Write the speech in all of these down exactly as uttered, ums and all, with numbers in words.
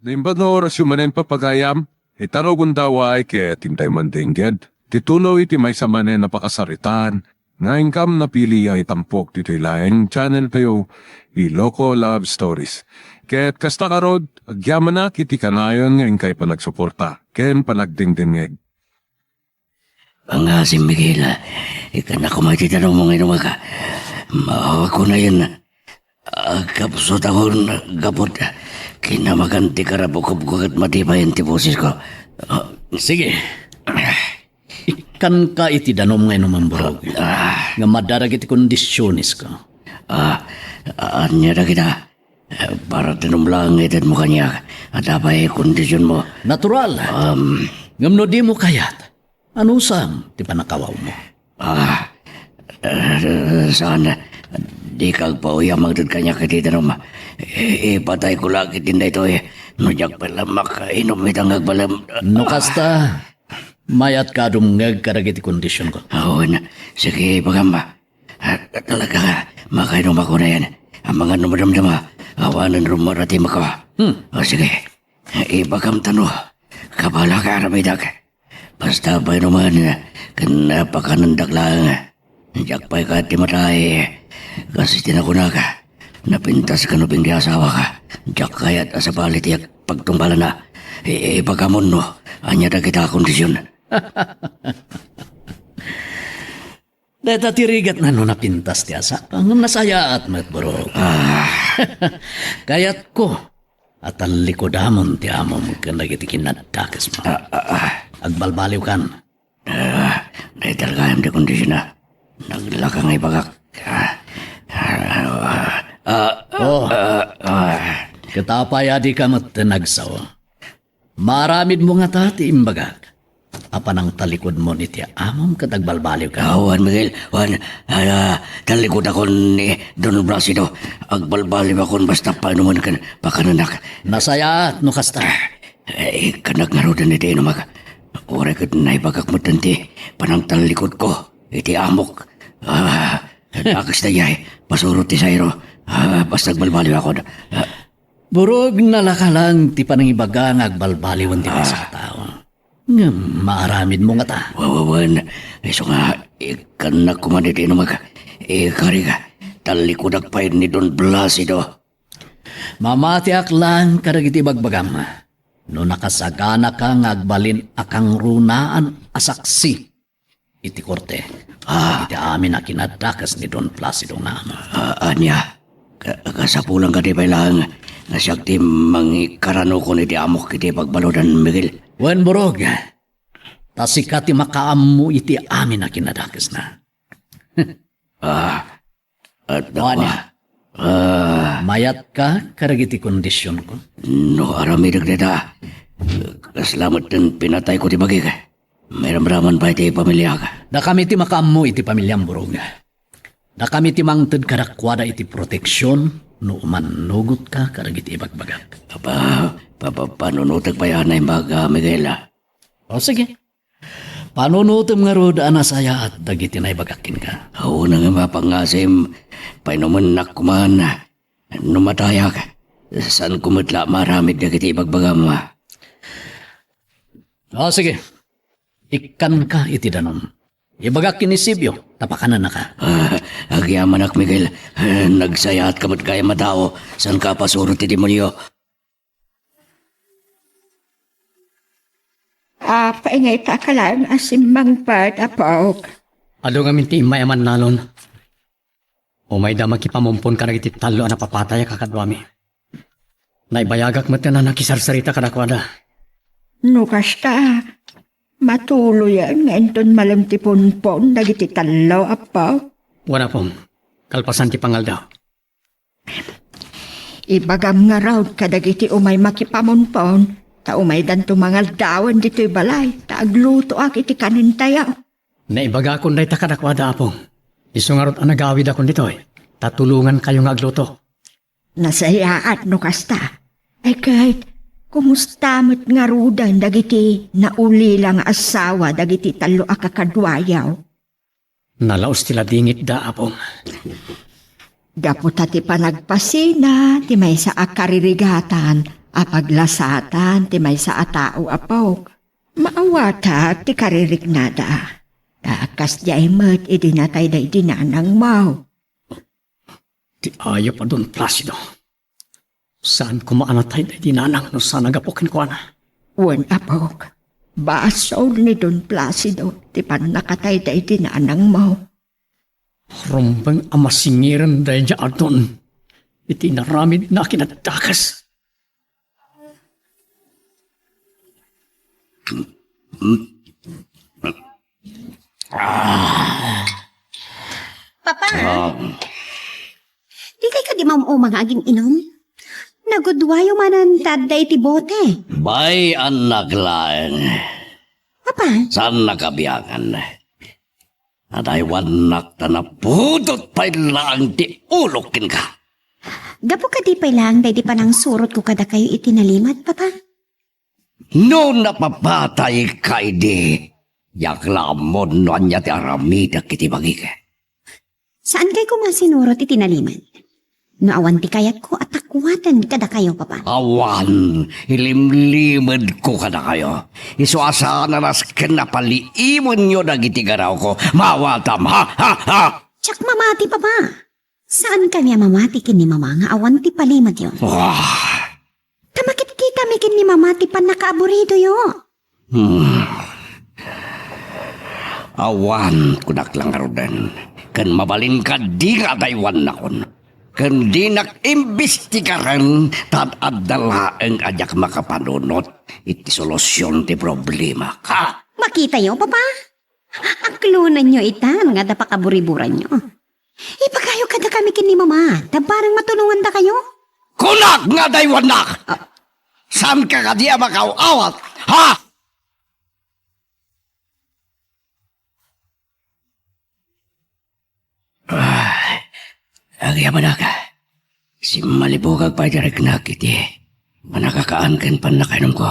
Naimbag nga orasyo manen, papagayam, ita no gundaway ket intay mandengged ti tuloy ti maysa manen a pakasaritaan nga inkam napili a itampok ditoy laeng channel tayo, Iloko Love Stories. Ket kasta ngarud, agyamanak iti kanayon nga inkay panagsuporta ken panagdengdengngeg. Pangasim, Miguel. Ikana koma iti danum nga inumak. Maawak ko na yan. Agkapsutakon gapu ta kinamakan ti karabukobko ket matipayen ti bosesko. Ah, sige. Ikkanka iti danum nga inumam, Burog. Ah. Nga madara dagiti kondisionesko. Ah, ania dagita? Para danum laeng nga itedmo kaniak. Adda pay kondisionmo? Natural. Um, Ngem no dimo kayat, anusam ti pannakawawmo? Ah, eh, saan? Dika agpauyam mangted kaniak iti danum. I-, ipatayko la ketdin daytoy. No diak pay la makainum ita nga agbalem. No kasta, mayatka a dumngeg kadagiti kondisionko. Awan. Sige, ibagam. Ah, talaga, makainumak unay. Amangan no madamdama, awanen rummuar a timekko. Hmm. O, sige. Ibagam ta no, kabaelak a aramidak. Basta painumen ken pakanendak laeng. Diak pay kayat ti matay. Kas iti nakunak, napintas ken ubing ti asawak. Diak kayat a sabali ti pagtungpalanna. I-, ibagamon no ania dagita a kondision. Dayta ti rigatna no napintas ti asawak, ngem nasayaat met, Burog. Ah. Kayatko a tallikudamon ti amom ken dagiti kinadakesmo. Ah, ah, ah. Agbalbaliwkan. Ah, dayta gayam ti kondisionna. Naglaka nga ibagak. Ah, ah, ah, Oh. ah, ah. Ket apay a dika met nagsao? Maaramidmo ngata ti imbagak a panangtalikudmon iti amom ket agbalbaliwka. Ah, wen, Miguel, wen, ah, talikudakon ni Don Placido. Agbalbaliwakon basta painumen ken pakanennak. Nasayaat no kasta. Eh, kanak ngaruden iti inumak. Uray ket naibagak metten ti panangtalikudko iti amok. Ah, dakes daydiay, pasuro ti sayro. Ah, basta agbalbaliwakon. Ah, Burog, nalaka lang ti panangibaga nga agbalbaliwen ti maysa a tao. Ngem maaramidmo ngata. Wa-, wa-, wen, isu nga, ikkannak koma iti inumak. Ikarik, talikudak pay ni Don Placido. Mamatiak lang kadagiti ibagbagam. No nakasaganaka nga agbalin a kangrunaan a saksi iti korte, ah, iti amin a kinadakes ni Don Placido nga amo. Ah, ania? Ka-, kasapulan kadi pay laeng nga siak ti mangikaranukon iti amok iti pagbaludan, Miguel? Wen, Burog, ta sika ti makaammo iti amin a kinadakesna. Ah, At Wania. Ah. Mayatka kadagiti kondisionko? No aramidek dayta, kasla metten pinatayko ti bagik. Mairamraman pay ti pamiliak. Dakami ti makaammo iti pamiliam, Burog. Dakami ti mangted kadakuada iti proteksion no umannugotka kadagiti ibagbagak. Pa, pa, pa, panunotek pay a naimbag, ah, Miguel, ah. O, sige. Panunotem ngarud a nasayaat dagiti naibagak kenka. Awan nga mapangasim, painumennak koma. No matayak, saanko met la maaramid dagiti ibagbagam. O, sige. Ikkanka iti danum. Ibagak ken ni Sibio, ta pakanennaka. Ah, agyamanak, Miguel. Ah, nagsayaatka met gayam a tao, saanka a pasuro ti demonio. Apay nga ita ka laeng a simmangpet, apok? Adu ngamin ti immay a mannalon. Umayda makipamumpon kadagiti tallo a napapatay a kakaduami. Naibayagak met a nakisarsarita kadakuada. No kasta, matuloyen nga inton malem ti punpon dagiti tallo, apok? Wen, apong. Kalpasan ti pangaldaw. Ibagam ngarud kadagiti umay makipamunpon, ta umaydanto mangaldawen ditoy balay, ta aglutoak iti kanentayo. Naibagakon dayta kadakuada, apong. Isu ngarud a nagawidakon ditoy, ta tulongankayo nga agluto. Nasayaat no kasta. Ay ket, kumusta met ngaruden dagiti naulila nga asawa dagiti tallo a kakaduayo? Nalaus ti ladingitda, apong. Gapu ta ti panagpasina ti maysa a karirigatan a paglasatan ti maysa a tao, apok. Maawatak ti kaririknada. Ta kasdiay met idi natay daydi nanangmo. Ti ayup a Don Placido. Saan koma a natay daydi nanang no saan a gapu kenkuana. Wen, apok. Basol ni Don Placido ti pannakatay daydi nanangmo. Rumbeng a masingiren daydiay a Don iti inaramidna a kinadakes. Papa, Ah, dikay kadi maum-uma nga agin-inum? Nagudwayo manen ta adda iti bote. Bay, annak laeng. Papa, Saan nakabiangan? Adaywannak ta napudot pay laeng ti ulok kenka. Gapu kadi pay laeng daydi panangsurotko kadakayo iti nalimed, Papa? No napapatayka idi, diak la ammon no ania ti aramidek iti bagik. Saan kay koma sinurot iti nalimed? No awan ti kayatko a takuaten kadakayo, Papa. Awan, ilimlimedko kadakayo. Isu a saan a nasken a paliimenyo dagiti garawko. Maawatam, ha, ha, ha! Diak mamati, Papa. Saankami a mamati ken ni Mama nga awan ti palimedyo. Wah! Ta makitkitami ken ni Mama ti pannakaaburidoyo. Hmm. Awan, kunak la ngaruden. Ken mabalin kadi nga adaywannakon. Ken dinak imbestigaren, ta adda laeng a diak makapanunot iti solusion ti problemak. Ha? Makitayo, Papa. Aklonenyo itan nga adda pakaburiburanyo. Ibagayo kadakami ken ni Mama, ta bareng matulongandakayo. Kunak nga adaywannak! Ah. Saanka kadi a makaaw-awat, ha? Ay, agyamanak. Simmalibukak pay ti riknak iti pannakakaan ken pannakainumko.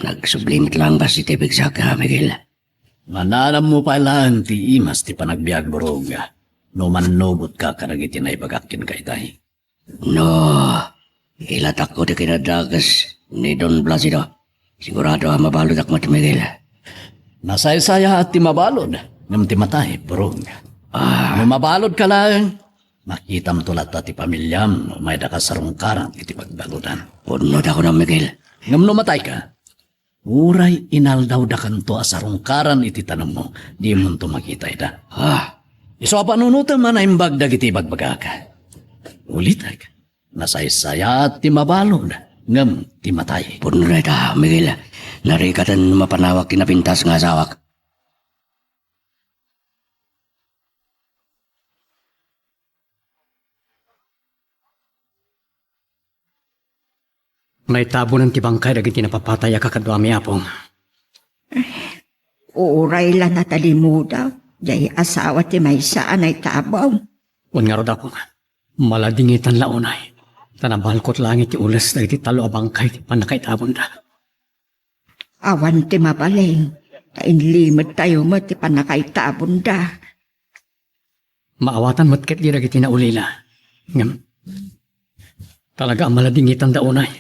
Nagsubli met laeng bassit ti pigsak, Miguel. Mananammo pay laeng ti imas ti panagbiag, Burog, no mannubotka kadagiti naibagak kenka itay. No ilatakko ti kinadakes ni Don Placido, sigurado a mabaludak met, Miguel. Nasaysayaat ti mabalud, ngem ti matay, Burog. Ah. No mabaludka laeng, makitamto latta ti pamiliam no maydaka sarungkaran iti pagbaludan. Pudno ti kunam, Miguel. Ngem no matayka, uray inaldawdakanto a sarungkaran iti tanemmo, dimonto makita ida. Ah. Isu a panunotem a naimbag dagiti ibagbagak. Ulitek, nasaysayaat ti mabalud, ngem ti matay. Pudno dayta, Miguel. Narikaten mapanawak ti napintas nga asawak. Naitabonen ti bangkay dagiti napapatay a kakaduami, Apong. Uray la natalimudaw, diay asawa ti maysa a naitabon. Wen ngarud, Apong, maladingitan la unay, ta nabalkot laeng iti ules dagiti tallo a bangkay ti pannakaitabonda. Awan ti mabalin, ta inlimedtayo met ti pannakaitabonda. Maawatan met ketdi dagiti naulila. Ngem, talaga a maladingitanda unay,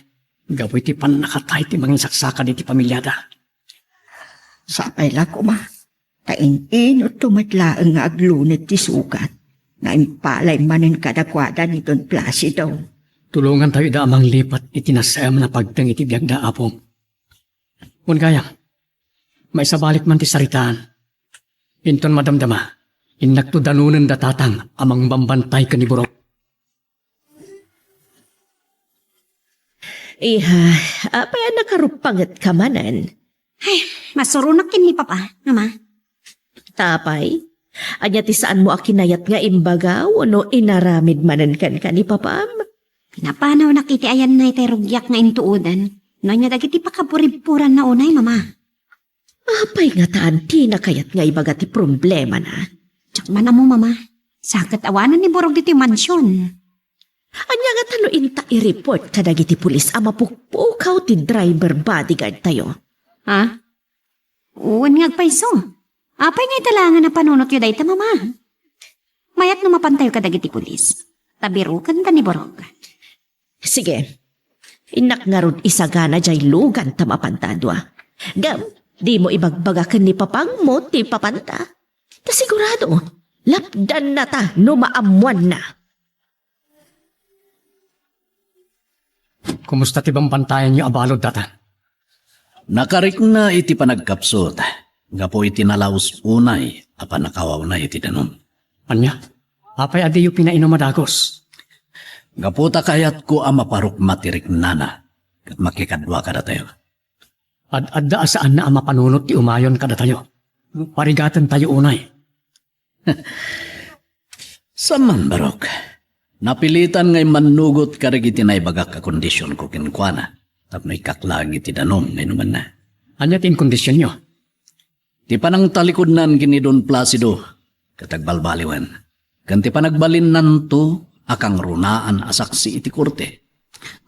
gapu iti pannakatay ti mangisaksakada iti pamiliada. Sapay la koma, ta in-inutto met laeng nga agluned ti sugat nga impalay manen kadakuada ni Don Placido. Tulongantayo ida a manglipat iti nasayaat a pagteng iti biagda, Apo. Wen gayam, maisabalik man ti saritaan. Inton madamdama, innakto danonenda tatang a mangbambantay ken ni Burok. Iha, apay a nakaruppangetka manen? Ay, masuronak ken ni Papa, Ama. Apay, ania ti saanmo a kinayat nga imbaga wenno inaramid manen kenka ni Papam? Pinapanawnak iti ayanna itay rugiak nga intuodan. No ania dagiti pakaburibburanna unay, Mama? Apay ngata ti nakayat nga ibaga ti problemana? Diak man ammo, Mama. Sa ket awanen ni Burok ditoy mansion. Ania ngata no inta i-report kadagiti pulis a mapukpukaw ti driver bodyguard tayo? Ha? Wen nga agpayso. Apay nga ita laengen a panunotyo dayta, Mama? Mayat no mapantayo kadagiti pulis. Ta birokenta ni Burok. Sige. Innak ngarud isagana jay lugan ta mapanta a dua. Ngem, dimo ibagbaga ken ni papangmo ti papanta. Ta sigurado, lapdannata no maammoanna. Kumusta ti bambantayanyo a balud, Tatang? Nakarikna iti panagkapsut, gapu iti nalaus unay a pannakawawna iti danum. Ania? Apay a diyo pinainum a dagus? Gapu ta kayatko a maparukma ti riknana ket makikadua kadatayo. Ad-adda a saanna a mapanunot ti umayon kadatayo. Parigatentayo unay. Saan man, Barok. Napilitan nga immannugot kadagiti naibagak a kondisionko kenkuana tapno ikkaklang iti danum nga inumanna. Ania ti inkondisionyo? Ti panangtalikudnan ken ni Don Placido ket agbalbaliwen, ken ti panagbalinnanto a kangrunaan a saksi iti korte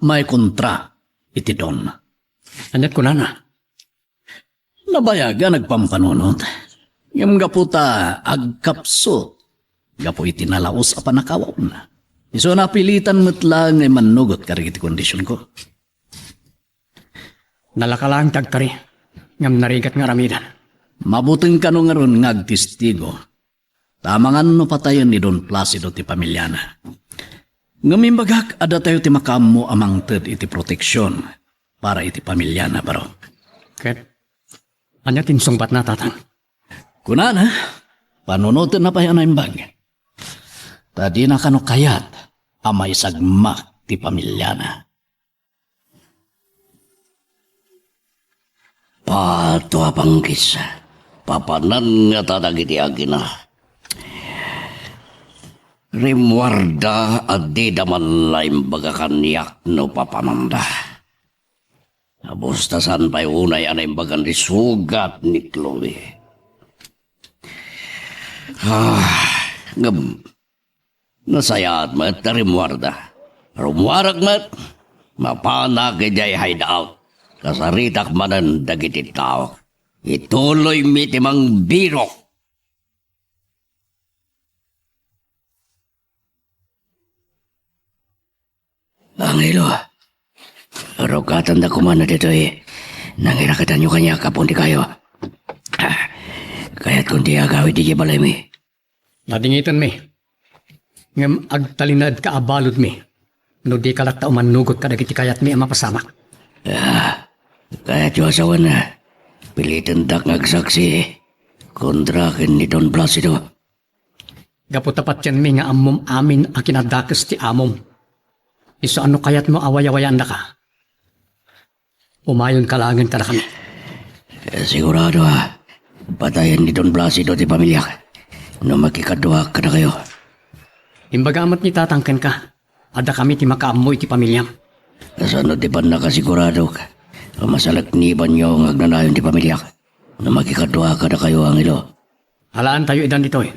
maikontra iti don. Ania't kunana? Nabayag a nagpampanunot. Ngem gapu ta agkapsut gapu iti nalaus a pannakawawna, isu a napilitan met laeng nga immannugot kadagiti kondisionko. Nalaka laeng ti agkari, ngem narigat nga aramiden. Mabuteng kano ngarud nga agtestigo ta amangan no patayen ni Don Placido ti pamiliana. Ngem imbagak a datayo ti makaammo a mangted iti proteksion para iti pamiliana, Barok. Ket ania ti insungbatna, Tatang? Kunana, panunotenna pay a naimbag. Ta dina kano kayat a maisagmak ti pamiliana. Pato a panggis, papanan ngata dagiti agina. Rimmuarda a dida man la imbaga kaniak no papananda. Abus ta saan pay unay a naimbagan ti sugat ni Chloe. Ah, ngem, nasayaat met ta rimmuarda. Rummuarak met, mapanak idiay hideout. Kasaritak manen dagiti tao. Ituloymi ti mangbirok. Angelo, rukatenda koma ditoy nangirakatanyo kaniak a pundi kayo. Ah, kayatkon ti agawid idiay balaymi. Nadingitenmi. Ngem agtalinaedka a baludmi no dika latta umannugot kadagiti kayatmi a mapasamak. Ah, kayatyo a sawen, pilitendak nga agsaksi kontra ken ni Don Placido. Gapu ta patienmi nga ammom amin a kinadakes ti amom. Isu a no kayatmo a wayawayaandaka, umayonka laengen kadakami. Eh, sigurado a patayen ni Don Placido ti pamiliak no makikaduak kadakayo. Imbaga met ni Tatang kenka, a dakami ti makaammo iti pamiliam. Kasano ti pannakasiguradok a masalaknibanyo nga agnanayon ti pamiliak no makikaduak kadakayo, Angelo? Alaantayo idan ditoy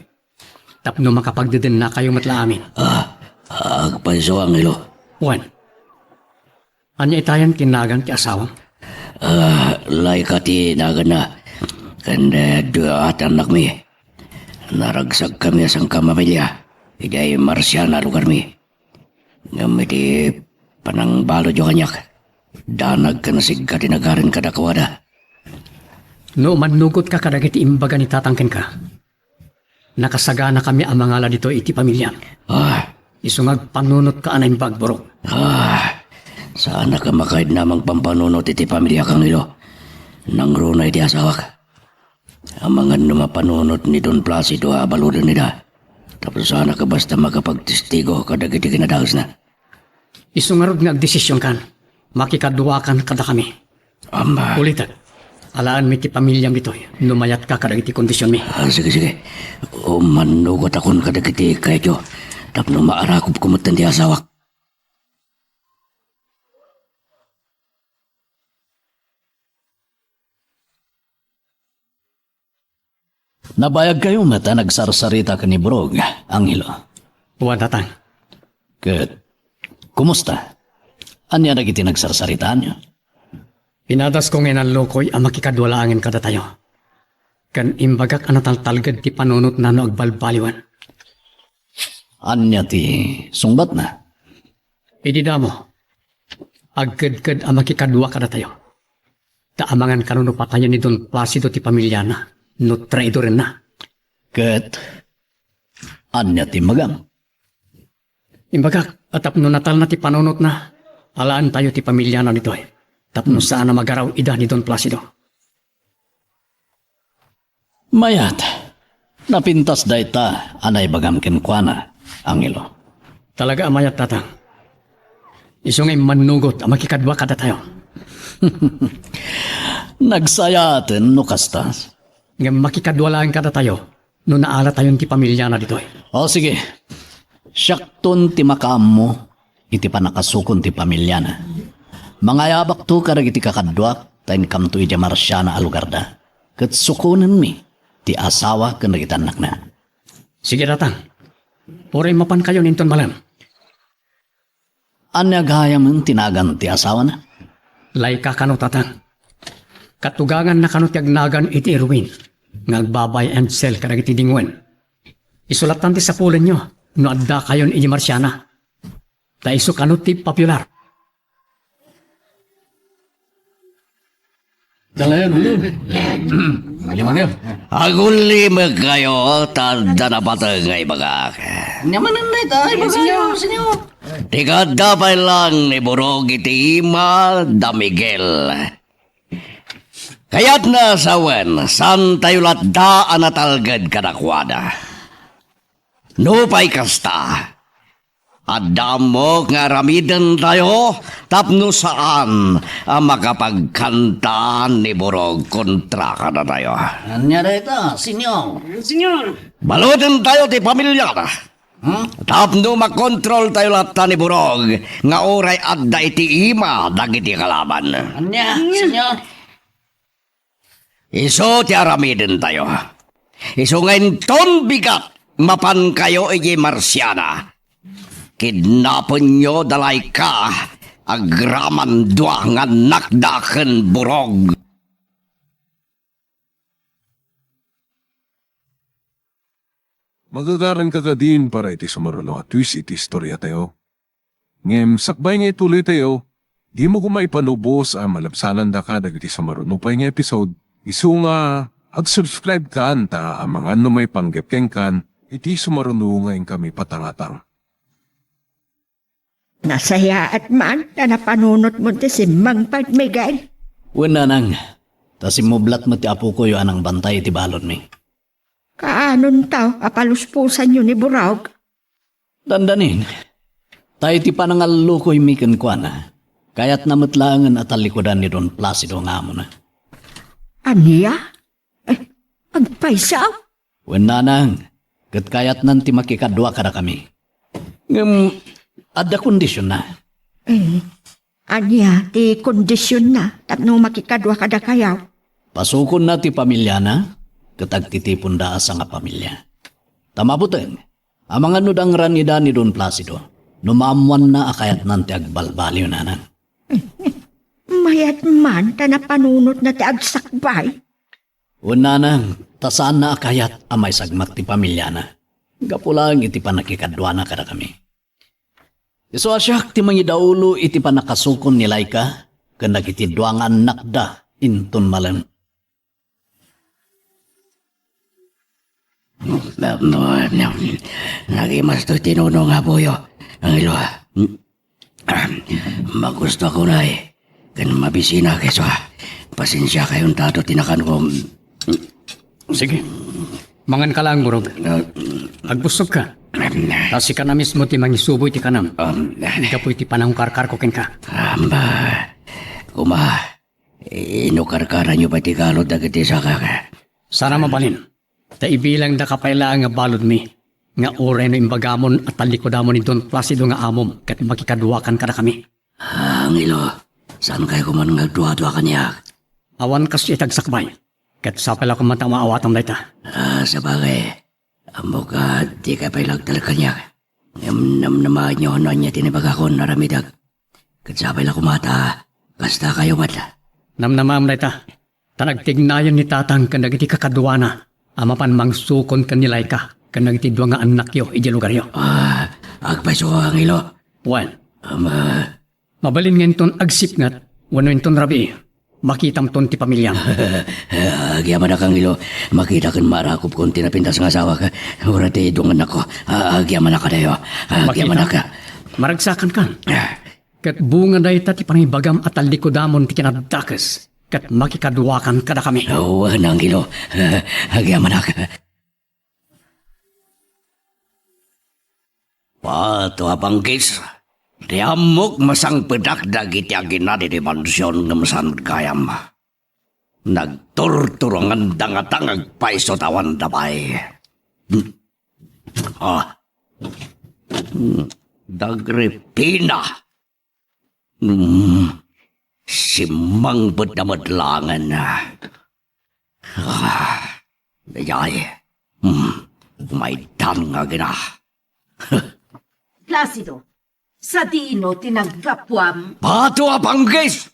tapno makapagdedennakayo met la amin. Ah, agpayso, Angelo. Wen, ania itayan ti nagan ti asawam? Ah, Laika ti naganna. Ken, eh, dua ti annakmi. Naragsagkami a sangkapamilya idiay Marciana a lugarmi. Ngem iti panangbaludyo kaniak, danag ken sigga ti nagarin kadakuada. No umannugotka kadagiti imbaga ni Tatang kenka, nakasaganakami a mangala ditoy iti pamiliam. Ah. Isu nga agpanunotka a naimbag, Burok. Ah, saanak a makaidna a mangpampanunot iti pamiliak, Angelo. Nangruna iti asawak. Amangan no mapanunot ni Don Placido a abaluden ida. Tapno saanak a basta makapagtestigo kadagiti kinadakesna. Isu ngarud nga agdesisionkan, makikaduakan kadakami. Ama. Ulitek, alaanmi ti pamiliam ditoy no mayatka kadagiti kondisionmi. Ah, sige, sige. Umannugotakon kadagiti kayatyo tapno maarakobko metten ti asawak. Nabayagkayo met a nagsarsarita ken ni Burok, Angelo. Wen, Tatang. Ket, kumusta? Ania dagiti nagsarsaritaanyo? Pinadasko nga inallokoy a makikadua laengen kadatayo. Ken imbagak a nataltalged ti panunotna no agbalbaliwen. Ania ti sungbatna? Idi damo, agkedked a makikadua kadatayo. Ta amangan kano no patayen ni Don Placido ti pamiliana, no traidorenna. Ket ania ti imbagam? Imbagak a tapno natalna ti panunotna, alaentayo ti pamiliana ditoy. Tapno Hmm. saan a magaraw ida ni Don Placido. Mayat. Napintas dayta a naibagam kenkuana, Angelo. Talaga a mayat, Tatang. Isu nga immannugot a makikadua kadatayo. Nagsayaaten no kasta. Ngem makikadua laeng kadatayo no naalatayon ti pamiliana ditoy. O, sige. Siakton ti makaammo iti pannakasukon ti pamiliana. Mangayabakto kadagiti kakaduak ta inkamto idiay Marciana a lugarda, ket sukonenmi ti asawa ken dagiti annakna. Sige, Tatang. Uray mapankayon inton malem. Ania gayamen ti nagan ti asawana? Laika kano, Tatang. Katuganganna kano ti agnagan iti Irwin nga agba-buy and sell kadagiti dingwen. Isu lattan ti sapulenyo no addakayon idiay Marciana. Ta isu kano ti popular. Dalayan, ulo. Maliman yun. Agullimekkayo, ta adda napateg nga ibagak. Ania manen dayta, ibagayo, senyor. Ti kaadda pay laeng ni Burog iti ima da Miguel. Kayatna a sawen, saantayo latta a natalged kadakuada. Nupay kasta, adda ammok nga aramidentayo tapno saan a makapagkanta ni Burog kontra kadatayo. Ania dayta, senyor? Senyor. Baludentayo ti pamiliana. Hmm? Tapno makontroltayo latta ni Burog nga uray adda iti ima dagiti kalaban. Ania, senyor? Isu ti aramidentayo. Isu nga inton bigat, mapankayo idiay Marciana. Kidnapenyo da Laika, agraman dua nga annakda ken Burog. Magagaranka kadin para iti sumaruno a twist iti istoriatayo. Ngem sakbay nga ituloytayo, dimo koma ipanubos a malabsanandaka dagiti sumaruno pay nga episode, isu nga ag-subscribe kan ta amangan no maipanggep kenkan iti sumaruno nga inkami patangatang. Nasayaat man ta napanunotmo ti simmangpet, Miguel. Wen, nanang, ta simmublat met ti apokoyo a nangbantay iti baludmi. Kaanonto a palusposanyo ni Burog? Dandanin, ta iti panangallukoymi kenkuana, kayatna met laengen a tallikudan ni Don Placido nga amona. Ania? Eh, agpayso? Wen, nanang, ket kayatnan ti makikadua kadakami. Ngem adda kondisionna. Eh, ania ti kondisionna tapno makikadua kadakayo? Pasukonna ti pamiliana, ket agtitiponda a sangapamilia. Ta mabuteng, amangan no dangran ida ni Don Placido, no maammoanna a kayatnan ti agbalbaliw, nanang. Mayat man ta napanunotna ti agsakbay. Wen, nanang, ta saanna a kayat a maisagmak ti pamiliana. Gapu laeng iti pannakikaduana kadakami. Isu a siak ti mangidaulo iti pannakasukon ni Laika ken dagiti dua nga annakda inton malem. Nagimasto ti nunong nga apoyo, Angelo. Magusto ako, Nay. Ken mabisinak isu a. Pasensiakayon ta adu ti nakankom. Sige. Mangan ka lang, Burog. Ah, agbusog ka. Ta sika na mismo ti mangisubo iti kanam. Um, gapu iti panangkarkarko kenka. Amba. Kuma, inukarkaranyo pay ti galud dagiti sakak. Saan a mabalin. Ta ibilangdaka pay laeng nga baludmi, nga uray no imbagamon a tallikodamon ni Don Placido nga amom ket makikaduakan kadakami. Ah, Angelo, saankay koma nga agduadua kaniak? Awan kas iti agsakbay, ket sapay la koma ta maawatam dayta. Ah, sabagay, ammok a dikay pay la agtalek kaniak. Ngem namnamaenyo no ania ti naibagakon, aramidek. Ket sapay la koma ta kastakayo met. Namnamaem dayta, ta nagtignayon ni Tatang ken dagiti kakaduana a mapan mangsukon ken ni Laika ken dagiti dua nga annakyo idiay lugaryo. Ah, agpayso, Angelo. Wen. Ama, Mabalin nga inton agsipnget, wenno inton rabii, makitamton ti pamiliam. Agyamanak, Angelo. Makitaken maarakupkon ti napintas nga asawak. Uray ti dungannakko. Agyamanak kadayo. Agyamanak. Makita. Maragsakankan. Ah. Ket bunga dayta ti pangibagam a tallikodamon ti kinadakes, ket makikaduakan kadakami. Wen, Angelo. Agyamanak. Pato a panggis, ti ammok masangpetak dagiti aginad iti mansion ngem saan met gayam. Nagturturongan dangata nga agpayso ta awan dabay. Ah. Dagripina. Hmm. Simmangpet a met laengen. Ah, dayay. Hmm. Maitdan nga agina. Placido, sadino ti naggapuam? Pato a panggis!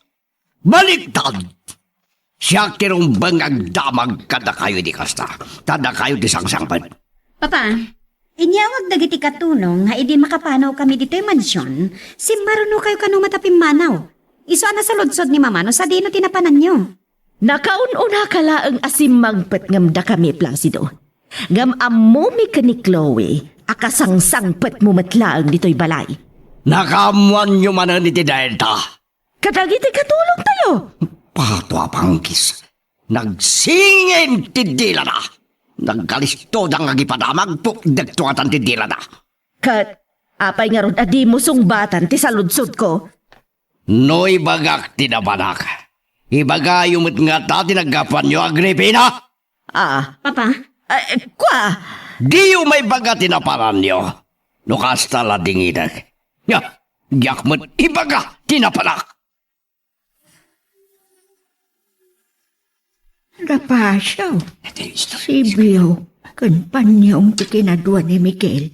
Baliktad! Siak ti rumbeng nga agdamag kadakayo iti kasta. Ta dakayo ti sangsangpet. Papa, inyawag dagiti katulong nga idi makapanawkami ditoy mansion, simmarunokayo kano met a pimmanaw. Isu a nasaludsod ni Mama no sadino ti napananyo. Nakaun-unaka laeng a simmangpet ngem dakami, Placido. Ngem ammomi ken ni Chloe a kasangsangpetmo met laeng ditoy balay. Nakaammoanyo manen iti dayta. Kadagiti katulongtayo. Pato a panggis. Nagsingin ti dilana. Nagkalistoda nga agipadamag, pukdekto ngatan ti dilana. Ket apay ngarud a dimo sungbatan ti saludsodko? No ibagak ti napanak, ibagayo met ngata ti naggapuanyo, Agripina? Ah. Papa? Eh, kua? Diyo maibaga ti napananyo. No kasta la dingidek. Nya, diak met ibaga ti napanak. Rapacio, Sibio, ken Panyong ti kinadua ni Miguel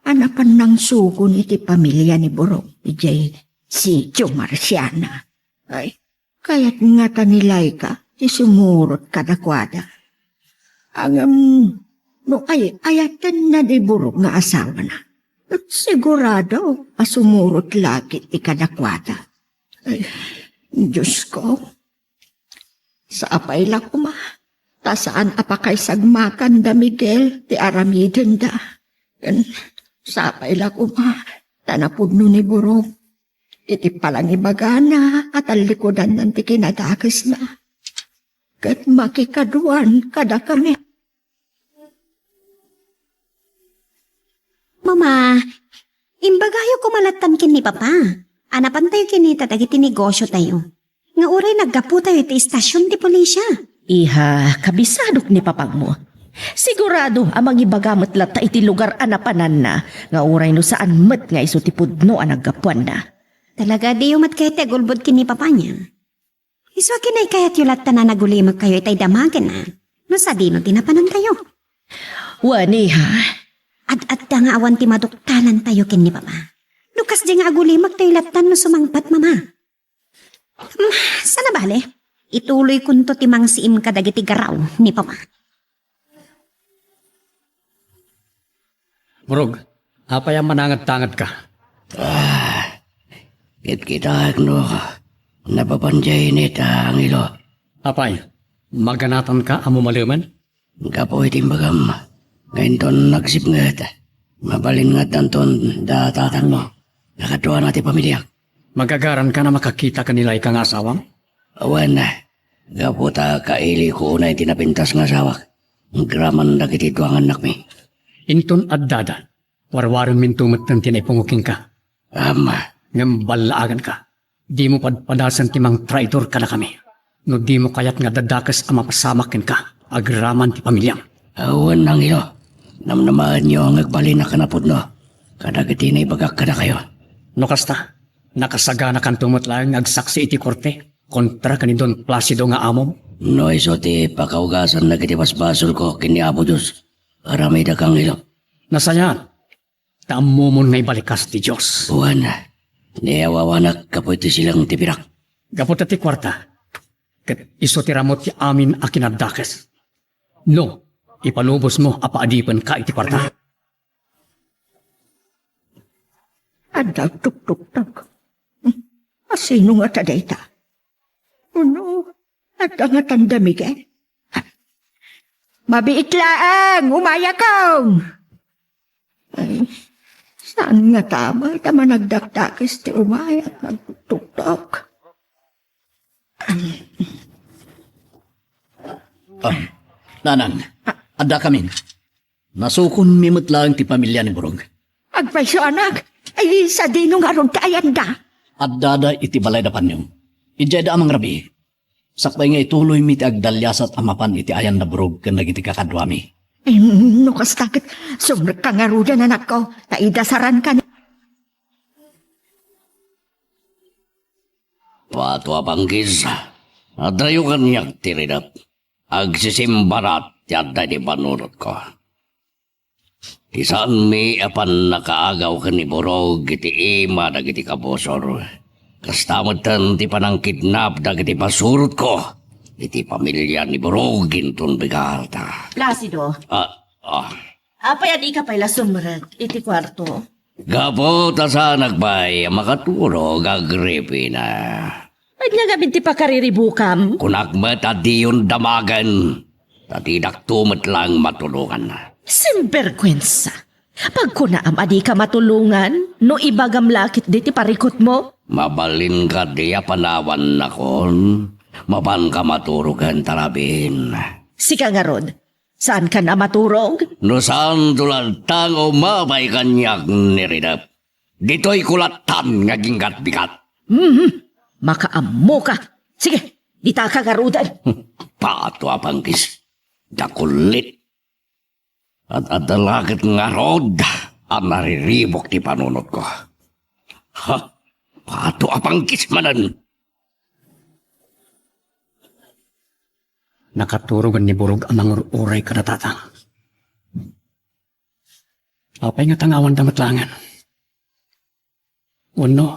a napan nangsugon iti pamilia ni Burong idiay Sitio Marciana. Ay, kayat ngata ni Laika ti sumurot kadakuada. Ngem no ay-ayatenna ni Burong nga asawana, sigurado a sumurot la ketdi kadakuada. Ay, Diosko, sapay la koma ta saan a pakaisagmakan da Miguel ti aramidenda. Ken sapay la koma ta napudno ni Burong iti palangibagana a tallikudannan ti kinadakesna. Ket makikaduan kadakami. Mama, imbagayo koma lattan ken ni Papa a napantayo kinita dagiti negosiotayo nga uray naggaputayo iti istasion ti polisia. Iha, kabisadok ni Papangmo. Sigurado a mangibaga met latta iti lugar a napananna nga uray no saan met nga isu ti pudno a naggapuanna. Talaga, diyo met kayat ti agulbod ken ni Papa niya? Isu a kinaykayatyo latta a nagulimekkayo itay damagen, a? No sadino ti napanantayo? Wen, iha. Ad-adda nga awan ti maduktalantayo ken ni Papa. No kasdi nga agulimektayo latta no sumangpet, Mama. Hmm, sana bale, ituloykonto ti mangsiim kadagiti garaw ni Papa. Burog, apay a manangedtangedka? Ah, kitkitaek no napapan diay init, Angelo. Apay, maganatanka a mumalemen? Gapu iti imbagam, nga inton nagsipnget, mabalin nga addanton da tatangmo. Nakaduana ti pamiliak. Magagaranka a makakita ken ni Laika nga asawam? Wen, gapu ta kailiko unay ti napintas nga asawak, agraman dagiti dua nga annakmi. Inton addada, warwarenminto metten ti naipungo kenka. Ama. Ngem ballaaganka. Dimo padpadasen ti mangtraidor kadakami. No dimo kayat nga dadakes a mapasamak kenka, agraman ti pamiliam. Awan, Angelo. Namnamaenyo nga agbalinak a napudno kadagiti naibagak kadakayo. No kasta, nakasaganakanto met laeng nga agsaksi iti korte kontra ken ni Don Placido nga amom. No isu ti pakaugasan dagiti basbasolko ken ni Apo Dios, aramidek, Angelo. Nasayaat. Ta ammomon nga ibalikas ti Dios. Wen, ni awawanak gapu iti silang ti pirak. Gapu ta ti kuarta, ket isu ti ramut ti amin a kinadakes. No, ipalubosmo a paadipenka iti kuarta. Adda agtuktuktak. Asino ngata dayta? Wenno, adda ngatanda, Miguel? Mabiit laeng, umayakon! Ay, saan ngata met a managdakdakes ti umayak nagtuktok? Ah, nanang, addakamin. Nasukonmi met laeng ti pamilia ni Burog. Agpayso, anak. Ay, sadino ngarud ti ayanda? Addada iti balay da Panyo. Idiayda a mangrabii. Sakbay nga ituloymi ti agdaliasat a mapan iti ayan da Burog ken dagiti kakaduami. Em, no kasta ket, sumrekka ngaruden, anakko, ta idasaranka ni. Pato a panggis, adayo kaniak ti ridep. Agsisimbarat ti adda iti panunotko. Ti saanmi a pannakaagaw ken ni Burog iti ima dagiti kabusor. Kasta metten ti panangkidnap dagiti pasurotko iti pamilia ni Burog inton bigarta. Placido. Ah, ah. Apay a dika pay la sumrek iti kuarto? Gapu ta saanak pay a makaturog, Agripina. Ania ngamin ti pakariribukam? Kunak met a diyon damagen, ta didakto met laeng matulongan. Sinberkuensa! Pagkunaam a dika matulongan no ibagam la ketdi ti parikutmo? Mabalin kadi a panawannakon? Mapanka maturogen ta rabin. Sika ngarud, saankan a maturog? No saanto latta nga umapay kaniak ni Ridep, ditoyko lattan nga aginggatbigat. Mhm. Makaammoka. Sige, ditaka ngaruden. Pato a panggis. Dakullit. Ad-adda la ket ngarud a nariribuk ti panunotko. Ha? Pato a panggis manen. Nakaturogen ni Burog a mangur-uray kada tatang. Apay nga tangawanda met laengen? Wenno,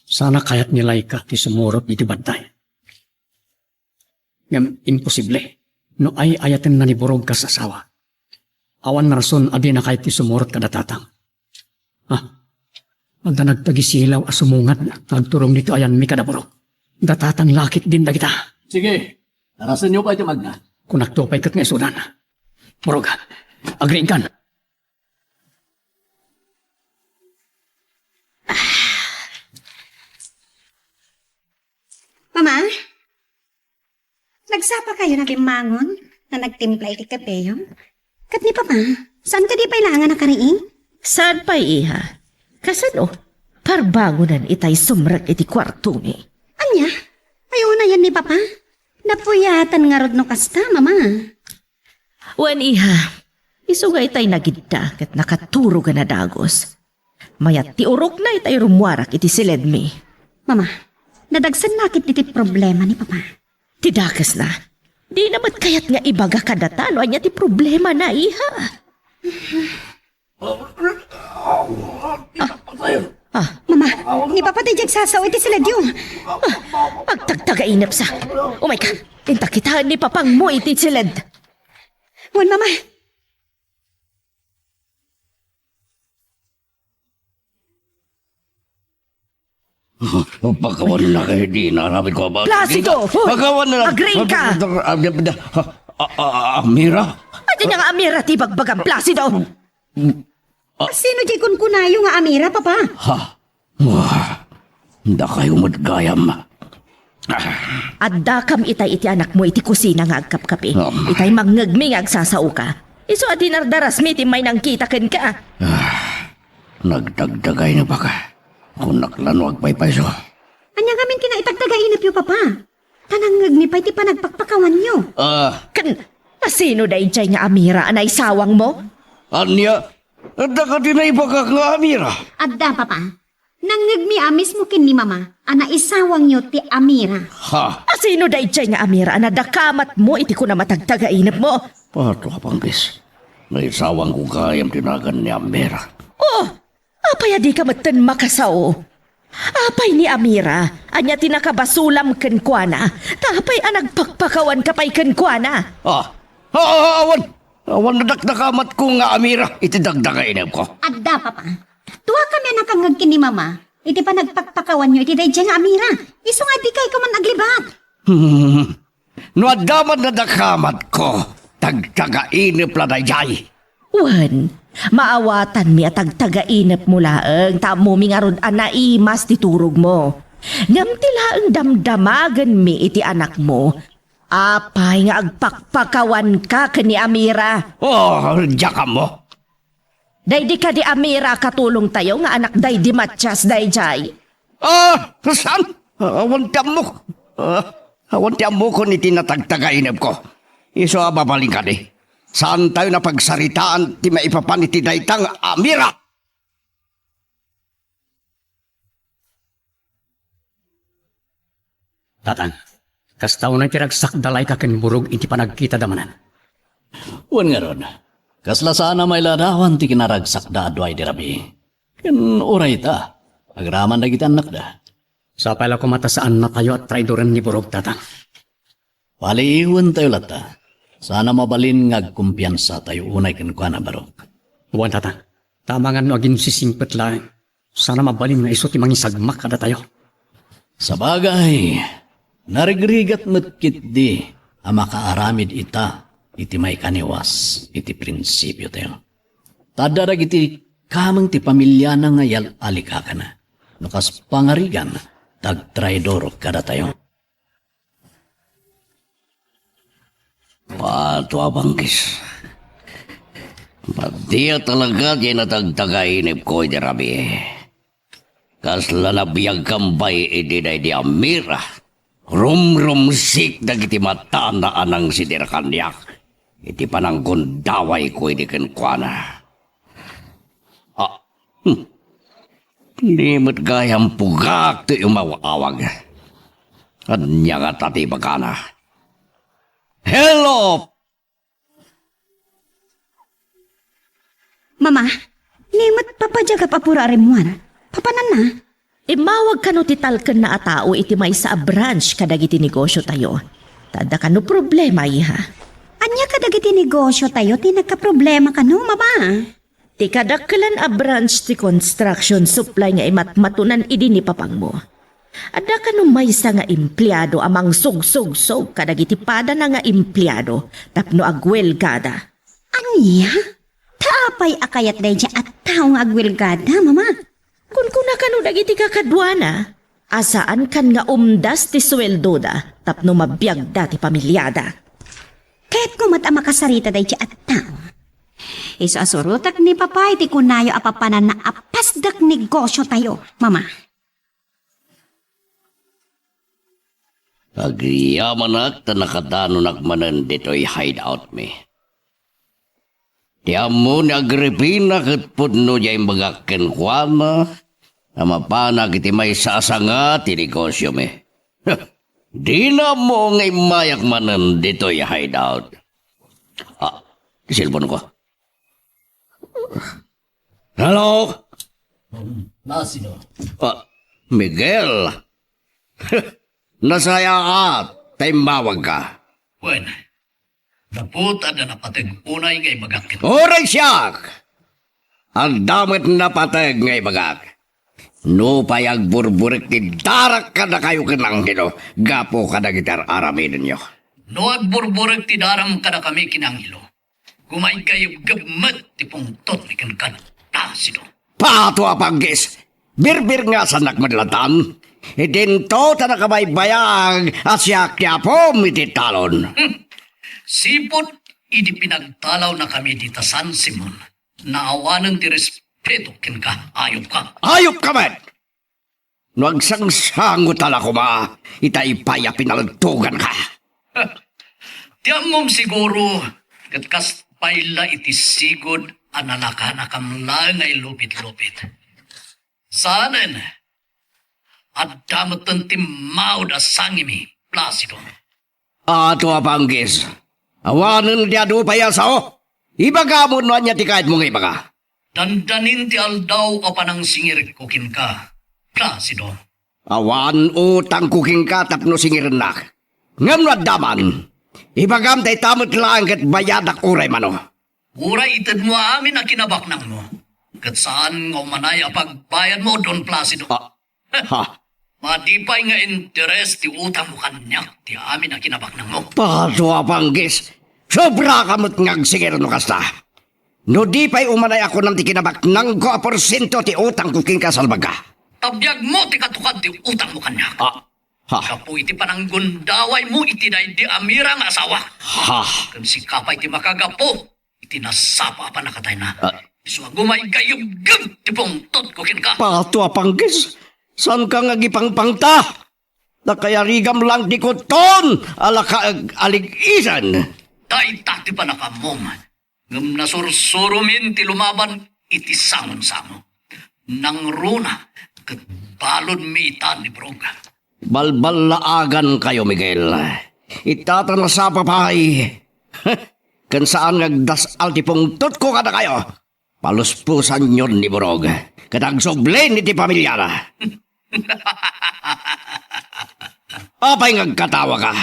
sana kayat ni Laika ti sumurot iti bantay? Ngem imposible no ay-ayatenna ni Burog kas asawa. Awan rason a dina kayat ti sumurot kada tatang. Ah, adda nagtagisilaw a sumungad nga agturong ditoy ayanmi kada Burog. Datatang la ketdin dagita. Sige, arasenyo pay ti magna. Kunakto pay ket nga isudan. Burog, agriingkan. Mama? Nagsapa kayo na bimmangon nga nagtimpla iti kapeyo? Ket ni Papa, saan kadi pay laeng a nakariing? Saan pay, iha? Kasano? Parbangonan itay sumrek iti kuartomi. Ania? Ay, unayen ni Papa? Napuyatan ngarud no kasta, Mama. Wen, iha, isu nga itay nagidda ket nakaturogen a dagus. Mayat ti urokna itay rummuarak iti siledmi. Mama, nadagsen nakit iti problema ni Papa. Ti dakesna, dina met kayat nga ibaga kadata no ania ti problemana, iha. Ah, ah. Mama, ni Papa ti diay agsasao iti siledyo. Ah, agtagtagainepsa. Umayka, inta kitaen ni Papangmo iti siled. Wen, Mama. Pakawan na kayo, di na aramid ko ba? Placido! Pakawan na lang. Agriingka! Ah, ah, ah, Amira? Ania nga Amira ti bagbagam, Placido? Ah. Sino diay kunkunayo nga Amira, Papa? Ha? Wah, dakayo met gayam. Ah. Addakam itay iti anakmo iti kusina nga agkapkapi. Um. Itay mangngegmi nga agsasaoka. Isu a dinardarasmi ti mainangkita kenka. Ah, nagdagdagainep ka. Kunak la no agpaypayso. Ania ngamin ti naitagdagainepyo, Papa? Ta nangngegmi pay ti panagpakpakawanyo. Ah. Ken, asino daydiay nga Amira a naisawangmo? Ania? Adda kadi naibagak nga Amira? Adda, Papa. Nangngegmi a mismo ken ni Mama a naisawangyo ti Amira. Ha? Asino daydiay nga Amira a nadakamatmo iti kunam a tagtagainepmo? Pato a panggis. Naisawangko gayam ti nagan ni Amira. Oh! Apay a dika metten makasao? Apay ni Amira? Ania ti nakabasolam kenkuana? Ta apay a nagpakpakawanka pay kenkuana? Ah, ah, ah, awan! Awan nadakdakamatko nga Amira iti dagdagainepko. Adda, Papa. Duakami a nakangngeg ken ni Mama. iti panagpakpakawanyo iti daydiay nga Amira. Isu nga dikay kaman aglibat. Hmm. No adda man nadakamatko, tagtagainep la daydiay. Wen, maawatanmi a tagtagainepmo laeng ta ammomi ngarud a naimas ti turogmo. Ngem ti laeng damdamagenmi iti anakmo, apay nga agpakpakawanka ken ni Amira? Oh, diak ammo. Daydi kadi Amira a katulongtayo nga anak daydi Matias daydiay? Ah, saan? Awan ti ammok. Ah, awan ti ammokon iti natagtagainepko. Isu a mabalin kadi, saantayo napagsaritaan ti maipapan iti dayta nga Amira. Tatang, kasta unay ti ragsakda layka ken Burog iti panagkitada manen. Wen ngarud, kasla saan a mailadawan ti kinaragsakda a dua idi rabii. Ken uray ita, agraman dagiti annakda. Sapay la koma ta saannatayo a traidoren ni Burog, Tatang. Paliiwentayo latta. Saan a mabalin nga agkumpiansatayo unay kenkuana, Burog. Wen, Tatang. Ta amangan no aginsisingpet laeng, saan a mabalin nga isu ti mangisagmak kadatayo. Sabagay, narigrigat met ketdi a makaaramid ita iti maikaniwas iti prinsipiotayo. Ta adda dagiti kameng ti pamiliana nga yal-alikakana no kas pangarigan ta agtraidor kadatayo. Pato a bangkis. Madi a talaga ti natagtagainepko iti rabii. Kasla nabiagkam bay idi daydi Amira. Rumrumsik dagiti matana a nangsidir kaniak iti pananggundawayko idi kenkuana. Ah, hmm. Ni met gayam pugak ti umaw-awag. Ania ngata ti ibagana? Hello! Mama, ni met papa diak a pura a rimmuar. Papananna? Immawag kano ti talkenna a tao iti maysa a branch kadagiti negosiotayo. Ta adda kano problema, iha. Ania kadagiti negosiotayo ti nagkaproblema kano, Mama? Ti kadakkelan a branch ti construction supply nga imatmatonan idi ni papangmo. Adda kano maysa nga empleado a mangsugsugsog kadagiti padana nga empleado tapno agwelgada? Ania? Ta apay a kayat daydiay a tao nga agwelgada, Mama? Kunkuna kano dagiti kakaduana a saan kan nga umdas ti sueldoda tapno mabiagda ti pamiliada. Kayatko met a makasarita daydiay a tao. Isu a surotek ni Papa iti kunayo a papananna a pasdek negosiotayo, Mama. Agyamanak ta nakadanonak manen ditoy hideout mi. Ti ammo ni Agripina ket pudno diay imbagak kenkuana a mapanak iti maysa a sanga ti negosiomi. Dina ammo nga immayak manen ditoy hideout. Ah, ti cellphone ko. Hello? Nasino? Ah, Miguel. Nasayaat ta immawagka. Wen, gapu ta adda napateg unay nga ibagak kenka. Uray siak! Adda met napateg nga ibagak. Nupay agburburek ti darak kadakayo ken Angelo gapu kadagiti ar-aramidenyo. No agburburek ti daram kadakami ken Angelo, gumaygaygebgeb met ti pungtotmi kenka, Placido. Pato a panggis! Birbirngasannak met latan. Idinto ta nakabaybayag a siak ti apom iti talon. Hmm. Sipud idi pinagtalawnakami dita San Simon, naawanen ti respeto kenka, ayupka. Ayupka met! No agsangsangota la koma, ita ipay a pinalagtoganka. Ti ammom siguro, ket kas pay la iti sigud a nalakanakam laeng nga ilupit-lupit. Saanen, adda metten ti maud a sangimi, Placido. Ato a panggis, awanen ti adu pay a sao. Ibagam no ania ti kayatmo nga ibaga. Dandanin ti aldaw a panangsingirekko kenka, Placido. Awan utangko kenka tapno singirennak. Ngem no adda man, ibagam ta ita met laeng ket bayadak uray mano. Uray itedmo amin a kinabaknangmo. Ket saan nga umanay a pagbayadmo, Don Placido. Ah, ha? Madi pay nga interes ti utangmo kaniak ti amin a kinabaknangmo. Pato a panggis! Sobra ka met nga agsingir no kasta. No di pay umanay a kunam ti kinabaknangko a porsiento ti utangko kenka, salbagka. Ta biagmo ti katukad ti utangmo kaniak. Ah, ha? Gapu iti pananggundawaymo iti daydi a mira nga asawa. Ha? Ken sika pay ti makagapu iti nasapa a pannakatayna. Ah. Isu a gumaygayyemgem ti pungtotko kenka. Pato a panggis! Saanka nga agipangpangta? Nakayarigam lang ti kuton a lakaag a lig-isen. Dayta ti panakammom. Ngem nasursuromin ti lumaban iti sangonsango. Nangruna ket baludmi ita ni Brog. Balballaagankayo, Miguel. Ita ta nasapa pay. Ken saan nga agdas-al ti pungtotko kadakayo. Palusposanyon ni Burog, ket agsublin iti pamiliana. Apay nga agkatawaka?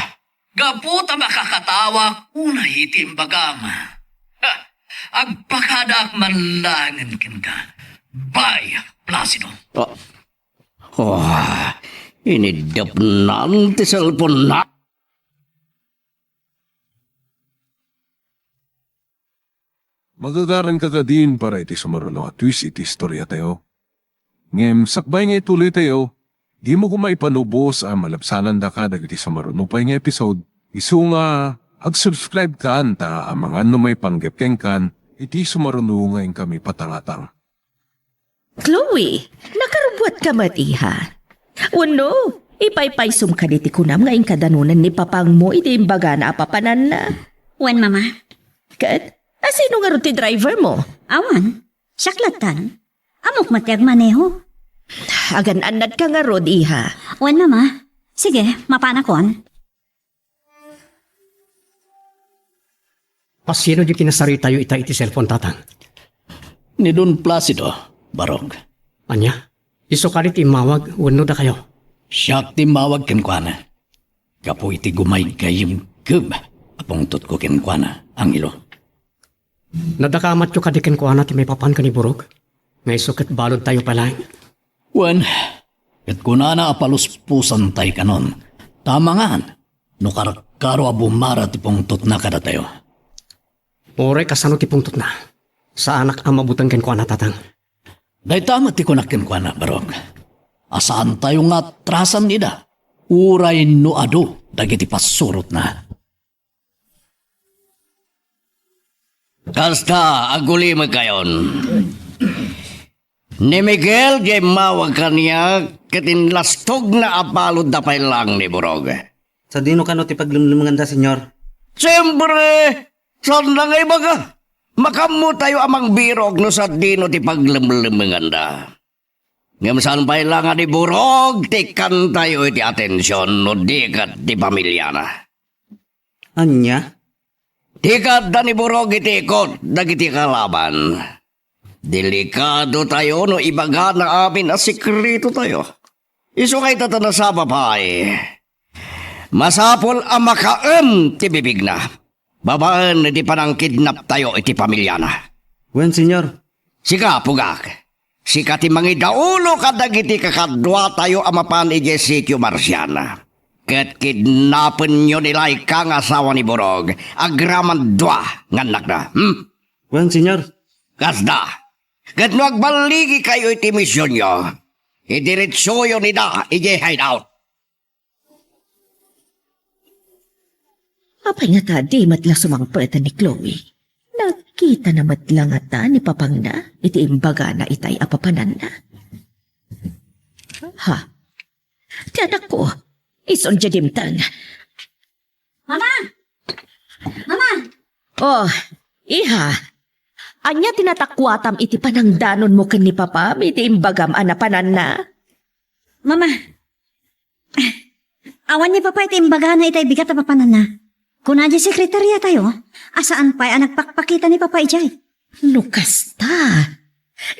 Gapu ta makakatawak unay iti imbagam. Ha, agpakadaak man laengen kenka. Bay, Placido. Oh. Oh, iniddepnan ti cellphone-na. Magagaranka kadin para iti sumaruno a twist iti istoriatayo. Ngem sakbay nga ituloytayo, dimo koma ipanubos a malabsanandaka dagiti sumaruno pay nga episode, isu nga ag-subscribe kan ta amangan no maipanggep kenkan iti sumaruno nga inkami patangatang. Chloe, nakarubbuatka met, iha. Wenno, ipaypaysom kadi ti kunam nga inkadanunan ni papangmo iti imbagana a papananna? Wen, Mama. Ket, asino ngarud ti driver mo? Awan, siak lattan. Ammok met ti agmaneho. Agan-annadka ngarud, iha. Wen, Mama. Sige, mapanakon. Asino diay kinasaritayo ita iti cellphone, Tatang? Ni Don Placido, Barok. Ania? Isu kadi ti immawag wenno dakayo? Siak ti immawag kenkuana. Gapu iti gumaygayyemgem a pungtotko kenkuana, Angelo. Nadakamatyo kadi kenkuana ti maipapan ken ni Burog? Nga isu ket baludtayo pay laeng? Wen, ket kunana a paluspusantay kanon, ta amangan no karkaro a bumara ti pungtotna kadatayo. Uray kasano ti pungtotna, saanak a mabuteng kenkuana, Tatang. Dayta met ti kunak kenkuana, Barok. A saantayo nga atrasan ida, uray no adu dagiti pasurotna. Kasta, agulimekayon. Ni Miguel diay immawag kaniak ket inlastogna a baludda pay laeng ni Burog. Sadino kano ti paglemlemenganda, Señor? Siempre, saanna nga ibaga. Makaammotayo a mangbirok no sadino ti paglemlemenganda. Ngem saan pay la nga ni Burog ti ikkantayo iti atension no di ket ti pamiliana. Ania? Ti ikkaadda ni Burog iti ikut dagiti kalaban. Delikadotayo no ibagana amin a sekretotayo. Isu nga ita ta nasapa pay, masapul a makaem ti bibigna babaen iti panangkidnaptayo iti pamiliana. Wen, Señor. Sika, pugak, sika ti mangidaulo kadagiti kakaduatayo a mapan idiay sitio Marciana. Ket kidnapenyo ni Laika nga asawa ni Burog, agraman dua nga annakna. Hmm? Wen, Señor. Kasta. Ket no agballigikayo iti misionyo, idiretsoyon ida idiay hideout. Apay ngata di met la sumangpet ni Chloe? Nakitana met la ngata ni papangna iti imbagana itay a papananna? Ha? Ti anakko, isu diay dimteng. Mama! Mama! Oh, iha. Ania ti natakuatam iti panangdanonmo ken ni papam iti imbagam a napananna? Mama, awan ni papa iti imbagana itay bigat a papananna. Kuna diay sekretariatayo a saan pay a nagpakpakita ni papa idiay. No kasta,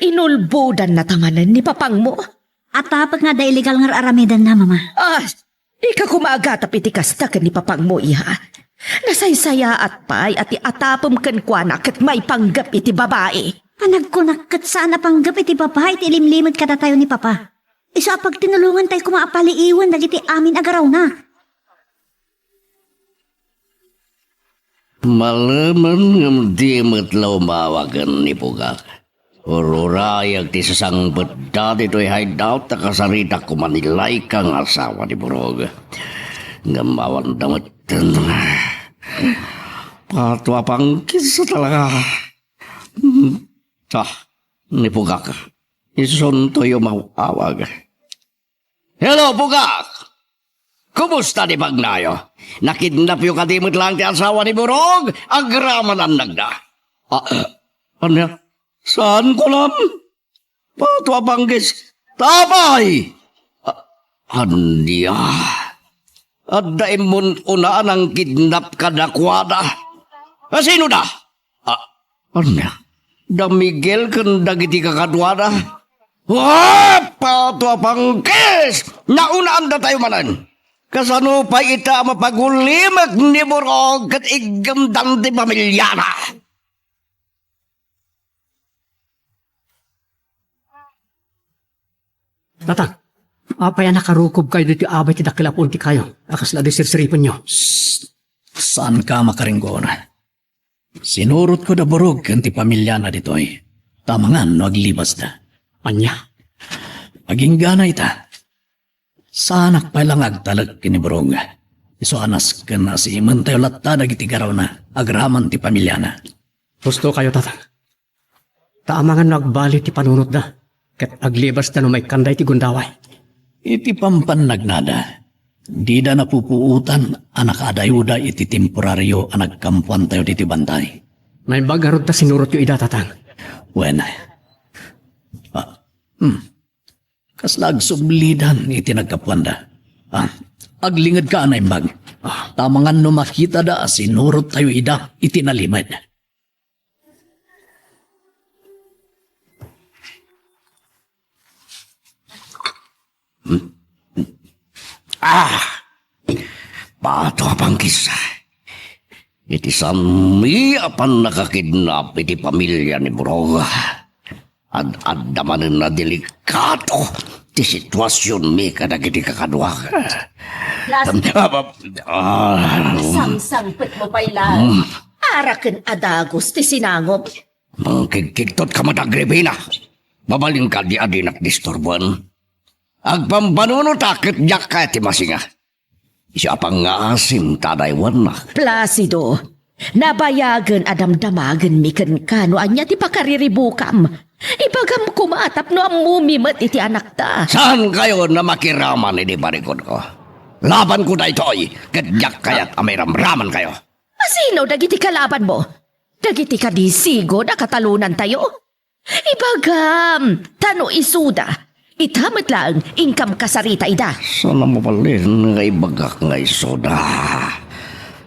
inulbodannata manen ni papangmo? Atapek nga adda illegal nga ar-aramidenna, Mama. Ah, ika koma agatap iti kasta ken ni papangmo, iha. Nasaysayaat pay a ti atapem kenkuana ket maipanggep iti babai. Panagkunak ket saan a panggep iti babai ti ilimlimed kadatayo ni Papa. Isu a pagtinulongantayo koma a paliiwen dagiti amin a garawna. Malemen ngem di met la umawagen ni Bugak. Ururayag ti sasangbetda ditoy hideout ta kasaritak koma ni Laika nga asawa ni Burog. Ngem awan da metten. Patua pangkis talaga. Hmm. Ah, ni Bugak. Isuntoyo maawag. Hello, Bugak! Kumusta ti bagnayo? Nakidnapyo kadi met laeng ti asawa ni Burog? Agraman a nagda. Ah, ania? Saan kunam? Patua pangkis. Tapay! Ah, ania? Adda immun-una a nangkidnap kadakuada. Ah, sino da? Ah, ania? Da Miguel ken dagiti kakaduana? Wa! Patua pangkis! Naunaandatayo manen! Kasano pay ita a mapagulimek ni Burog ket iggemdan ti pamiliana? Tatang, apay a nakarukobkayo ditoy abay ti dakkel a puon ti kayo a kasla di sirsiripenyo? Sst! Saanka makaringgor. Sinurotko da Burog ken ti pamiliana ditoy. Ta amangan no aglibasda. Ania? Aginggana ita. Saanak pay la nga agtalek ken ni Burog. Isu a nasken a siimentayo latta dagiti garawna agraman ti pamiliana. Husto kayo, Tatang. Ta amangan no agbali ti panunotda, ket aglibasda no maikkanda iti gundaway. Iti pampannagnada, dida napupuotan a nakaadayuda iti temporario a nagkampuantayo ditoy bantay. Naimbag ngarud ta sinurotyo ida, Tatang. Wen. Ah, hmm. Kasla agsublidan iti nagkapuanda. Ah, aglingedka a naimbag. Ah, ta amangan no makitada a sinurottayo ida iti nalimed. Ah! Patua pangkis. Iti sanmi a pannakakidnap iti pamilia ni Burog. Ad-adda manen a delikado ti situasionmi kadagiti kakaduak. Las- Ah, ah, ah. Sangsangpetmo pay la. Mm. Ara ken a dagus ti sinangom. Mangkigkigtot ka met, Agripina. Mabalinka di a dinak disturboen. Agpampanunota ket diak kayat ti masinga. Isu a pangngaasim ta adaywannak. Placido, nabayagen a damdamagenmi kenka no ania ti pakariribukam. Ibagam koma tapno ammomi met iti anakta. Saankayon a makiraman iti parikodko? Labanko daytoy, ket diak kayat a mairamramankayo. Asino dagiti kalabanmo? Dagiti kadi sigud a katalonantayo? Ibagam, ta no isuda, ita met laeng inkam kasarita ida. Saan a mabalin nga ibagak nga isuda?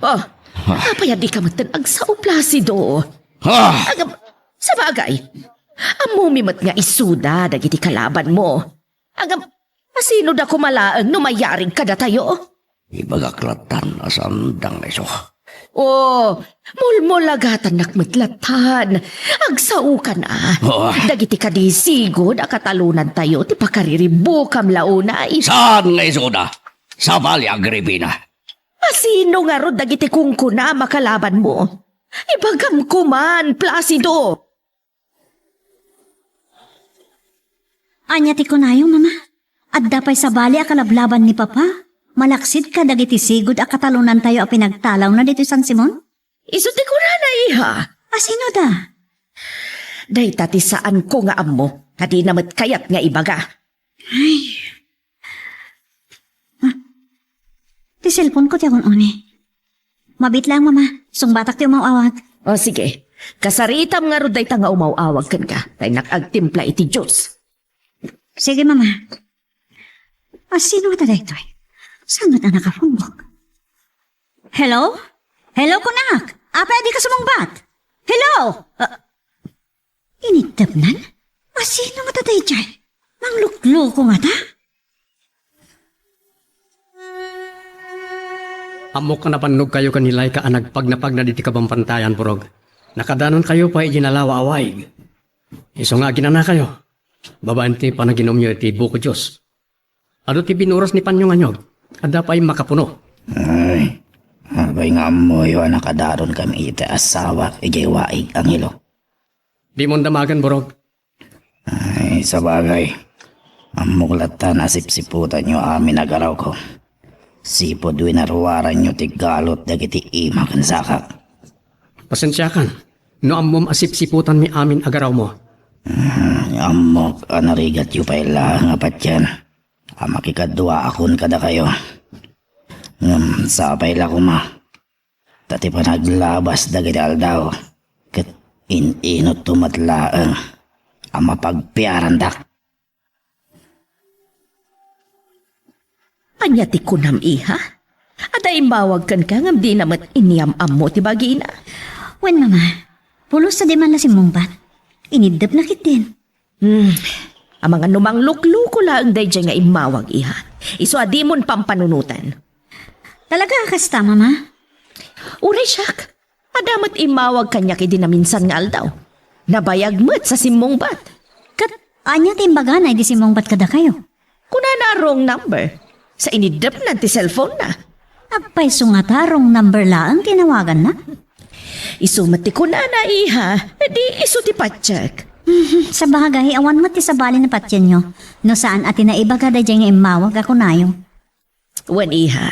Oh, apay a dika metten agsao, Placido? Ah! Agam, sabagay, ammomi met nga isuda dagiti kalabanmo. Agam, asino da koma laeng no mayarig kadatayo? Ibagak lattan a saanda nga isu. Oh, mulmulagatannak met lattan. Agsaokan a. Oh. Dagiti kadi sigud a katalonantayo ti pakariribukam la unay. Saan nga isuda? Sabali, Agripina. Asino ngarud dagiti kunkunam a kalabanmo? Ibagam koman, Placido. Ania ti kunayo, Mama? Adda pay sabali a kalablaban ni Papa? Malaksid kadagiti sigud a katalonantayo a pinagtalawna ditoy San Simon? Isu ti kunana, iha. Asino da? Dayta ti saanko nga ammo, ta dina met kayat nga ibaga. Ay. Ah, ti cellphone ko ti awan-oni. Mabiit lang, Mama. Sungbatak ti umaw-awag. O, sige. Kasaritam ngarud dayta nga umaw-awag kenka. Ta innak agtimpla iti juice. Sige, Mama. Asino ta daytoy? Saan met a nakapumbok? Hello? Hello, kunak! Apay a dika sumungbat? Hello? Ah, Inittepnan? Asino ngata daydiay? Manglukloko ngata? Ammok a napannogkayo ken ni Laika a nagpagnapagna diti kabambantayan, Burog. Nakadanonkayo pay idiay nalawa a waig. Isu nga aginanakayo, babaen ti panaginumyo iti buko Dios. Adu ti binuros ni panyo nga anyog, adda pay makapuno. Ay, apay nga ammoyo a nakadaron kami iti asawa idiay waig, Angelo? Dimon damagen, Burog. Ay, sabagay, ammok latta nga sipsiputanyo amin a garawko. Sipud winaruaranyo ti galut dagiti ima ken sakak. Pasensiakan, no ammom a sipsiputanmi amin a garawmo. Ah, ammok a narigatyo pay laeng a patien a makikaduaakon kadakayo. Ngem sapay la koma ta ti panaglabas dagiti aldaw ket in-inutto met laeng a mapagpiarandak. Ania ti kunam, iha? Adda immawag kenka ngem dina met inyam-ammo ti bagina? Wen, Mama, pulos a di man la simmungbat. Iniddepna ketdin. Hmm. Amangan no manglukluko laeng daydiay nga immawag, iha. Isu a dimon pampanunoten. Talaga a kasta, Mama? Uray siak. Adda met immawag kaniak idi naminsan nga aldaw. Nabayag met sa simmungbat. Ket ania ti imbagana idi simmungbat kadakayo? Kunana a wrong number. Sa iniddepnan ti cellphone-na. Apay, isu ngata wrong number laeng ti inawaganna? Isu met ti kunana, iha, di isu ti patiek. Sabagay, awan met ti sabali ni patienyo no saan a ti naibaga daydiay nga immawag a kunayo. Wen, iha,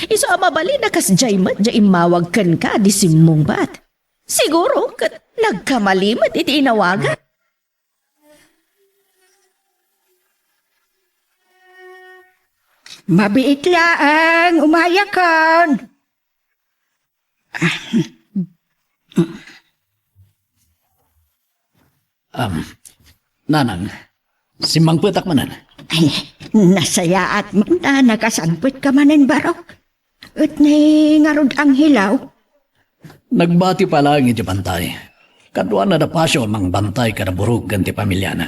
isu a mabalin a kasdiay met diay immawag kenka di simmungbat. Siguro ket nagkamali met iti inawagan. Mabiit laeng, umayakon. Am, Nanang, simmangpetak manen. Ay, nasayaat man ta nakasangpetka manen, Barok. Et ni ngarud, Angelo? Nagbati pay laeng iti bantay. Kaduana da Pasio a mangbantay kada Burog ken ti pamiliana.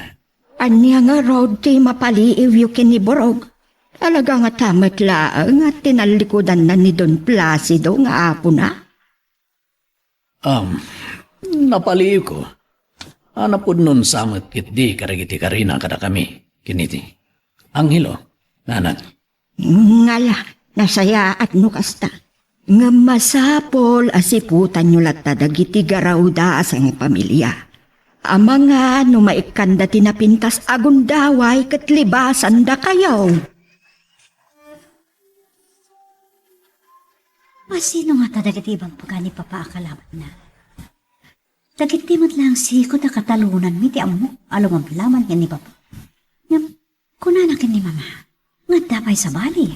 Ania ngarud ti mapaliiwyo ken ni Burog? Talaga ngata met laeng a tinallikudanna ni Don Placido nga apona? Am, napaliiwko a napudnon sa met ketdi kadagiti karina kadakami, ken iti Angelo, nanang. Ngala, nasayaat no kasta. Ngem masapul a siputanyo latta dagiti garawda a sangpamilia. Amangan no maikkanda ti napintas a gundaway ket libasandakayo. Asino ngata dagiti ibagbaga ni Papa a kalabatna? Dagiti met laeng sikut a katalonanmi ti ammok a lumablaman ken ni Papa. Ngem kunana ken ni Mama nga adda pay sabali.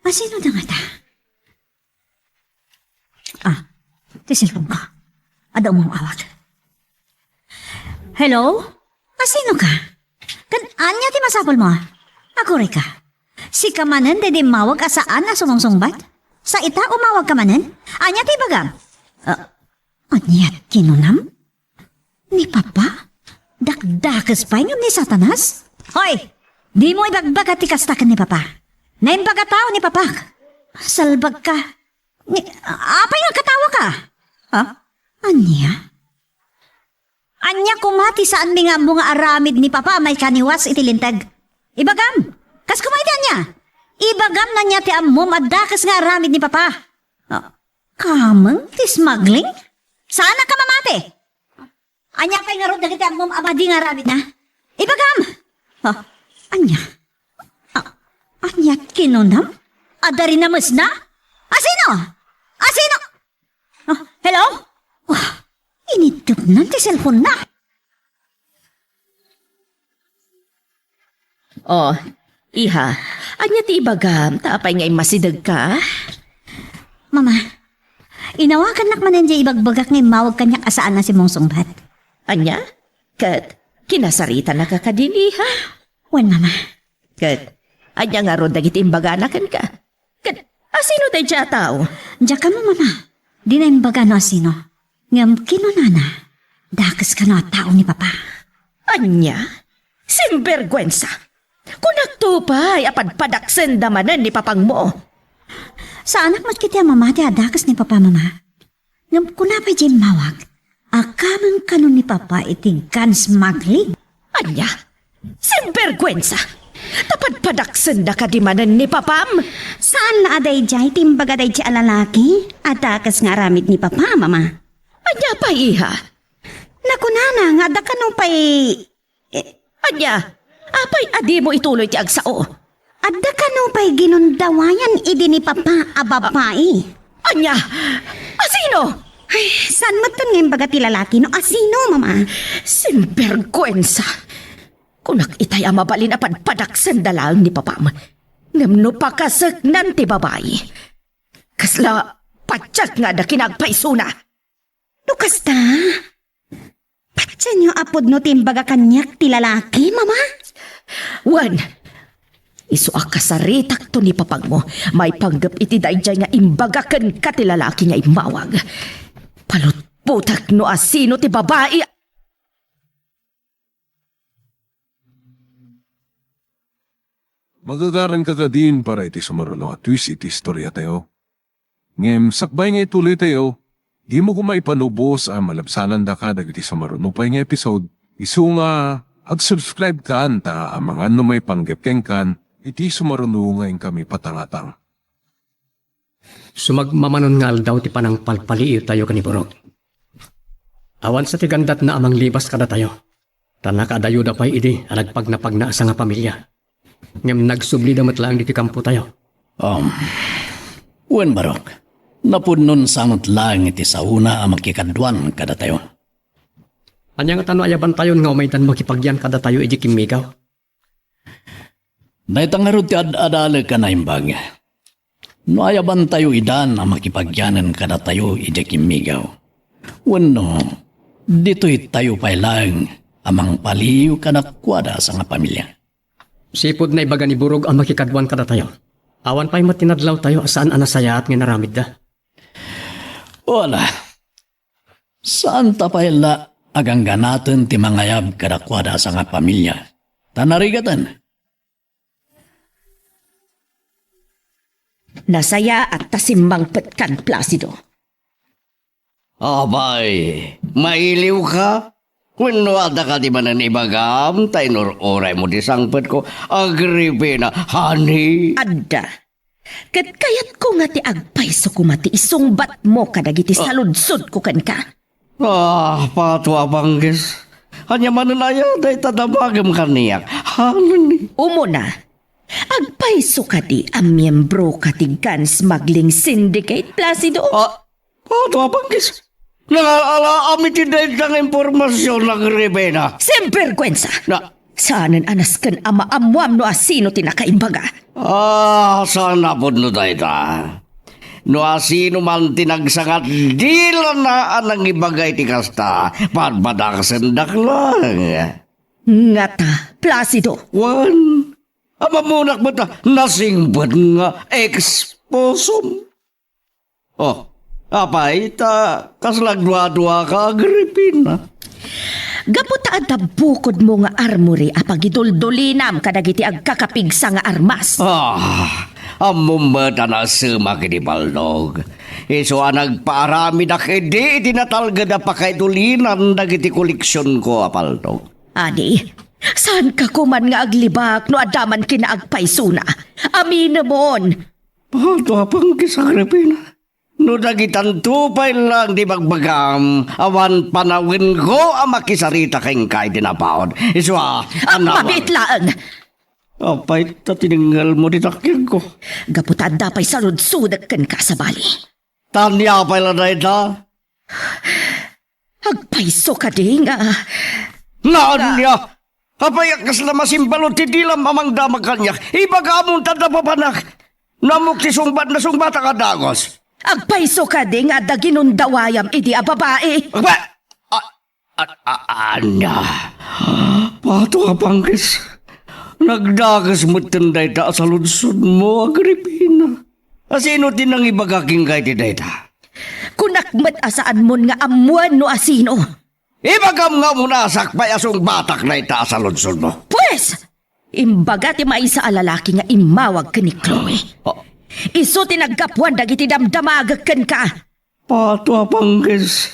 Asino da ngata? Ah, ti cellphone ko. Adda umawawag. Hello? Asino ka? Ken ania ti masapulmo? Agurayka. Sika manen daydi immawag a saan a sumungsungbat? Sa ita, umawagka manen? Ania ti ibagam? Ah, ania ti kinunam? Ni Papa? Dakdakes pay ngem ni Satanas? Hoy! Dimo ibagbaga ti kasta ken ni Papa. Naimbaga tao ni Papak. Salbagka. Ni, apay nga katawaka? Ha? Ania? Ania koma ti saanmi nga ammo nga aramid ni Papa a maikaniwas iti linteg? Ibagam! Kas koma iti ania? Ibagam no ania ti ammom a dakes nga aramid ni Papa. Ah, kameng ti smuggling? Saanak a mamati? Ania pay ngarud dagiti ammom a madi nga aramidna? Ibagam! Ah, ania? Ah, ania kinunam? Adda rinamesna? Asino? Asino? Ah, hello? Ah, iniddepnan ti cellphone-na. Oh, iha, ania ti ibagam? Ta apay nga immasidegka? Mama, inawagannak manen diay ibagbagak nga immawag kaniak a saan a simmungsungbat. Ania? Ket kinasaritanaka kadin, iha? Wen, Mama. Ket ania ngarud dagiti imbagana kenka? Ket asino daydiay a tao? Diak ammo, Mama. Dina imbaga no asino. Ngem kinunana, dakes kano a tao ni Papa. Ania? Simberguensa! Kunakto pay a padpadaksenda manen ni Papangmo. Saanak met ketdi a mamati a dakes ni Papa, Mama. Ngem kuna pay diay immawag Akameng kano ni Papa iti gun smuggling? Ania? Sinberguensa! Napadpadaksenda kadi manen ni Papam? Saan la a daydiay ti imbaga daydiay a lalaki a dakes nga aramid ni Papa, Mama. Ania pay, iha? Nakunana nga adda kano pay, eh, Ania? Apay a dimo ituloy ti agsao? Adda kano pay ginundawayan idi ni Papa a babai? Ania? Asino? Ay, saan metten nga imbaga ti lalaki no asino, Mama? Sinberguensa! Kunak itay a mabalin a padpadaksenda laeng ni Papam. Ngem no pakaseknan ti babai, kasla patiek nga adda kinaagpaysona. No kasta, patienyo a pudno ti imbaga kaniak ti lalaki, Mama? Wen, isu a kasaritakto ni Papangmo, maipanggep iti daydiay nga imbaga kenka ti lalaki nga immawag. Palutpotak no asino ti babai. Magagaranka kadin para iti sumaruno a twist iti istoriatayo. Ngem sakbay nga ituloytayo, dimo koma ipanubos a malabsanandaka dagiti sumaruno pay nga episode, isu nga ag-subscribekan ta amangan no maipanggep kenkan iti sumaruno nga inkami patangatang. Sumagmamano nga aldaw ti panangpalpaliiwtayo ken ni Burog. Awan sa ti gandatna a manglibas kadatayo, ta nakaadayoda pay idi a nagpagnapagna a sangapamilia. Ngem nagsublida met laeng ditoy kampotayo. Um, wen, Burog, napudnon sa met laeng iti saona a makikaduan kadatayo. Ania ngata no ayabantayon nga umaydan makipagyan kadatayo idiay kimmigaw? Dayta ngarud ti ad-adalek a naimbag. No ayabantayo idan a makipagyanen kadatayo idiay kimmigaw, wenno ditoytayo pay laeng a mangpaliiw kadakuada a sangapamilia. Sipud naibaga ni Burog a makikaduan kadatayo, awan pay met ti nadlawtayo a saan a nasayaat nga inaramidda. Wala. Saanta pay la a gangganaten ti mangayab kadakuada a sangapamilia. Ta narigaten. Nasayaat ta simmangpetkan, Placido. Apay, mailiwka? Wenno adda kadi manen ibagam ta inur-uraymo ti sangpetko, Agripina, honey? Adda. Ket kayatko nga ti agpayso koma ti isungbatmo kadagiti Ah. saludsodko kenka. Ah, Pato a Panggis. Ania manen aya dayta damagem kaniak? Honey? Umuna, agpayso kadi a miyembroka ti gun smuggling syndicate, Placido? Ah, Pato a Panggis. Nangalaalaam iti dayta nga impormasion, Agripina. Simbergwensa! Na- Saanen a nasken a maammoam no asino ti nakaimbaga. Ah, saan a pudno dayta. No asino man ti nagsangadilana a nangibaga iti kasta, padpadaksendak laeng. Ngata, Placido. Wen, ammonak met a nasingpet nga eksposom. Oh, apay, ta kasla agduaduaka, Agripina? Gapu ta adda bukodmo nga armory a pagiduldulinam kadagiti agkakapigsa nga armas. Ah, ammom met a nasemak iti ballog. Isu a nagpaaramidak idi iti natalged a pakaidulinan dagiti koleksionko a ballog. Adi, saanka koman nga aglibak no adda man kinaagpaysona? Aminemon! Pato a Panggis, Agripina. No dagitanto pay laeng ti bagbagam, awan panawenko a makisarita kenka iti napaut. Isu a, Agpabiit laeng! Apay ta tinengngelmo ti takyagko? Gapu ta adda pay saludsodek kenka, sabali. Ania pay la dayta? Agpayso kadi nga Ania? Apay a kasla masimbalud ti dilam a mangdamag kaniak? Ibagamon ta adda papanak. No ammok ti sungbat, nasungbatak a dagus. Agpayso kadi nga adda ginundawayam idi a babai? Agpa! A-, a-, a-, ania? Pato a Panggis. Nagdakes metten dayta a saludsodmo, Agripina. Asino ti nangibaga kenka iti dayta? Kunak met a saanmon nga ammoen no asino. Ibagam nga umuna a sakbay a sungbatak dayta a saludsodmo. Pues, imbaga ti maysa a lalaki nga immawag ken ni Chloe. Ah. Isu ti naggapuan dagiti damdamagek kenka. Pato a Panggis.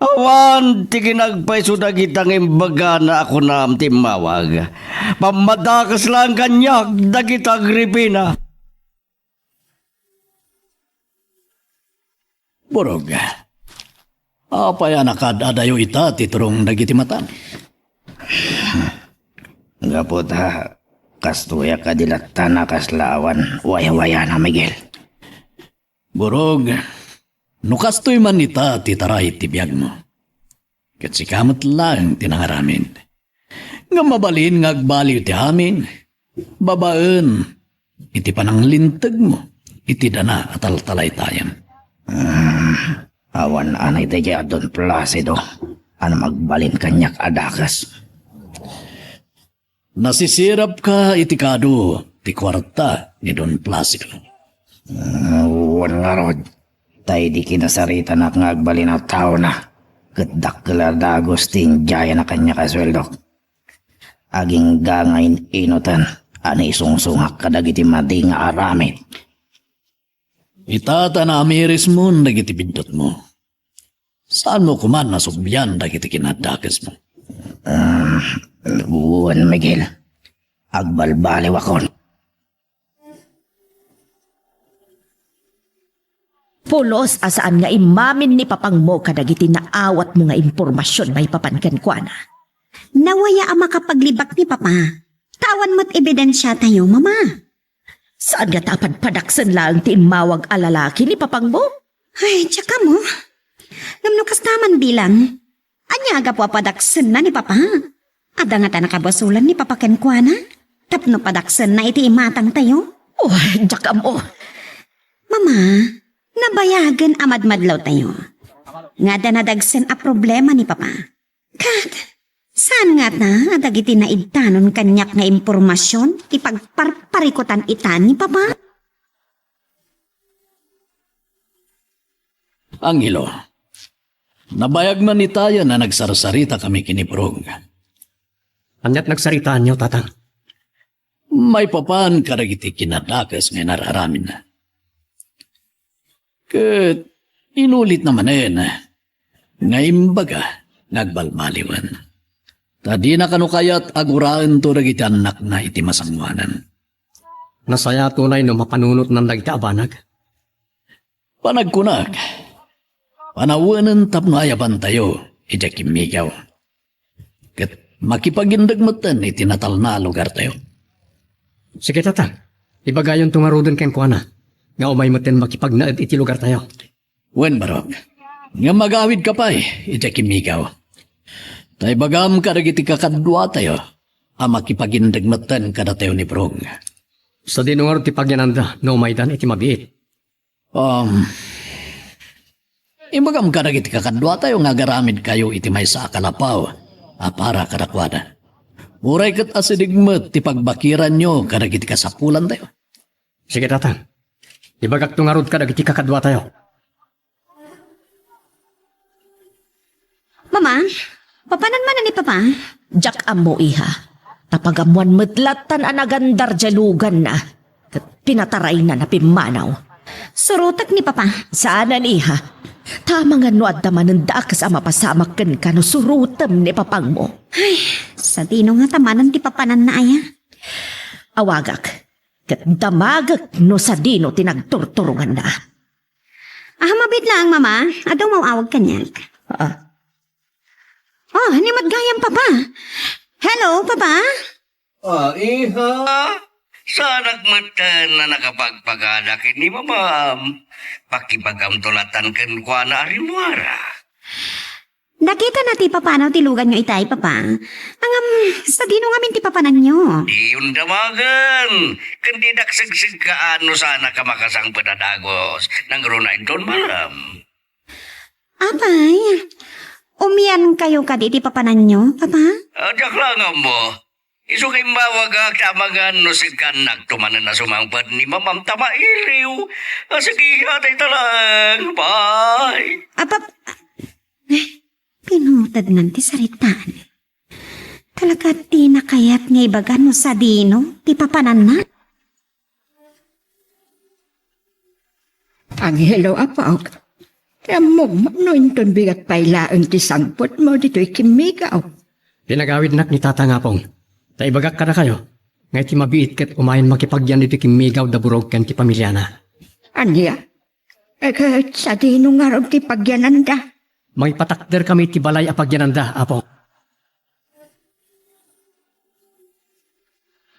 Awan ti kinagpayso dagita nga imbagana a kunam ti immawag. Pammadakes laeng kaniak dagita agripina. Burog, apay a nakaad-adayo ita ti turong dagiti matam? Gapu ta kastoyak a di latta a kasla awan wayawayana, Miguel. Burog, no kastoy man ita ti taray ti biagmo, ket sika met laeng ti nangaramid. Ngem mabalin nga agbaliw ti amin, babaen iti pananglintegmo iti dana a taltalaytayem. Ah, awan a naidiay a Don Placido a magbalin kaniak a dakes. Nasisirapka iti kadu ti kuarta ni Don Placido. Ah, wen ngarud, ta idi kinasaritanak nga agbalin a taona, ket dakkel a dagus ti indiayan a kaniak a sueldok. Agingga nga in-inutan a naisungsongak kadagiti madi nga aramid. Ita ta naamirismon dagiti biddutmo. Saanmo koma a nasubyan dagiti kinadakesmo? Ah, wen, Miguel. Agbalbaliwakon. Pulos a saan nga immamin ni papangmo kadagiti naawatmo nga impormasion maipapan kenkuana. Nawaya a makapaglibak ni Papa. Ta awan met ebidensiatayo, Mama. Saan nga ta padpadaksen laeng ti immawag a lalaki ni papangmo? Ay, diak ammo. Ngem no kasta man bilang, ania a gapu a padaksenna ni Papa? Adda ngata nakabasolan ni Papa kenkuana tapno padaksenna iti imatangtayo? Oh, diak ammo. Mama, nabayagen a madmadlawtayo nga adda nadagsen a problema ni Papa. Ket, saan ngata a dagiti naibtanon kaniak nga impormasion ti pagparparikutan ita ni Papa? Angelo, nabayag man itayen a nagsarsaritakami ken ni Burog. Aniat nagsaritaanyo, Tatang? Maipapan kadagiti kinadakes nga inararamidna. Ket inulitna manen nga imbaga nga agbalbaliwen. Ta dina kano kayat a guraento dagiti annakna iti masangoanan. Nasayaat unay no mapanunotnan dagiti a banag. Panagkunak, panawenen tapno ayabantayo idiay kimmigaw. Ket makipagindeg metten iti natalna a lugartayo. Sige, Tatang. Ibagayonto ngaruden kenkuana nga umay metten makipagnaed iti lugartayo. Wen, Barok. Ngem agawidka pay idiay kimmigaw. Ta ibagam kadagiti kakaduatayo a makipagindeg metten kadatayo ni Burog. Sadino ngarud ti pagyananda no umaydan iti mabiit? Um, ibagam kadagiti kakaduatayo nga agaramidkayo iti maysa a kalapaw a para kadakuada. Uray ket asideg met ti pagbakiranyo kadagiti kasapulantayo. Sige, Tatang. Ibagakto ngarud kadagiti kakaduatayo. Mama, papanan manen ni Papa? Diak ammo, iha. Ta pagammoan met lattan a nagandar diay luganna. Ket pinatarayna a pimmanaw. Surotek ni Papa. Saanen, iha. Ta amangan no adda manen dakes a mapasamak kenka no surotem ni papangmo. Ay, sadino ngata manen ti papananna aya? Awagak. Ket damagek no sadino ti nagturturonganna. Ah, mabiit laeng, Mama. Adda umaw-awag kaniak. Ah. Oh, ni met gayam, Papa. Hello, Papa? Ah, iha. Saanak metten a nakapagpagada ken ni Mamam. Pakibagamto lattan kenkuana a rimmuara. Nakitana ti papanaw ti luganyo itay, Papa. Ngem, sadino ngamin ti papananyo? Diyon damagen. Ken didak segsegkaan no saanak a makasangpet a dagus. Nangruna inton malam. Apay, umiankayo kadi iti papananyo, Papa? Ah, diak la nga ammo. Isu nga immawagak ta amangan no seggannakto manen a sumangpet ni Mamam ta mailiw. Ah, sige, atay ta laeng. Bye. Apa, eh, pinutednan ti saritaan. Talaga, dina kayat nga ibaga no sadino ti papananna? Angelo, apok. Ti ammom, no inton bigat pay laeng ti sangputmo ditoy kimmigaw. Pinagawidnak ni Tata nga Apong. Ta ibagak kadakayo, nga iti mabiit ket umayen makipagyan iti kimmigaw da Burog ken ti pamiliana. Ania? E ket sadino ngarud ti pagyananda? Mangipatakderkami iti balay a pagyananda, Apo.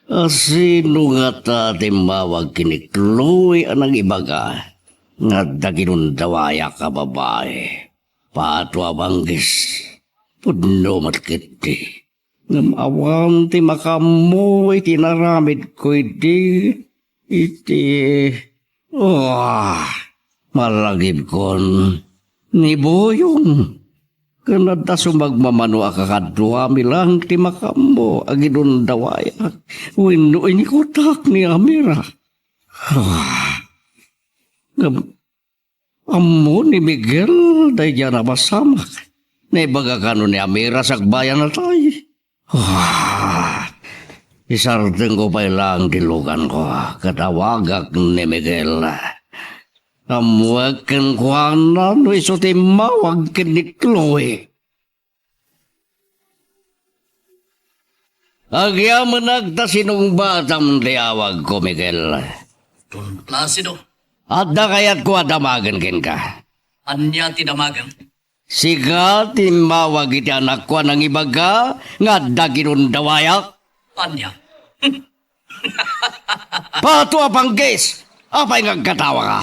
A sino ngata ti immawag ken ni Chloe a nangibaga nga adda ginundawayak a babai? Pato a banggis, pudno met ketdi. Ngem awan ti makaammo iti inaramidko idi. Iti, ah, malagipkon ni Boyong. Ken adda sumagmamano a kakaduami laeng ti makaammo a ginundawayak wenno inikutak ni Amira. Ah, ngem ammo ni Miguel daydiay a napasamak. Naibaga kano ni Amira a agbayanatay. Ah, isardengko pay laeng ti luganko, ket awagak ni Miguel. Ammoek kenkuana no isu ti immawag ken ni Chloe. Agyamanak ta sinungbatam ti awagko, Miguel. Don Placido. Adda kayatko a damagen kenka. Ania ti damagem? Sika ti immawag iti anakko a nangibaga nga adda ginundawayak. Ania? Pato a panggis! Apay nga agkatawaka?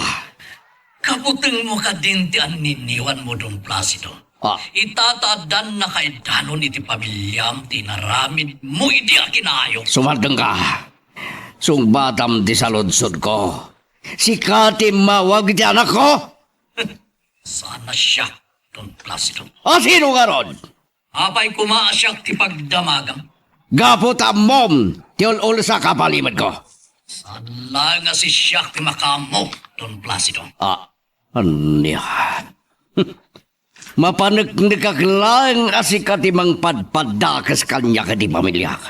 Kabutengmo kadin ti anniniwanmo, Don Placido. Ah. Ita ta addan nakaiddanon iti pamiliam ti inaramidmo idi a kinaayog. Sumardengka. Sungbatam ti saludsodko. Sika ti immawag iti anakko? Saan a siak, Don Placido. A sino ngarud? Apay koma a siak ti pagdamagam? Gapu ta ammom ti ul-ulsak a palimedko. Saan laeng a sisiak ti makaammo, Don Placido. Ah, ania? Mapaneknekak laeng a sika ti mangpadpadakes kaniak iti pamiliak.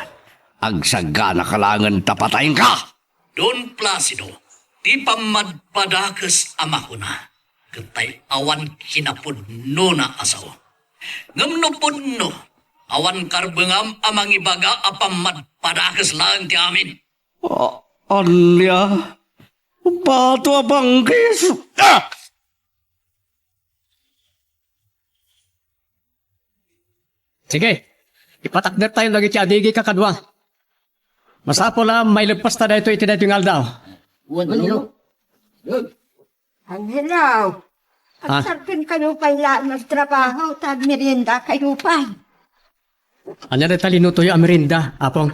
Agsaganaka laengen ta patayenka! Don Placido, ti pammadpadakes a makuna, ket tay awan kinapudnona a sao. Ngem no pudno, awan karbengam a mangibaga a pammadpadakes laeng ti amin. A-, ania? Pato a panggis! Ah! Sige, ipatakdertayo dagiti adigi kakadua. Masapul a maileppasta daytoy iti daytoy nga aldaw. Angelo, ah, agserbi kayo pay la nagtrabaho, ta agmerienda kayo pay. Ania dayta linutoyo a merienda, Apong?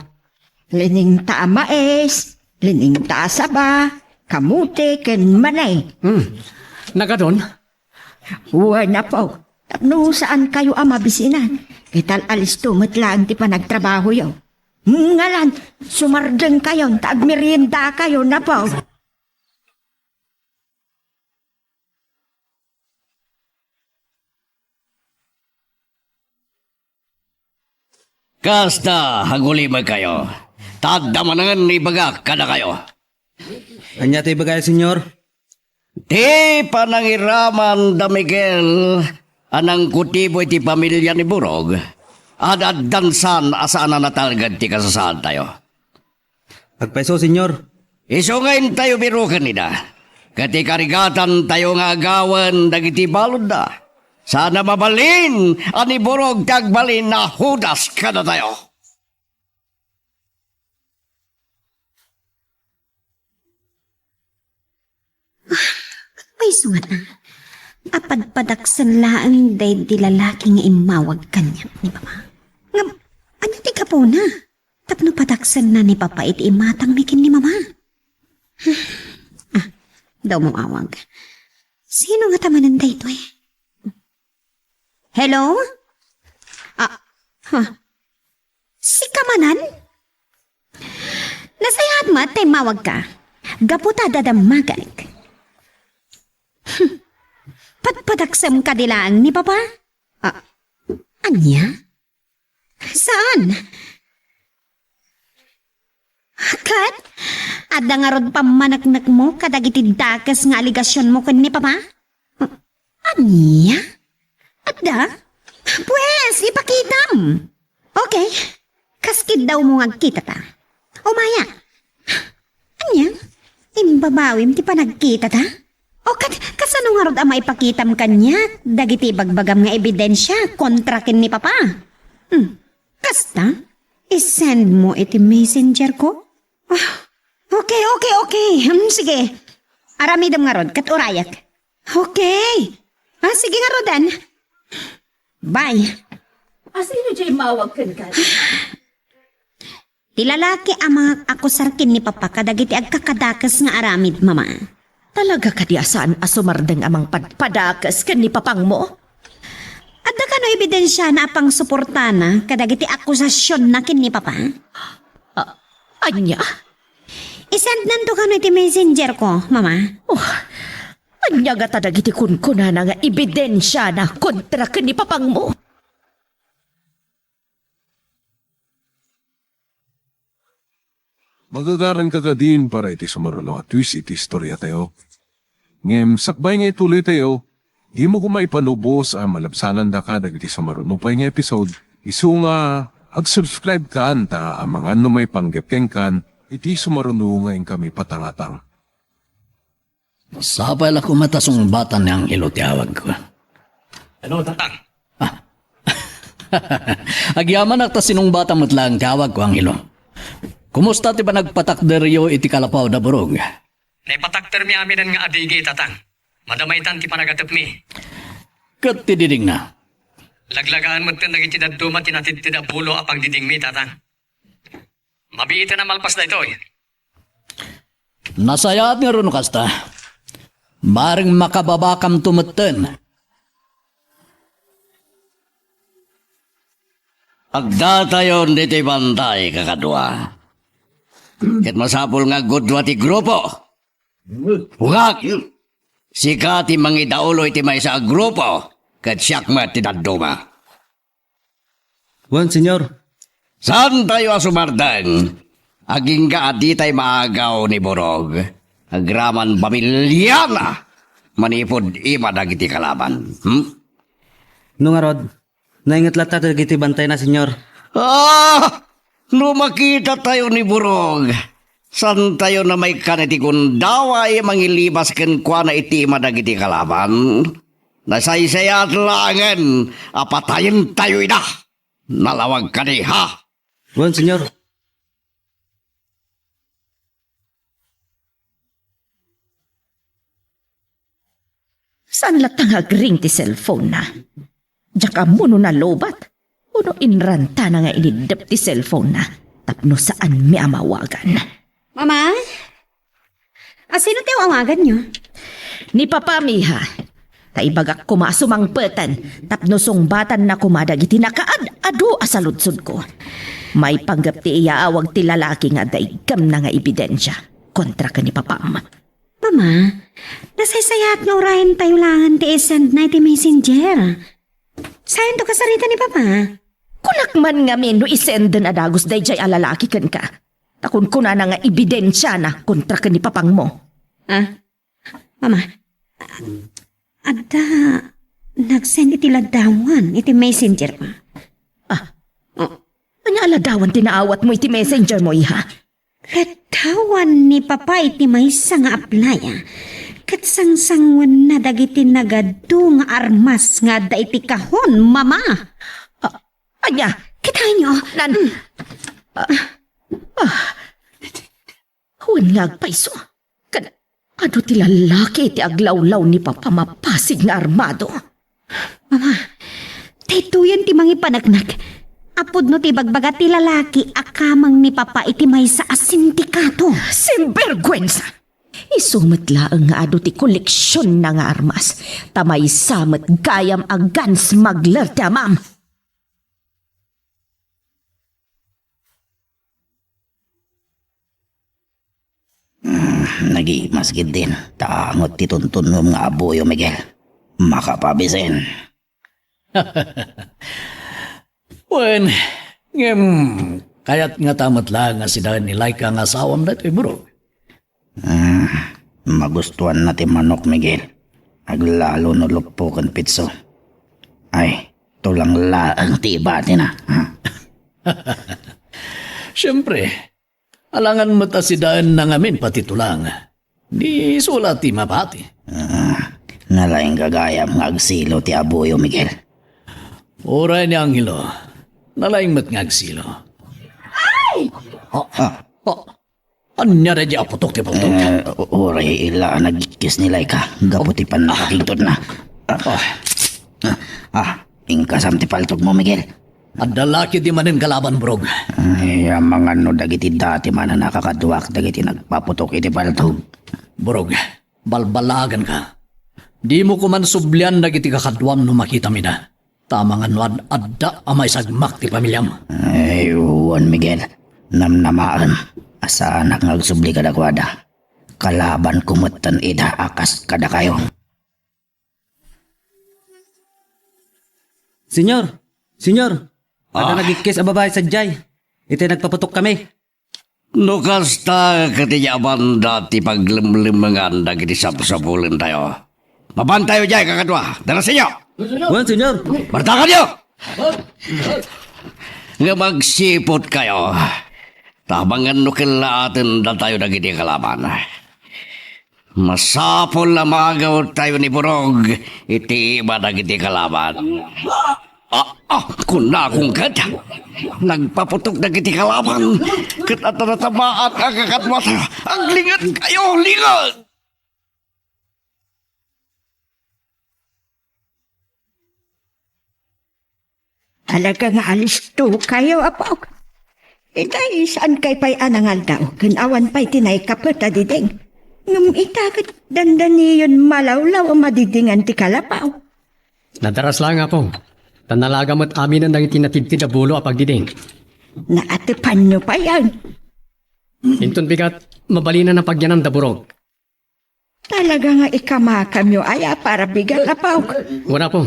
Liningta a mais, liningta a saba, kamote, ken mani. Hmm. Nagadon? Wen, Apo. Tapno saan kayo a mabisinan, ket al-alisto met laeng ti panagtrabahoyo. Ngalan, sumardeng kayon ta agmerienda kayo, Apo. Kasta, agulimekkayo. Ta adda manen ibagak kadakayo. Ania ti ibagayo, Señor? Ti panangiraman da Miguel a nangkutibo iti pamilia ni Burog, ad-addan saan a saan a natalged ti kasasaadtayo. Agpayso, Señor. Isu nga intayo biroken ida, ket ikarigatantayo nga agawen dagiti baludda. Saan a mabalin a ni Burog ti agbalin a Judas kadatayo. Payso ngata, apadpadaksen laeng daydi lalaki nga immawag kaniak ni Papa. Ngem, ania ti gapuna? Tapno padaksenna ni Papa iti imatangmi ken ni Mama. Ah, daw mawawag. Sino ngata manen daytoy? Hello? Ah, ha. Sika manen? Nasayaat met ta immawagka. Gapu ta adda dammagek. Hmm. Padpadaksem kadi laeng ni Papa? Ah, ania? Saan? Ket, adda ngarud pammaneknekmo kadagiti dakes nga alegasionmo ken ni Papa? Ania? Adda? Pwes, ipakitam. Okay. Kas kiddawmo nga agkitata. Umaya. Ania? Imbabawim ti panagkitata? O kat-, kasano ngarud a maipakitam kaniak dagiti ibagbagam nga ebidensia kontra ken ni Papa? Hmm. Kasta? Isend mo iti messenger ko? Ah, okay, okay, okay. Hmm, sige. Aramidem ngarud, ket urayak. Okay. Ah, sige ngaruden. Bye. Asino diay mawag kenka? Ti lalaki a mangaakusar ken ni Papa kadagiti agkakadakes nga aramid, Mama. Talaga kadi a saan a sumardeng a mangpadpadakes ken ni Papangmo? Adda kano ebidensiana a pangsuportana kadagiti akusasionna ken ni Papa? Ah, ania? Isendnanto kano iti messenger ko, Mama. Oh, ania ngata dagiti kunkunana nga ebidensiana kontra ken ni Papangmo? Magagaranka kadin para iti sumaruno a twist iti istoriatayo. Ngem sakbay nga ituloytayo, dimo koma ipanubos a malabsanandaka dagiti sumaruno pay nga episode. Isu nga ag-subscribe kan ta amangan no maipanggep kenkan iti sumaruno nga inkami patangatang. Sapay la koma ta sungbatan ni Angelo ti awagko. Ano, Tatang? Ah. Agyamanak ta sinungbatan met laeng ti awagko, Angelo. Kumusta ti panagpatakderyo iti kalapaw da Burog? Naipatakdermi aminen nga adigi, Tatang. Madamaitan ti panagatepmi. Ket ti didingna? Laglagaan metten dagiti dadduma ti natidted a bulo a pagdidingmi, Tatang. Mabiiten a malpas daytoy. Nasayaat ngarud no kasta. Bareng makababakamto metten. Agdatayon ditoy bantay, kakadua. Ket masapul nga aggudua ti grupo. Wen, sika ti mangidaulo iti maysa a grupo, ket siak met ti dadduma. Wen, Señor. Saantayo a sumardeng, agingga a ditay maagaw ni Burog, agraman pamiliana, manipud ima dagiti kalaban. Hmm? No ngarud, nainget latta dagiti bantayna, Señor. Ah! No makitatayo ni Burog, saantayo a maikkan iti gundaway mangilibas kenkuana iti ima dagiti kalaban. Nasaysayaat laengen a patayentayo ida. Nalawag kadi, ha? Wen, Señor. Saan latta nga agring ti cellphone-na? Diak ammo no nalobat, wenno inrantana nga iniddep ti cellphone-na tapno saanmi a mawagan. Mama? Asino ti awaganyo? Ni Papam, iha. Ta ibagak koma a sumangpeten tapno sungbatanna koma dagiti nakaad-adu a saludsodko. Maipanggep ti iyaawag ti lalaki nga adda iggemna nga ebidensia kontra ken ni Papam. Mama, nasaysayaat nga urayentayo laengen ti isendna iti messenger. Saanto kasarita ni Papa? Kunak man ngamin no isenden a dagus daydiay a lalaki kenka. Ta kunkunana nga ebidensiana kontra ken ni Papangmo. Ah, Mama, adda nagsend iti laddawan iti messenger, Ma. Ah, oh. Ania a laddawan ti naawatmo iti messenger mo, iha? Laddawan ni Papa iti maysa nga apply, ah. Ket sangsanguenna dagiti nagadu nga armas nga adda iti kahon, Mama. Ah, ania? Kitaenyo? Nan-, ah, ah. Wen nga agpayso. Ken adu ti lalaki iti aglawlaw ni Papa mapasig nga armado. Mama, daytoyen ti mangipaneknek. Pudno ti ibagbaga ti lalaki a kameng ni Papa iti maysa a sindikato. Sinbergwensa! Isu met laeng nga adu ti koleksionna nga armas, ta maysa met gayam a gun smuggler ti amam. Hmm, nagimas ketdin, ta angot ti tuntunnom nga abuyo, Miguel. Makapabisin. Wen, ngem, kayat ngata met laeng a sidaen ni Laika nga asawam daytoy, bro? Hmm, magustuanna ti manok, Miguel. Aglalo no luppo ken pitso. Ay, tulang laeng ti ibatina, ha? Siempre, alangan met a sidaenna ngamin pati tulang. Ni isu la ti mabati. Ah, nalaing gagayam nga agsilo ti abuyo, Miguel. Uray ni Angelo, nalaing met nga agsilo. Ay! Oh, ah, oh. Ania daydi a putok ti bultok? Eh, u-, uray ila a nagikkis ni Laika gapu ti pannakakigtotna. Ah. Ah, ah, inkasam ti paltogmo, Miguel. Adda la ketdi manen kalaban, Burog. Ay, amangan no dagiti dati manen a kakaduak dagiti nagpaputok iti paltog. Burog, balbalaaganka. Dimo koman sublian dagiti kakaduam no makitam ida. Ta amangan no ad-, adda a maisagmak ti pamiliam. Ay, wen, Miguel. Namnamaem a saanak nga agsubli kadakuada. Kalabanko metten ida a kas kadakayo. Señor! Señor! Adda Ah. nagikkis a babai sadiay. Iti nagpaputokkami. No kasta, ket idiay a banda ti paglemlemengan dagiti sapsapulentayo. Mapantayo diay, kakadua. Darasenyo! Wen, señor. Bartakanyo! Ngem agsiputkayo, ta amangan no kellaatendatayo dagiti kalaban. Masapul a maagawtayo ni Burog iti iba dagiti kalaban. Ah, ah, kunakon ket, nagpaputok dagiti kalaban, ket adda natamaan a kakaduatayo. Aglingetkayo, linget! Talaga nga alistokayo, apok. Itay, saankay pay a nangaldaw ken awan pay ti naikapet a diding. Ngem ita ket dandaniyon malawlaw a madidingan ti kalapaw. Nadaras laeng, Apo. Ta nalaga met aminen dagiti natidtid a bulo a pagdiding. Naatepanyo payen. Inton bigat, mabalinen a pagyanan da Burog. Talaga nga ikamakamyo aya para bigat, Apo? Wen, Apo.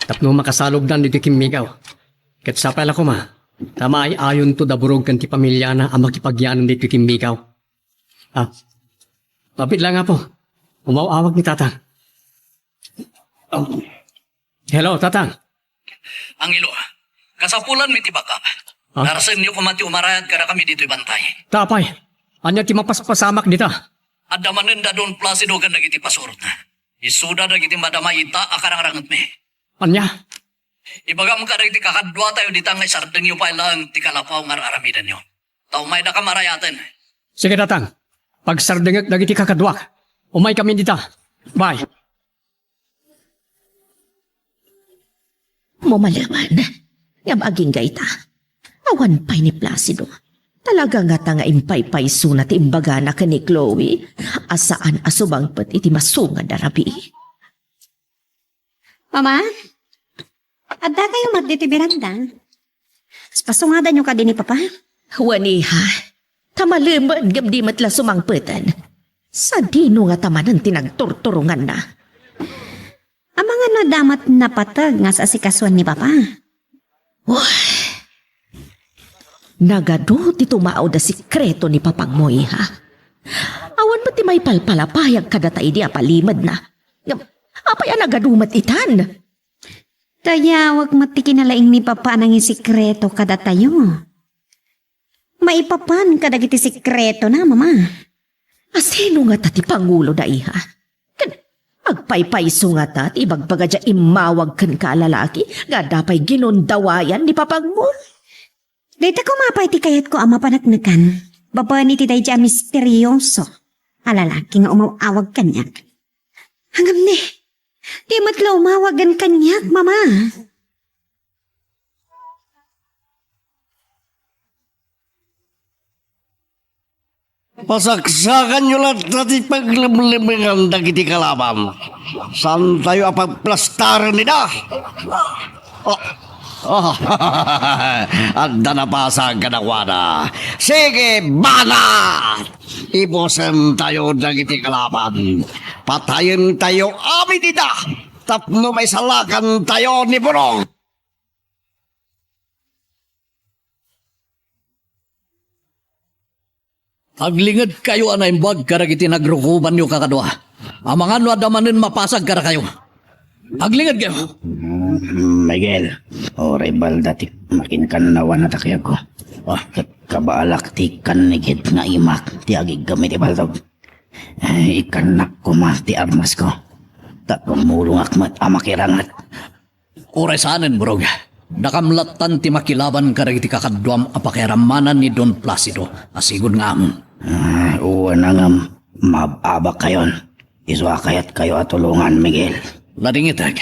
Tapno makasalogdan ditoy kimmigaw. Ket sapay la koma, ta maay-ayonto da Burog ken ti pamiliana a makipagyanan ditoy kimmigaw. Ah, mabiit laeng, Apo. Umaw-awag ni Tatang. Hello, Tatang. Angelo, kasapulanmi ti bakam. Ah? Darasenyo koma ti umarayat kadakami ditoy bantay. Ta apay, ania ti mapaspasamak dita? Adda manen da Don Placido ken dagiti pasurotna. Isuda dagiti madama ita a karangrangetmi. Ania? Ibagam kadagiti kakaduatayo dita nga isardengyo pay laeng ti kalapaw nga ar-aramidenyo. Ta umaydaka marayaten. Sige, Tatang. Pagsardengek dagiti kakaduak. Umaykami dita. Bye. Mumaleman, ngem agingga ita. Awan pay ni Placido. Talaga ngata nga impaypaysona ti imbagana ken ni Chloe a saan a sumangpet iti masungad a rabii. Mama, adda kayo met ditoy beranda? Pasungadanyo kadi ni Papa? Wen, iha. Ta malemen ngem di met la sumangpeten. Sadino ngata manen ti nagturturonganna? Amangan no adda met napateg nga as-asikasuan ni Papa. Uy. Nagadu ti tumaud a sikreto ni papangmo, iha. Awan met ti maipalpalapayag kadata idi a palimedna. Ngem, apay a nagadu met itan? Dayawek met ti kinalaing ni Papa a nangisikreto kadatayo. Maipapan kadagiti sikretona, Mama. Asino ngata ti panguloda, iha? Ken agpaypayso ngata ti ibagbagadia immawag kenka a lalaki nga adda pay ginundawayan ni papangmo? Dayta koma pay ti kayatko a mapaneknekan babaen iti daydi a misterioso a lalaki nga umaw-awag kaniak. Ngem ni, di met la umawag ken kaniak, Mama. Pasaksakanyo latta ti paglemlemengan dagiti kalaban. Saantayo a pagplastaren ida. Oh. Oh. Adda napasag kadakuada. Sige, banat! Ibusentayo dagiti kalaban. Patayentayo amin ida tapno maisalakantayo ni Burog. Aglingedkayo a naimbag kadagiti nagrukobanyo kakadua. Amangan no adda manen mapasag kadakayo. Aglingedkayo. Mm, Miguel, uray balda ti makinkanawan a takayagko. Ah, ket kabaalak ti kannigit nga imak ti agiggam iti baltog. Eh, ikannak koma ti armasko. Ta tumulongak met a makiranget. Uray saanen, Burog. Dakam lattan ti makilaban kadagiti kakaduam a pakiarammanan ni Don Placido a sigud nga amom. Ah, wen a ngem, maab-abakkayon. Isu a kayatkayo a tulongan, Miguel. Ladingitek.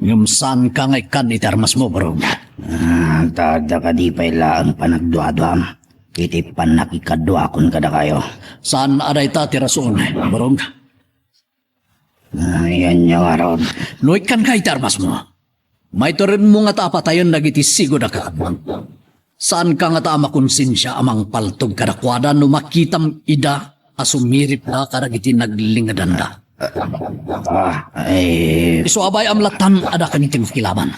Ngem saanka nga ikkan iti armasmo, Burog. Ah, ta adda kadi pay laeng panagduaduam iti pannakikaduakon kadakayo. Saan a dayta ti rason, Burog? Ah, yan nga ngarud. No ikkanka iti armasmo, maituredmo ngata a patayen dagiti sigud a kaaduan. Saanka ngata a makonsensia a mangpaltog kadakuada no makitam ida a sumiripda kadagiti naglingedanda? Ah, eh. Isu a bay-am lattan a dakami ti makilaban.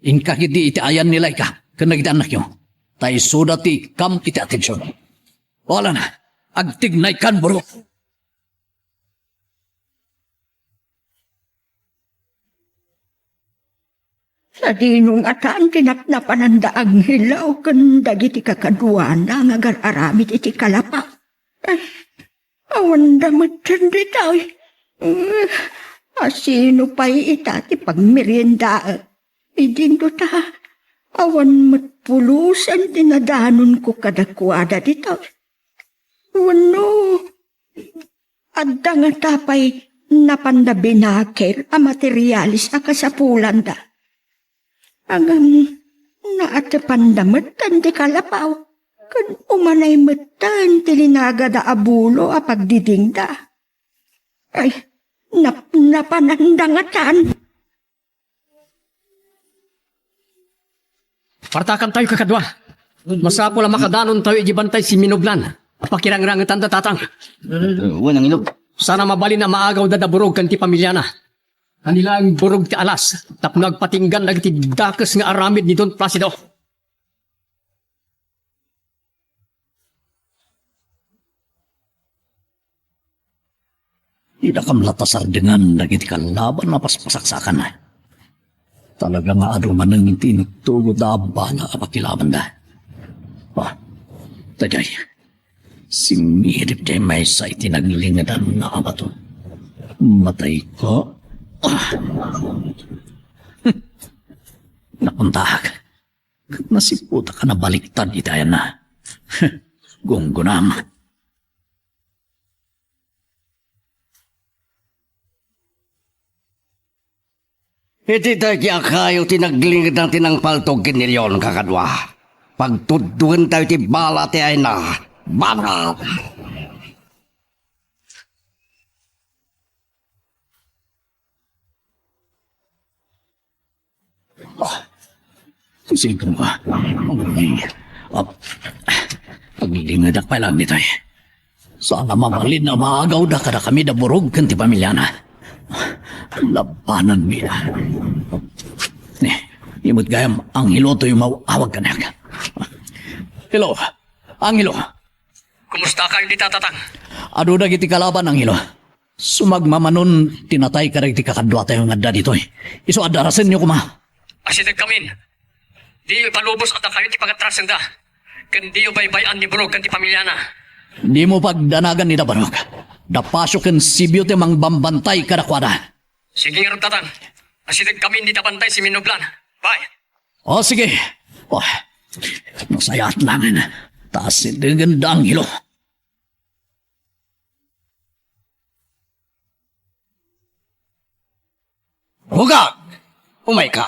Inka ketdi iti ayan ni Laika ken dagiti annakyo. Ta isuda ti ikkam iti atension. Wala na, agtignaykan, Burog. Sadino ngatan ti napnapananda Angelo ken dagiti kakaduana nga agar-aramid iti kalapaw? Ay, awanda metten ditoy. Eh, asino pay ita ti pagmeriendaek? Idinto ta, awan met pulosen ti nadanonko kadakuada ditoy. Wenno, adda ngata pay napanda binaker a materiales a kasapulanda? Ngem naatepanda metten ti kalapaw, ken umanay metten ti linagada a bulo a pagdidingda. Ay, nap-, napananda ngatan. Partakantayo, kakadua. Masapul a makadanontayo iti bantay siminublan a pakirangrangitanda, Tatang. Wen, Angelo. Saan a mabalin a maagawda da Burog ken ti pamiliana. Ania laeng Burog ti alas tapno agpatinggan dagiti dakes nga aramid ni Don Placido. Dida kam la ta sardengan dagiti kalaban a paspasaksakan. Talaga nga adu manen ti intugot da a bala a pakilabanda. Ah, daydiay. Simirip diay maysa iti naglingedan nga abato. Matay ko. Ah. Nakuntaak. Ket nasiputak a nabaliktad iti ayanna. Gunggunam. Iti daydi a kayo ti naglingedan ti nangpaltog ken ni Leon, kakadua. Pagtuddoentayo ti bala ti ayanna. Bala! Ah, sino nga? Ay, ah, aglingedak pay lang ditoy. Saan a mabalin a maagawda kadakami da Burog ken ti pamiliana. Labananmi. Ni, imut gayam, Angelo, toy maawag kaniak. Hello, Angelo. Kumustakayo dita, Tatang? Adu dagiti kalaban, Angelo. Sumagmamanon ti natay kadagiti kakaduatayo nga adda ditoy. Isu a darasenyo koma. Asidegkamin. Diyo ipalubos a dakayo ti pangatrasenda. Ken diyo baybay-an ni Burog ken ti pamiliana. Dimo pagdanagan ni da Burog. Da Pasio ken Sibio ti mangbambantay kadakuada. Sige ngarud, Tatang. Asidegkamin dita bantay siminublan. Bye. O, sige. O, nasayaat laengen. Ta asidegen da Angelo. Hugag! Umayka!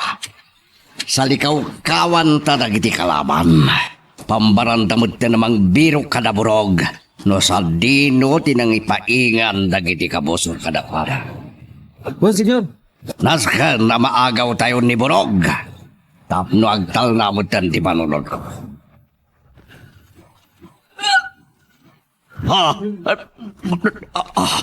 Salikawkawanta dagiti kalaban. Pambaranda metten a mangbirok kada Burog no sadino ti nangipaingan dagiti kabusor kadakuada. Wen, Señor. Nasken a maagawtayo ni Burog tapno agtalna metten ti panunotko. Ah, ah, ah,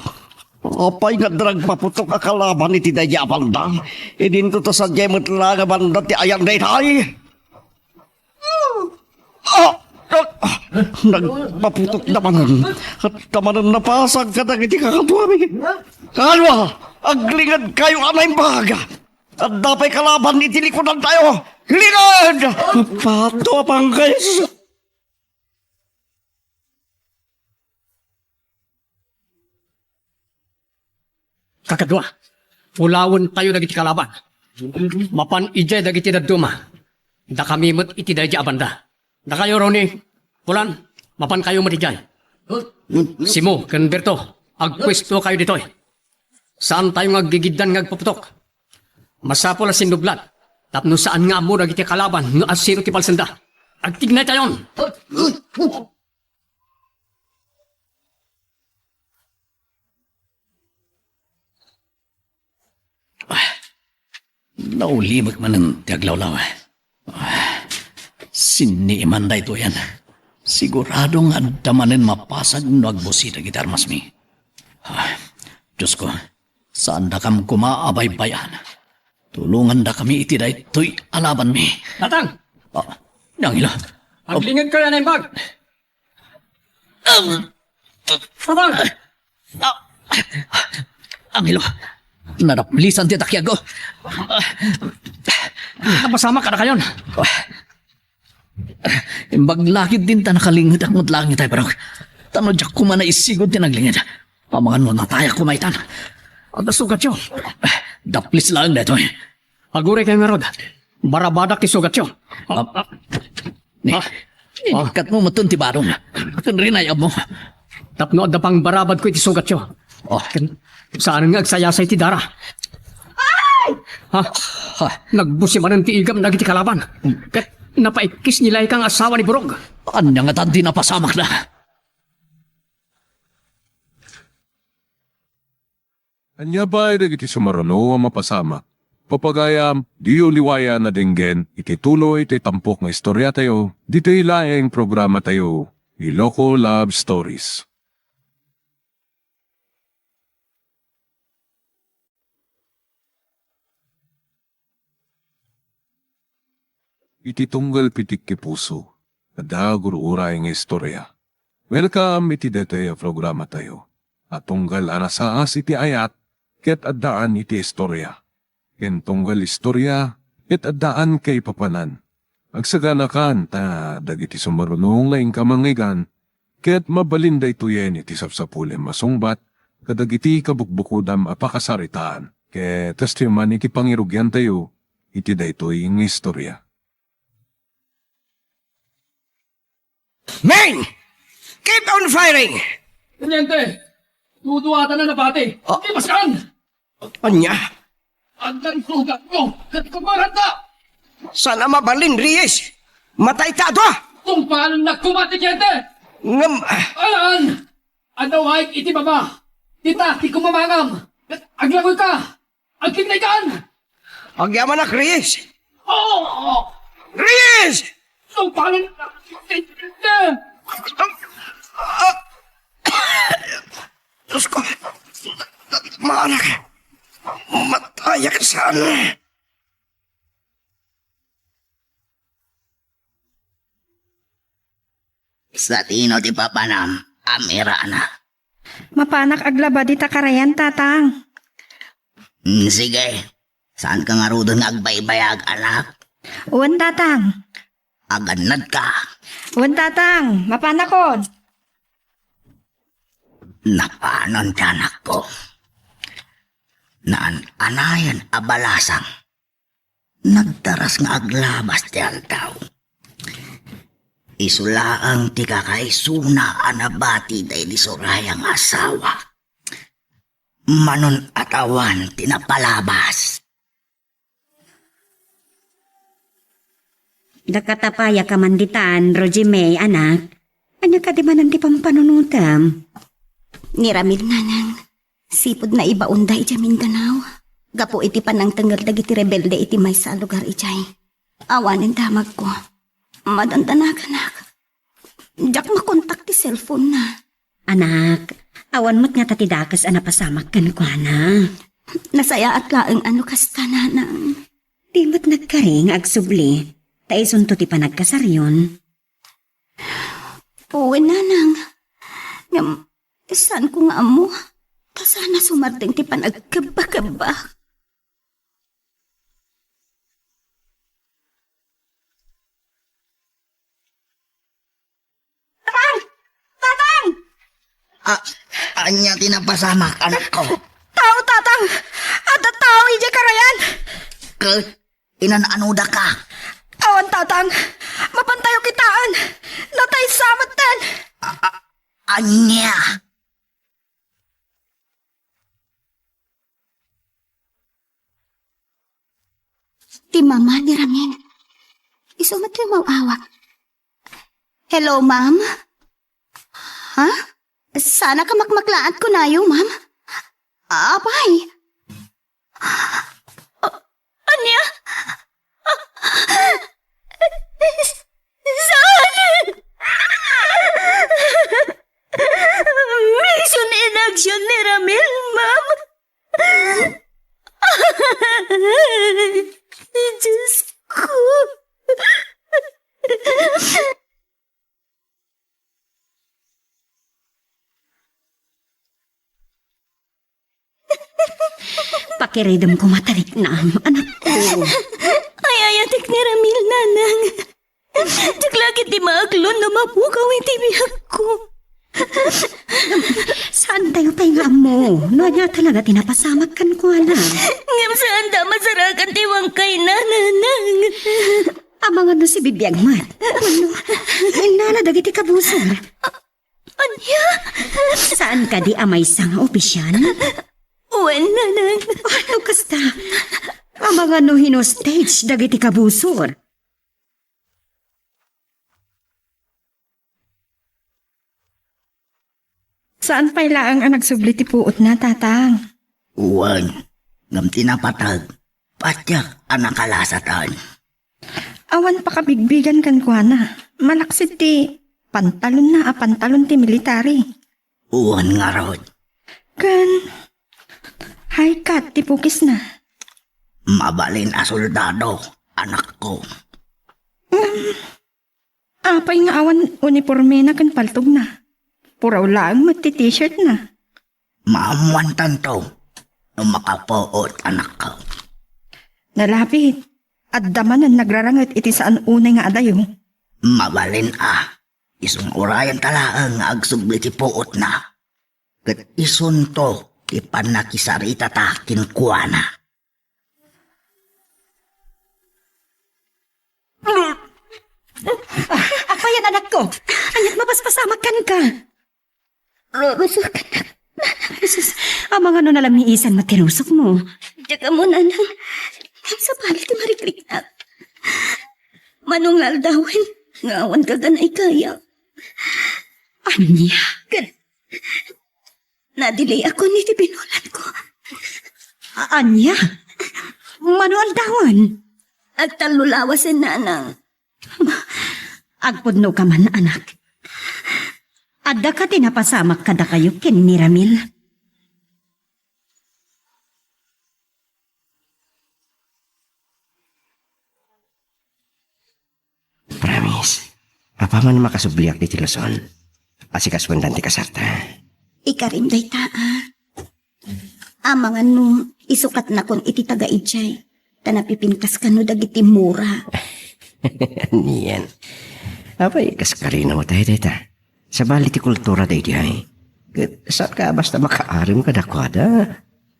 apay nga adda nagpaputok a kalaban iti daydi a banda? Idinto ta sadiay met la nga banda ti ayan daytay. Ah, ah, ah, Nagpaputok da manen. Adda manen napasag kadagiti kakaduami. Alwa, aglingedkayo a naimbag. Adda pay kalaban iti likudantayo. Linged! Pato a panggayes. Kakadua, pulawentayo dagiti kalaban. Mapan idiay dagiti dadduma. Dakami met iti daydiay a banda. Dakayo, Ronnie, Polan, mapankayo met idiay. Simo ken Berto, agpuestokayo ditoy. Saantayo nga aggigiddan nga agpaputok. Masapul a sinnublat tapno saan nga ammo dagiti kalaban no asino ti palsenda. Agtignaytayon! Naulimek manen ti aglawlaw. Sinniiman daytoyen. Sigurado nga adda manen mapasag no agbusi dagiti armasmi. Ah, Diosko, saandakam koma a baybay-an. Tulongandakami iti daytoy a labanmi. Tatang! Ah, Angelo. Aglingedkayo a naimbag. Tatang! Ah, Angelo, nadaplisan ti takiagko. Napasamak kadakayon. Imbag la ketdin ta nakalingedak met laeng itay barok. Ta no diak koma naisigud ti naglinged, amangan no natayak koma itan. Adda sugatyo. Daplis laeng daytoy. Aguraykayo ngarud. Barabadak ti sugatyo. Ah, ah. Ni, ah, inikatmo metten ti barong ken rinay-abmo. Tapno adda pangbarabadko iti sugatyo. Oh. Ken saan nga agsayasay ti dara. Ay! Ha? Ha? Nagbusi manen ti igam dagiti kalaban. Ket napaikkis ni Laika nga asawa ni Burog. Ania ngatan ti napasamakda? Ania pay dagiti sumaruno a mapasamak? Papagayam, diyo liwayan a denggen iti tuloy ti tampok nga istoriatayo, ditoy laeng programatayo, Iloko Love Stories. Iti tunggal pitikki puso, adda agur-uray nga istorya. Welcome iti daytoy a programatayo a tunggal a nasaas iti ayat ket addaan iti istorya, ken tunggal istorya ket addaan kaipapanan. Agsaganakan ta dagiti sumaruno nga inka mangngeggan ket mabalin daytoyen iti sapsapulem a sungbat kadagiti kabukbukodam a pakasaritaan ket kastoy man iti pangirugiantayo iti daytoy nga istorya. Ming! Keep on firing! Teniente! Duduatan a nabati! Ah. Di masaan! Ania? Addan sugatmo ket kumaranda! Saan a mabalin, Reyes? Matayta a dua! Tungpalennak koma, Teniente! Ngem, ah, alan! Adda waig iti baba! Dita ti kumamangam! Aglangoyka! Agkinnaykan! Agyamanak, Reyes! Oo! Reyes! Sumpalennak, Teniente! Diosko, maanak, matayak saan. Satino ti papanam, Amirana? Mapanak aglaba dita karayan, Tatang. Mm, sige. Saanka ngaruden nga agbaybayag, anak? Wen, Tatang. Agannadka? Wen, Tatang. Mapanakon. Napanon ti anakko. Naan-anayen a balasang. Nagdaras nga aglabas ti aldaw. Isu laeng ti kakaisuna a nabati daydi Soraya nga asawa. Manon-atawan ti napalabas. Dakata pay a kamanditan, Rogie May, anak. Ania kadi manen ti pampanunotem? Ni Ramil, nanang. Sipud naibaonda idiay Mindanao, gapu iti panangtengngel dagiti rebelde iti maysa a lugar idiay. Awanen damagko. Madandanaganak. Diak makontak ti cellphone-na. Anak, awan met ngata ti dakes a napasamak kenkuana. Nasayaat laeng a no kasta, nanang. Di met nagkari nga agsubli, ta isunto ti panagkasaryon. Wen, nanang. Ngem, saanko nga ammo. Ta saan a sumardeng ti panagkebba-kebba. Tatang! Tatang! A-, ania ti napasamak, anakko? Tao, Tatang! Adda tao idiay karayan! Ket inan-anodaka? Awan, Tatang! Mapantayo kitaen! Nataysa metten! A-, a-, ania? Ti mama ni Ramil. Isu met ti umaw-awag. Hello, ma'am? Ha? Saan a kamakmaklaat kunayo, ma'am? Apay? A-, ania? Saan? Mission in action ni Ramil, ma'am. Diyos ko. Pakiridem koma ti riknam, anakko. Ay-ayatek ni Ramil, nanang. Diak la ketdi maaglon no mapukaw iti biagko. Saantayo pay nga ammo no ania talaga ti napasamak kenkuana. Ngem saanda a masarakan ti wangkayna, nanang. Amangan no sibibiag met. Wenno, innala dagiti kabusor. Ania? Saan kadi a maysa nga opisyal? Wen, nanang. Ano kasta? Amangan no hin-hostage dagiti kabusor. Saan pay laeng a nagsubli ti puotna, Tatang? Wen, ngem ti napateg, patiek a nakalasatan. Awan pakabigbigan kenkuana. Malaksid ti pantalonna a pantalon ti military. Wen ngarud. Ken high cut ti pukisna. Mabalin a soldado, anakko. Ngem, apay nga awan unipormena ken paltogna? Puraw laeng met ti t-shirtna. Maammoantanto no makapuot, anakko. Nalapit, adda manen nagraranget iti saan unay nga adayo. Mabalin a, isu nga urayenta laeng nga agsubli ti puotna. Ket isunto ti pannakisaritata kenkuana. Apayen, anakko? Aniat mapaspasamak kenka? Rurusok. Jesus, amangan no nalamiisan met ti rusokmo. Diak ammo, nanang. Sabali ti marikliknak. Mano nga aldawen nga awan gaganaykaya. Ania? Ket nadiliakon iti binolanko. A-, ania? Mano aldawen? Agtallo lawasen, nanang. Agpudnoka man, anak. Adda kadi napasamak kadakayo ken ni Ramil? Promise, apaman makasubliak ditoy Luzon, asikasuendan ti kasarta. Ikarim dayta, a. Amangan no isukatnakon iti taga idiay, ta napipintas kano dagiti mura. Anian? Apay, kaskarinam met dayta? Sabali ti kultura daydiay. Ket saanka a basta makaarim kadakuada.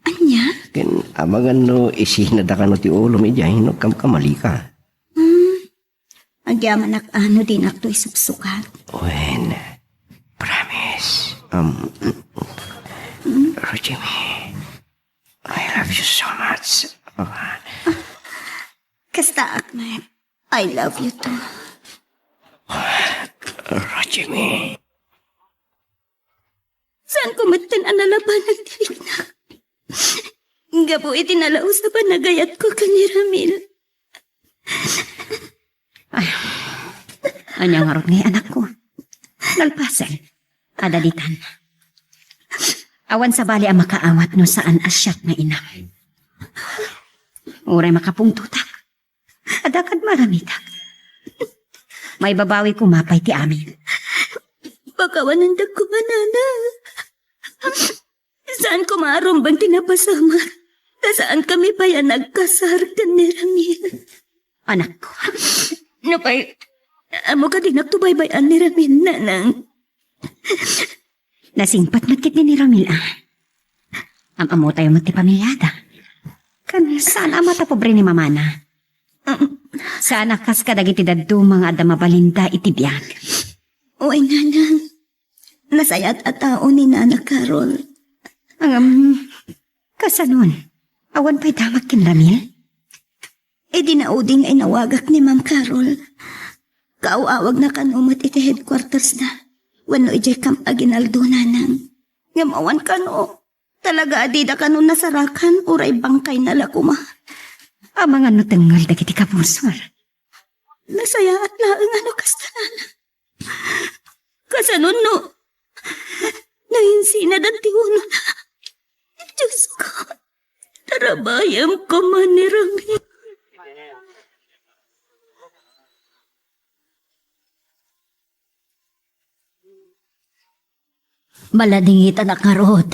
Ania? Ken amangan no isinada kano ti ulom idiay no kamkamalika. Hmm. Agyamanak a no dinakto isuksukat. Wen, promise. Um, Rojimi, I love you so much. Oh. Kasta, Ahmed. I love you too. Rojimi. Saanko metten a nalabanan ti riknak gapu iti nalaus a panagayatko ken ni Ramil. Ay, ania ngarud ngay, anakko? Nalpasen. Adda ditan. Awan sabali a makaawat no saan a siak nga inam. Uray makapungtotak. Adda kad maramitak. Maibabawi koma pay ti amin. Pakawanendak koma, nana. Saan koma a rumbeng ti napasamak. Ta saan kami pay a nagkasar ken ni Ramil. Anakko. Nupay, ammo kadi naktubaybay-an ni Ramil, nanang. Nasingpet met ketdi ni Ramil, a. Am-ammotayo met ti pamiliada. Ken saan a matapobre ni mamana. Saan a kas kadagiti dadduma nga adda mabalinda iti biag. Uy, nanang. Nasayaat a tao ni Nana Carol. Ngem, kasanon? Awan pay damag ken Ramil? Idi naudi nga inawagak ni Ma'am Carol, kaaw-awagna kano met iti headquarters da wenno idiay Camp Aguinaldo, nanang. Ngem awan kano. Talaga a dida kano nasarakan, uray bangkayna la koma. Amangan no tengngel dagiti kabusor. Nasayaat laeng a no kasta, nana. Kasanon no nainsidan ti unona? Diosko, tarabayem koma ni Ramil. Maladingit, anak ngarud.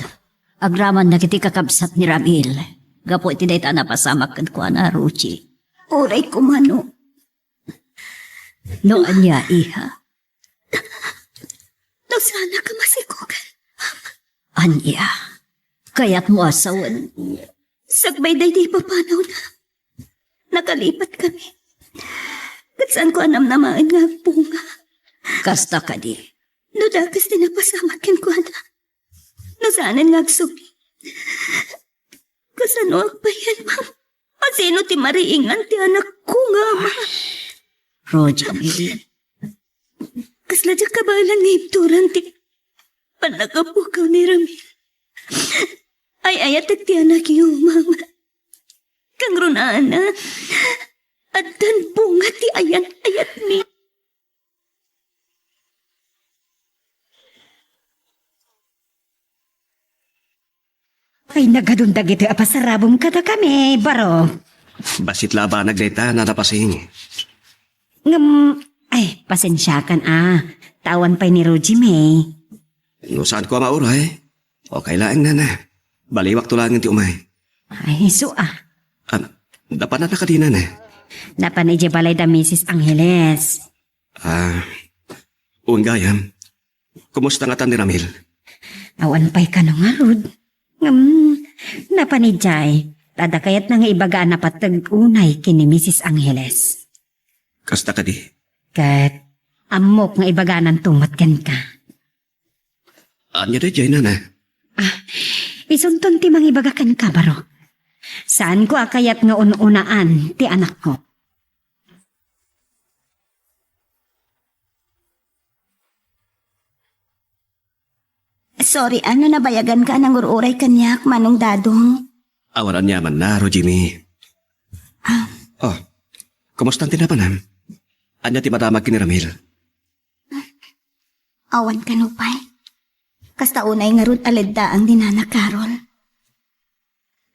Agraman dagiti kakabsat ni Ramil gapu iti dayta a napasamak kenkuana, Ruchi. Uray koma no. No ania, iha? No saanak a masikogan. Ania? Kayatmo a sawen? Sakbay daydi ipapanawna, nakalipat kami. Ket saanko a namnamaen nga agbunga. Kasta kadi? No dakes ti napasamak kenkuana. No saanen nga agsubli. Kasanoak payen, ma'am? A sino ti mariingan ti anakko nga ama? Roger. Kasla diak kabaelan nga ibturan ti pannakapukaw ni Ramil. Ay-ayatek ti anakyo, ma'am. Kangrunaan, addan bunga ti ayan-ayatmi. Ay, nagadun dagitoy a pasarabem kadakami, barok. Bassit la a banag dayta, Nana Pasing. Ngem, ay, pasensiakan a. Ta awan pay ni Rogie May. No saanko a mauray, okay laeng, nana. Baliwakto laengen ti umay. Ay, isu a. Am, napanna kadi, nana? Napan idiay balay da Misis Angeles. Ah, wen gayam. Kumusta ngata ni Ramil? Awan pay kano ngarud. Ngem, napan idiay, ta adda kayatna nga ibaga a napateg unay ken ni Misis Angeles. Kasta kadi? Ket ammok nga ibagananto met kenka. Ania daydiay, nana? Ah, isunton ti mangibaga kenka, baro. Saanko a kayat nga un-unaan ti anakko. Sorry, a, no nabayaganka a nangur-uray kaniak, Manong Dadong. Awan aniamanna, Rojimi. Ah. Oh, kumusta ti napanam? Ania ti madamag ken ni Ramil? Awan kano pay. Kasta unay ngarud a leddaang ni Nana Carol.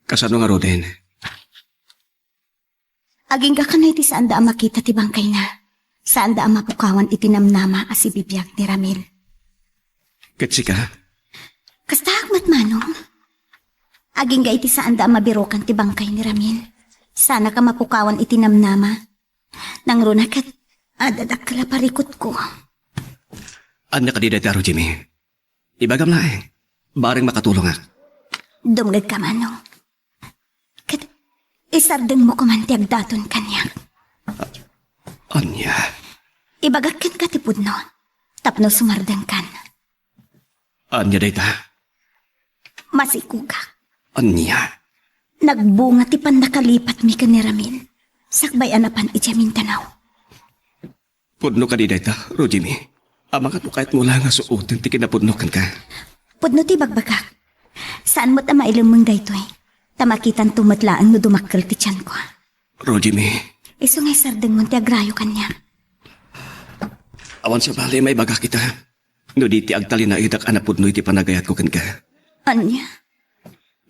Kasano ngaruden? Agingga kano iti saanda a makita ti bangkayna. Saanda a mapukawan iti namnama a sibibiag ni Ramil. Ket sika? Kastaak met, Manong. Agingga iti saanda a mabirukan ti bangkay ni Ramil. Saanak a mapukawan iti namnama. Nangruna ket adda dakkel a parikutko. Ania kadi dayta, Rojimi? Ibagam laeng. Bareng makatulongak. Dumngegka, Manong. Ket isardengmo koman ti agdaton kaniak. Ania? Ibagak kenka ti pudno tapno sumardengkan. Ania dayta? Masikogak. Ania? Nagbunga ti pannakalipatmi ken ni Ramil sakbay a napan idiay Mindanao. Pudno kadi dayta, Rojimi? Amangan no kayatmo la nga suoten ti kinapudno kenka. Pudno ti bagbagak. Saan met a mailemmeng daytoy, ta makitanto met laeng no dumakkel ti tianko. Rojimi. Isu nga isardengmon ti agrayo kaniak. Awan sabali a maibagak ita, no di ti agtalinaedak a napudno iti panagayatko kenka. Ania?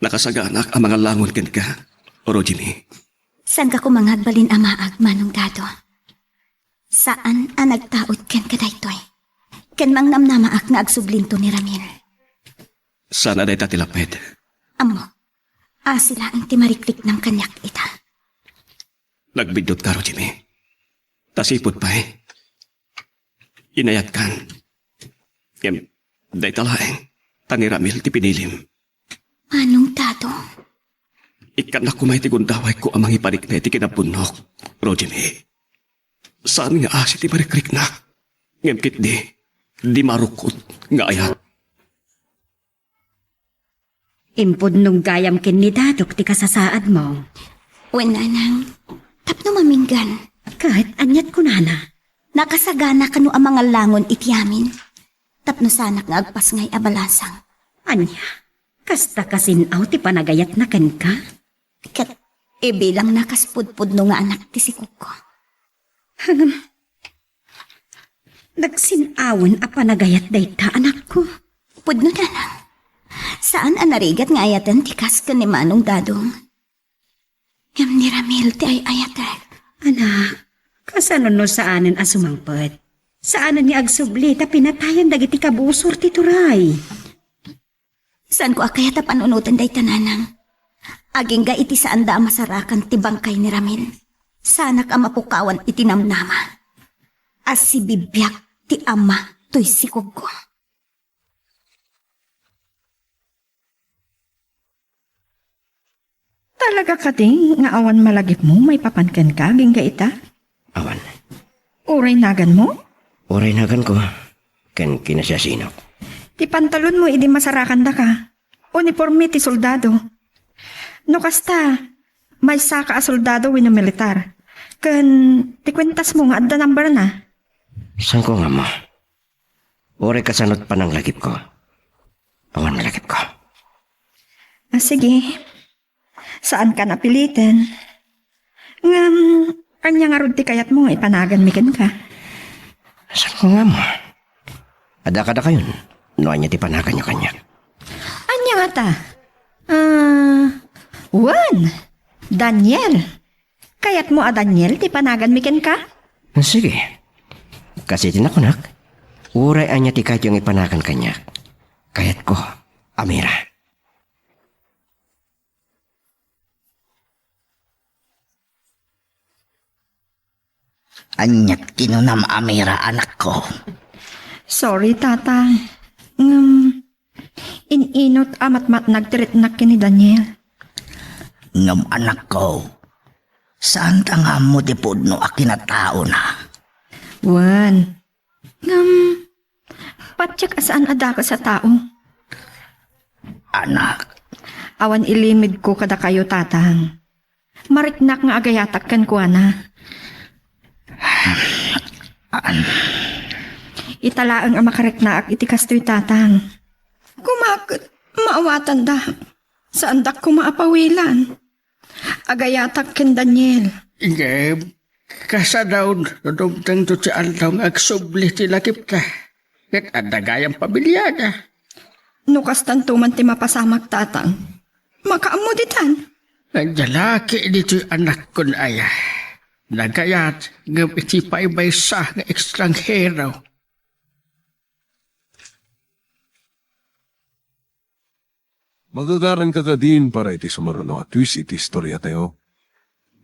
Nakasaganaak a mangallangon kenka, Rojimi. Saanka koma nga agbalin a maag, Manong Dado. Saan a nagtaud kenka daytoy. Ken mangnamnamaak nga agsublinto ni Ramil. Saan a dayta ti laped. Ammo, asi laeng ti marikriknam kaniak ita. Nagbiddut ka, Rojimi. Ta sipud pay, inayatkan. Ngem, dayta laeng, ta ni Ramil ti pinilim. Manong Dadong? Ikkannak koma iti gundawayko a mangiparikna iti kinabbunnok, Rojimi. Saan nga asi ti marikriknak, ngem ketdi, di marukot nga ayat. Impudnong gayam ken ni Dadok ti kasasaadmo. Wen, nanang, tapno maminggan. Ket aniat kunana? Nakasagana kano a mangallangon iti amin. Tapno saanak nga agpasngay a balasang. Ania? Kasta kasin-aw ti panagayatna kenka? Ket ibilangna kas pudpudno nga anak ti sikogko. Ngem, nagsin-awen a panagayat dayta, anakko. Pudno, nanang. Saan a narigat nga ayaten ti kas ken ni Manong Dadong. Ngem ni Ramil ti ay-ayatek. Anak, kasano no saanen a sumangpet? Saanen nga agsubli ta pinatayen dagiti kabusor ti turay. Saanko a kayat a panunoten dayta, nanang. Agingga iti saanda a masarakan ti bangkay ni Ramil, saanak a mapukawan iti namnama a sibibiag ti ama toy sikogko. Talaga kadi nga awan malagipmo maipapan kenka agingga ita? Awan. Uray naganmo? Uray naganko, ken kinasiasinok. Ti pantalonmo idi masarakandaka, uniporme ti soldado. No kasta, maysaka a soldado wenno militar. Ken ti kuentasmo nga adda numberna? Saanko nga ammo. Uray kasano ti pananglagipko. Awan malagipko. Ah, sige. Saankan a piliten. Ngem, ania ngarud ti kayatmo nga ipanaganmi kenka? Saanko nga ammo. Adda kadakayon no ania ti panaganyo kaniak. Ania ngata? Ah, wen, Daniel. Kayatmo a Daniel ti panaganmi kenka? Sige. Kas iti nakunak, uray ania ti kayatyo nga ipanagan kaniak, kayatko a Mira. Aniat kinunam a Mira, anakko? Sorry, Tatang. Ngem, in-inot a matmatnag ti riknak ken ni Daniel. Ngem, anakko, saanta nga ammo ti pudno a kinataona? Wen, ngem, patiek a saan a dakes a tao. Anak. Awan ilimedko kadakayo, Tatang. Mariknak nga agayatak kenkuana. Ita laeng a makariknaak iti kastoy, Tatang. Koma ket maawatanda. Saandak koma a pawilan. Agayatak ken Daniel. Ngem, kasano no dumtengto ti aldaw nga agsubli ti lagipna? Ket adda gayam pamiliana. No kastanto man ti mapasamak, Tatang, makaammo ditan. Nagdalaki ditoy anakkon aya. Nagayat ngem iti paypaysa nga ekstranghero. Magagaranka kadin para iti sumaruno a twist iti istoriatayo.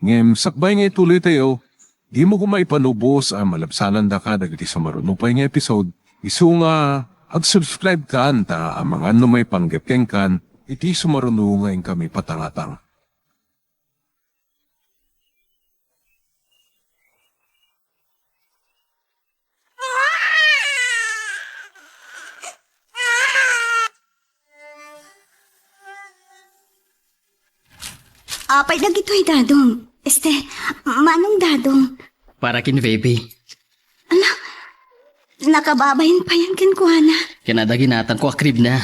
Ngem sakbay nga ituloytayo, dimo koma ipanubos a malabsanandaka dagiti sumaruno pay nga episode, isu nga ag-subscribe kan ta amangan no maipanggep kenkan iti sumaruno nga inkami patangatang. Apay dagitoy, Dadong? Este, Manong Dadong. Para ken baby. Ano? Nakababain payen kenkuana. Ken adda ginatangko a kribna.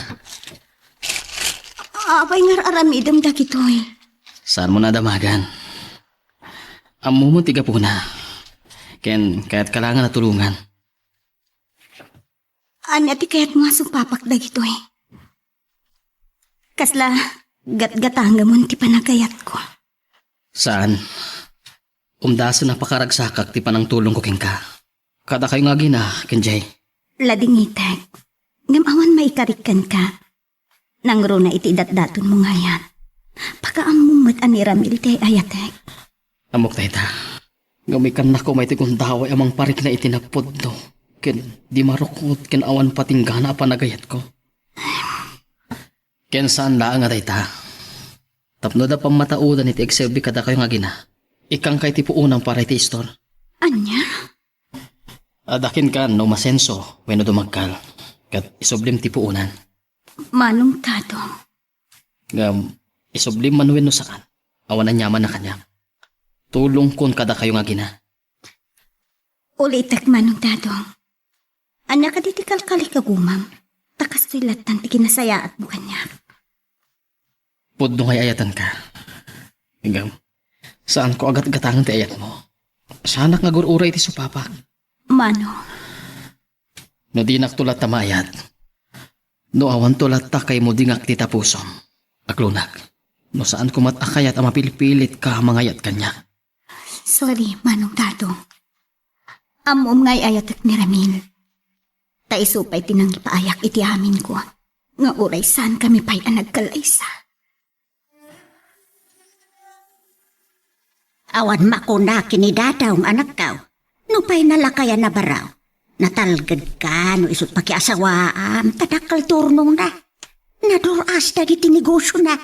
Apay nga ar-aramidem dagitoy? Saanmo nadamagan. Ammom ti gapuna. Ken kayatka laengen a tulongan. Ania ti kayatmo a sumpapak dagitoy? Kasla gatgatangamon ti panagayatko? Saan. Umdasen a pakaragsakak ti panangtulongko kenka. Kadakayo nga agina ken Jay. Ladingitek, ngem awan maikarik kenka. Nangruna iti datdatonmo nga ayan. Pagaammom met a ni Ramil ti ay-ayatek. Ammok dayta. Ngem ikannak koma iti gundaway a mangparikna iti napudno ken di marukot ken awan patinggana a panagayatko. Ken saan laeng a dayta. Tapno da pammataudan iti agserbi kadakayo nga agina, ikkanka iti puonam para iti istor. Ania? Adda kenka no masenso wenno dumagkal, ket isublim ti puonan. Manong Dadong. Ngem, isublim man wenno saan, awan aniaman a kaniak. Tulongkon kadakayo nga agina. Ulitek, Manong Dadong. Ania kadi ti kalkalikagumam? Ta kastoy lattan ti kinasayaatmo kaniak. Pudno nga ay-ayatenka. Ngem, saanko a gatgatangen ti ayatmo. Saanak nga agur-uray iti supapak. Mano? No dinakto latta maayat, no awanto latta kaimudingak ti tapusom, aglunak. No saanko met a kayat a mapilpilitka a mangayat kaniak. Sorry, Manong Dadong. Ammom nga ay-ayatek ni Ramil. Ta isu pay ti nangipaayak iti aminko nga uray saankami pay a nagkallaysa. Awan makuna ken ni Dadong, anakko. Nupay nalakay a nabaraw, natalgedka no isut' pakiasawaam, ta dakkel ti urnongna. Nadur-as dagiti negosiona.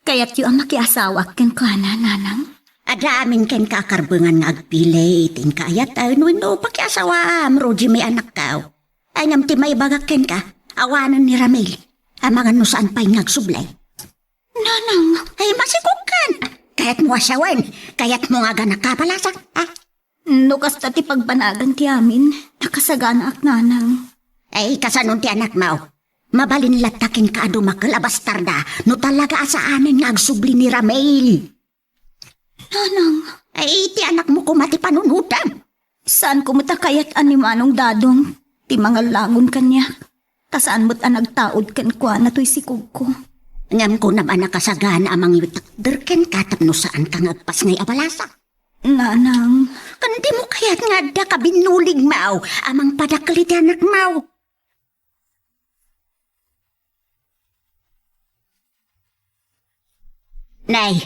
Kayatyo a makiasawaak kenkuana, Nanang? Adda amin kenka a karbengan nga agpili iti inka ayat wenno pakiasawaam, Rogie, may anakko. Ay, ngem ti maibagak kenka, awanen ni Ramil. Amangan no saan pay nga agsubli. Nanang! Ay, masikogkan! Kayatmo a sawen, kayatmo nga aganaka a balasak, ha? No kasta ti pagbanagan ti amin, nakasaganaak, Nanang. Ay, kasanon ti anakmo? Mabalin latta kenka a dumakel a bastarda no talaga a saanen nga agsubli ni Ramil. Nanang. Ay, ti anakmo koma ti panunotam. Saanko met a kayat a ni Manong Dadong ti mangallagon kaniak. Ta saan met a nagtaud kenkuana toy sikogko. Ngem kunam a nakasagana a mangitakder kenka tapno saanka nga agpasngay a balasak. Nanang. Ken dimo kayat nga adda kabinnuligmo a mangpadakkel iti anakmo? Nay,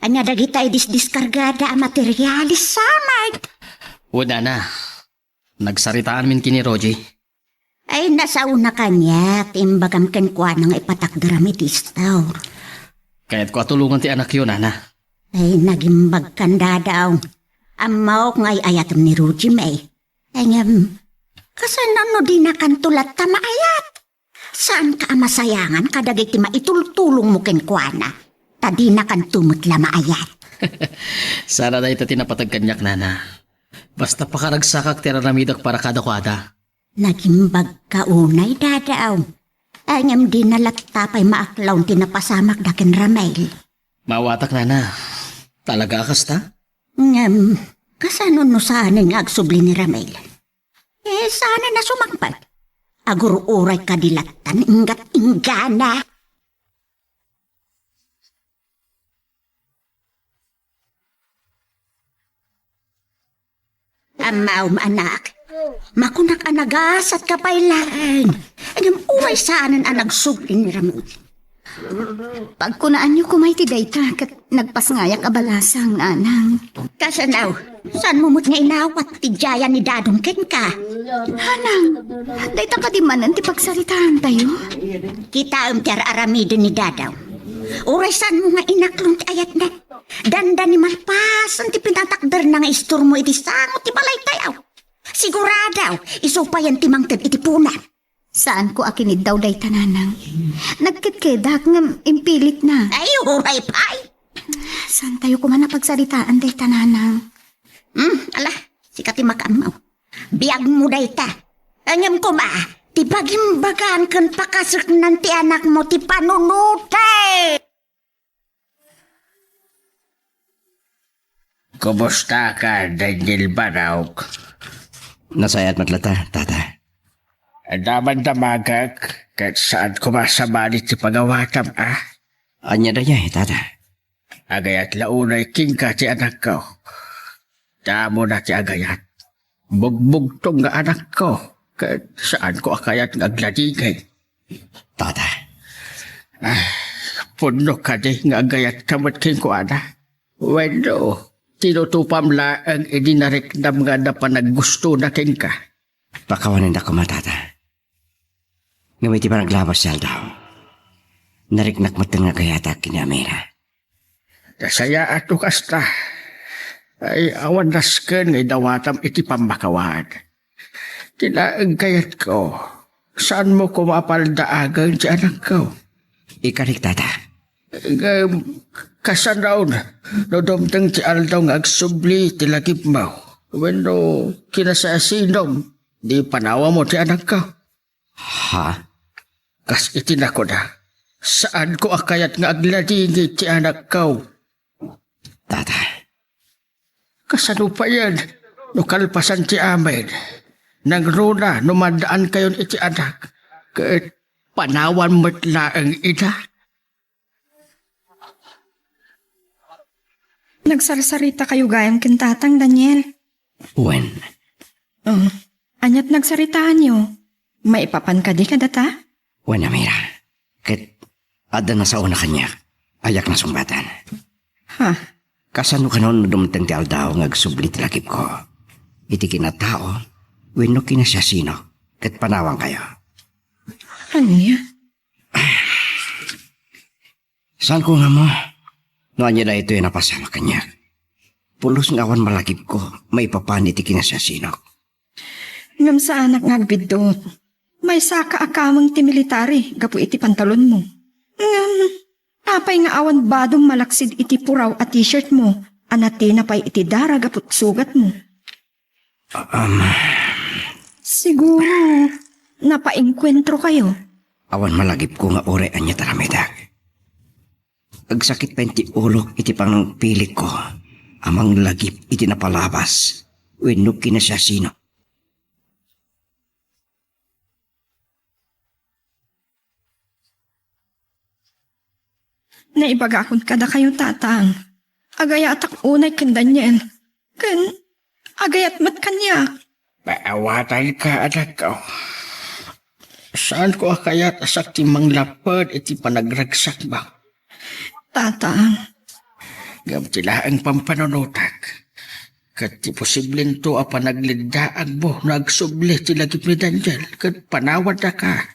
ania dagita idisdiskargada a materialis, samek? Wen, Nana. Nagsaritaanmin ken ni Rogie. Ay, nasaona kaniak ti imbagam kenkuana nga ipatakderam iti istor. Kayatko a tulongan ti anakyo, Nana. Ay, nagimbagkan, Dadong. Ammok nga ay-ayatem ni Rogie, may. Ay, ngem, kasano no dinakanto latta maayat? Saanka a masayangan kadagiti maitultulongmo kenkuana, ta dinakanto met la maayat. Saan a dayta ti napateg kaniak, Nana. Basta pakaragsakak ti ar-aramidek para kadakuada. Nagimbagka unay, Dadong. Ay, ngem dina latta pay maaklaw ti napasamakda ken Ramil. Maawatak, Nana. Talaga a kasta? Ngem, kasano no saanen nga agsubli ni Ramil? Eh, saanen a sumangpet. Agur-uray kadi lattan inggat-inggana. Ammom, anak. Makunak a nagasatka pay laeng. Ngem uray saanen a nagsubli ni Ramil. Pagkunaanyo koma iti dayta ket nagpasngayak a balasang, Nanang. Kasano? Saanmo met nga inawat ti diayan ni Dadong kenka? Nanang, dayta kadi manen ti pagsaritaantayo? Kitaem ti ar-aramiden ni Dadong. Uray saanmo nga inaklon ti ayatna. Dandani malpasen ti pinatakderna nga istormo iti sango ti balaytayo. Sigurado, isu payen ti mangted iti puonam. Saanko a kiniddaw dayta, Nanang. Nagketkedak ngem impilitna. Ay, uray pay. Saantayo koma a pagsaritaan dayta, Nanang? Hmm, ala, sika ti makaammo. Biagmo dayta. Ngem koma, ti bagimbagan ken pakaseknan ti anakmo ti panunotek. Kumustaka, Daniel Barok? Nasayaat met latta, Tata. Damdamagak, ket saanko a sabali ti pagawatam, a? Ania dayay, Tata? Agayat la unay kenka ti anakko. Damona ti agayat. Bugbugtong nga anakko. Ket saanko a kayat nga agladingit. Tata. Ah, pudno kadi nga agayatka met kenkuana? Wenno, tinutupam laeng idi nariknam nga adda panaggustona kenka? Pakawanennak koma, Tata. Ngem iti panaglabas ti aldaw, nariknak metten nga agayatak ken ni Amira. Nasayaat no kasta. Ay, awan nasken nga idawatam iti pammakawad. Ti laeng kayatko, saanmo koma a paldaagen ti anakko. Ikarik, Tata. Ngem, kasano no dumteng ti aldaw nga agsubli ti lagipmo wenno kinasasinom, di panawam ti anakko? Ha? Kas iti nakuna, saanko a kayat nga agladingit ti anakko. Tata. Kasano payen no kalpasan ti amin? Nangruna no maddaankayon iti anak, ket panawan met laeng ida? Nagsarsarita kayo gayam ken tatang, Daniel? Wen. Oh, aniat nagsaritaanyo? Maipapan kadi kadata? Wen, Amira. Ket adda nasaona kaniak. Ayak nasungbatan. Ha? Kasano kano no dumteng ti aldaw nga agsubli ti lagipko iti kinatao wenno kinasiasino ket panawankayo? Ania? Saanko nga ammo no ania daytoy a napasamak kaniak. Pulos nga awan malagipko maipapan iti kinasiasinok. Ngem saanak nga agbiddut. Maysaka a kameng ti military gapu iti pantalonmo. Ngem apay nga awan badom malaksid iti puraw a t-shirt mo a natina pay iti dara gapu sugatmo? Um, Siguro, napaengkuentro kayo. Awan malagipko nga uray ania ti aramidek. Agsakit pay ti ulok iti panangpilikko a manglagip iti napalabas wenno kinasiasino. Naibagakon kadakayo, Tatang. Agayatak unay ken Daniel. Ken agayat met kaniak. Maawatanka, anakko. Saanko a kayat a sakti manglapped iti panagragsakmo. Tatang. Ngem ti laeng pampanunotak ket ti posiblento a panagleddaagmo no agsubli ti lagip ni Daniel ket panawannaka.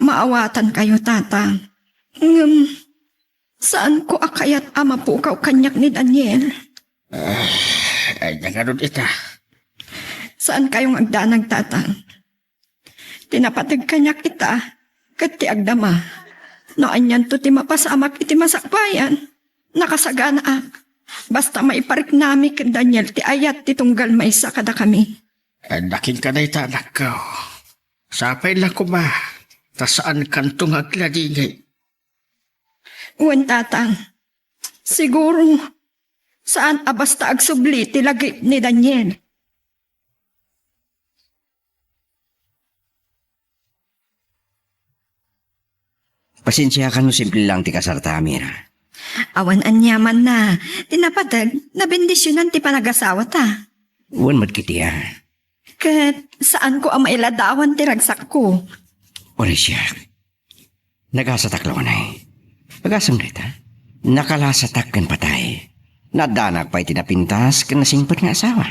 Maawatankayo, Tatang. Ngem, saanko a kayat a mapukaw kaniak ni Daniel. Ah, ania ngarud ita? Saan kayong agdanag, Tatang. Ti napateg kaniak ita, ket ti agdama. No anianto ti mapasamak iti masakbayan, nakasaganaak. Basta maipariknami ken Daniel ti ayat ti tunggal maysa kadakami. Adda kenka dayta, anakko. Sapay la koma, ta saankanto nga agladingit. Wen, Tatang. Siguro, saan a basta agsubli ti lagip ni Daniel. Pasensiakan no simple lang ti kasarta, Amira. Awan aniamanna. Ti napateg, nabendisionan ti panagasawata. Wen met kiti a. Ket saanko a mailadawan ti ragsakko. Uray siak. Nagasatak la unay. Agasem dayta? Nakalasatak ken patay. Naddanak pay ti napintas ken nasingpet nga asawa.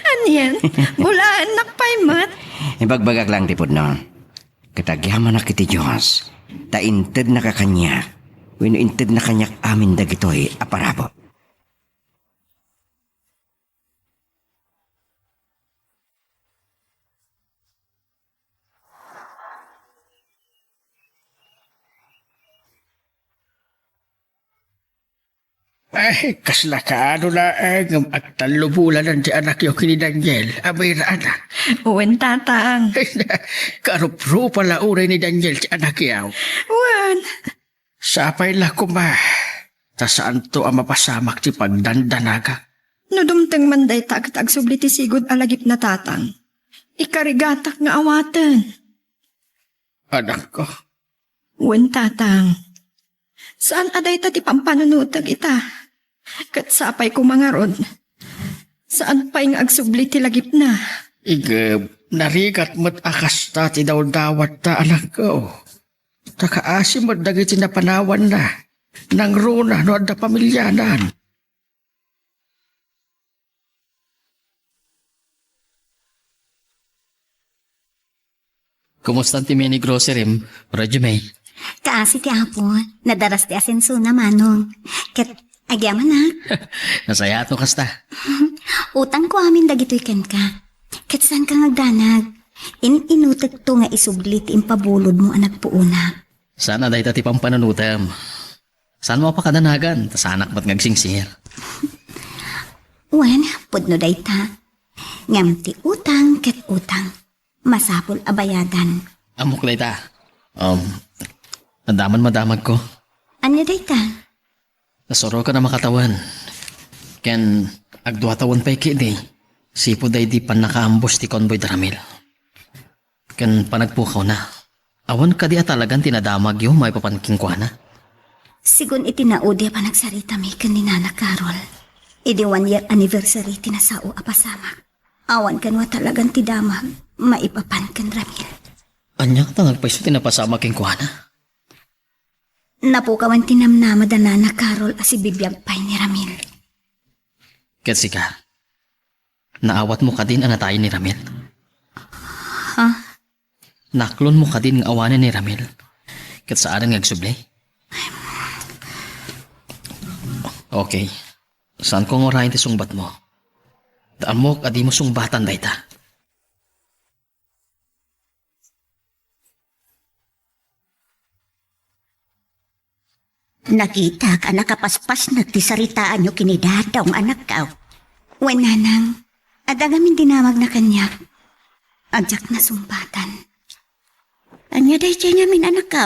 Anian? Bulaennak pay met? Ibagbagak lang ti pudno. Ket agyamanak iti Dios, ta intednaka kaniak, wenno intedna kaniak amin dagitoy a parabur. Ay, kasla kaano laeng ngem agtallubolanan ti anakyo ken ni Daniel, Amira, anak. Wen, Tatang. Karuprupa la unay ni Daniel ti anakyo. Wen. Sapay la koma, ta saanto a mapasamak ti pagdandanagak. No dumteng man dayta ket agsubli ti sigud a lagipna, Tatang, ikarigatak nga awaten. Anakko. Wen, Tatang. Saan a dayta ti pampanunotek ita. Ket sapay koma ngarud, saan pay nga agsubli ti lagipna. Iggem, Narigat met a kasta ti dawdawatta, anakko. Ta kaasi met dagiti napanawanna, nangruna no adda pamilianan. Kumusta ti mini grocery, Reggie May? Kaasi ti Apo, nadaras ti asensona, Manong. Ket agyamanak. Nasayaat no kasta. Utangko amin dagitoy kenka. Ket saanka nga agdanag. In-inutekto nga isubli ti impabulodmo a nagpuona. Saan a dayta ti pampanunotem. Saanmo a pakadanagan, ta saanak met nga agsingsir. Wen, pudno dayta. Ngem ti utang ket utang. Masapul a bayadan. Ammok dayta. Um, adda man madamagko. Ania dayta? Nasurokan a makatawen. Ken agdua tawen pay ketdi. Sipud daydi pannakaambos ti convoy da Ramil. Ken panagpukawna. Awan kadi a talagan ti nadamagyo maipapan kenkuana? Sigun iti naudi a panagsaritami ken ni Nana Carol, idi one year anniversary ti nasao a pasamak, awan kano a talagan ti damag maipapan ken Ramil. Ania ngata nga agpayso ti napasamak kenkuana? Napukawan ti namnama da Nana Carol a sibibiag pay ni Ramil. Ket sika, naawatmo kadin a natayen ni Ramil? Ha? Naaklonmo kadin nga awanen ni Ramil? Ket saanen nga agsubli? Okay. Saanko nga urayen ti sungbatmo. Ta ammok a dimo sungbatan dayta. Nakitak a nakapaspasnek ti saritaanyo ken ni Dadong, anakko. Wen, nanang, adda ngamin dinamagna kaniak. Diak nasungbatan. Ania daydiay ngamin, anakko?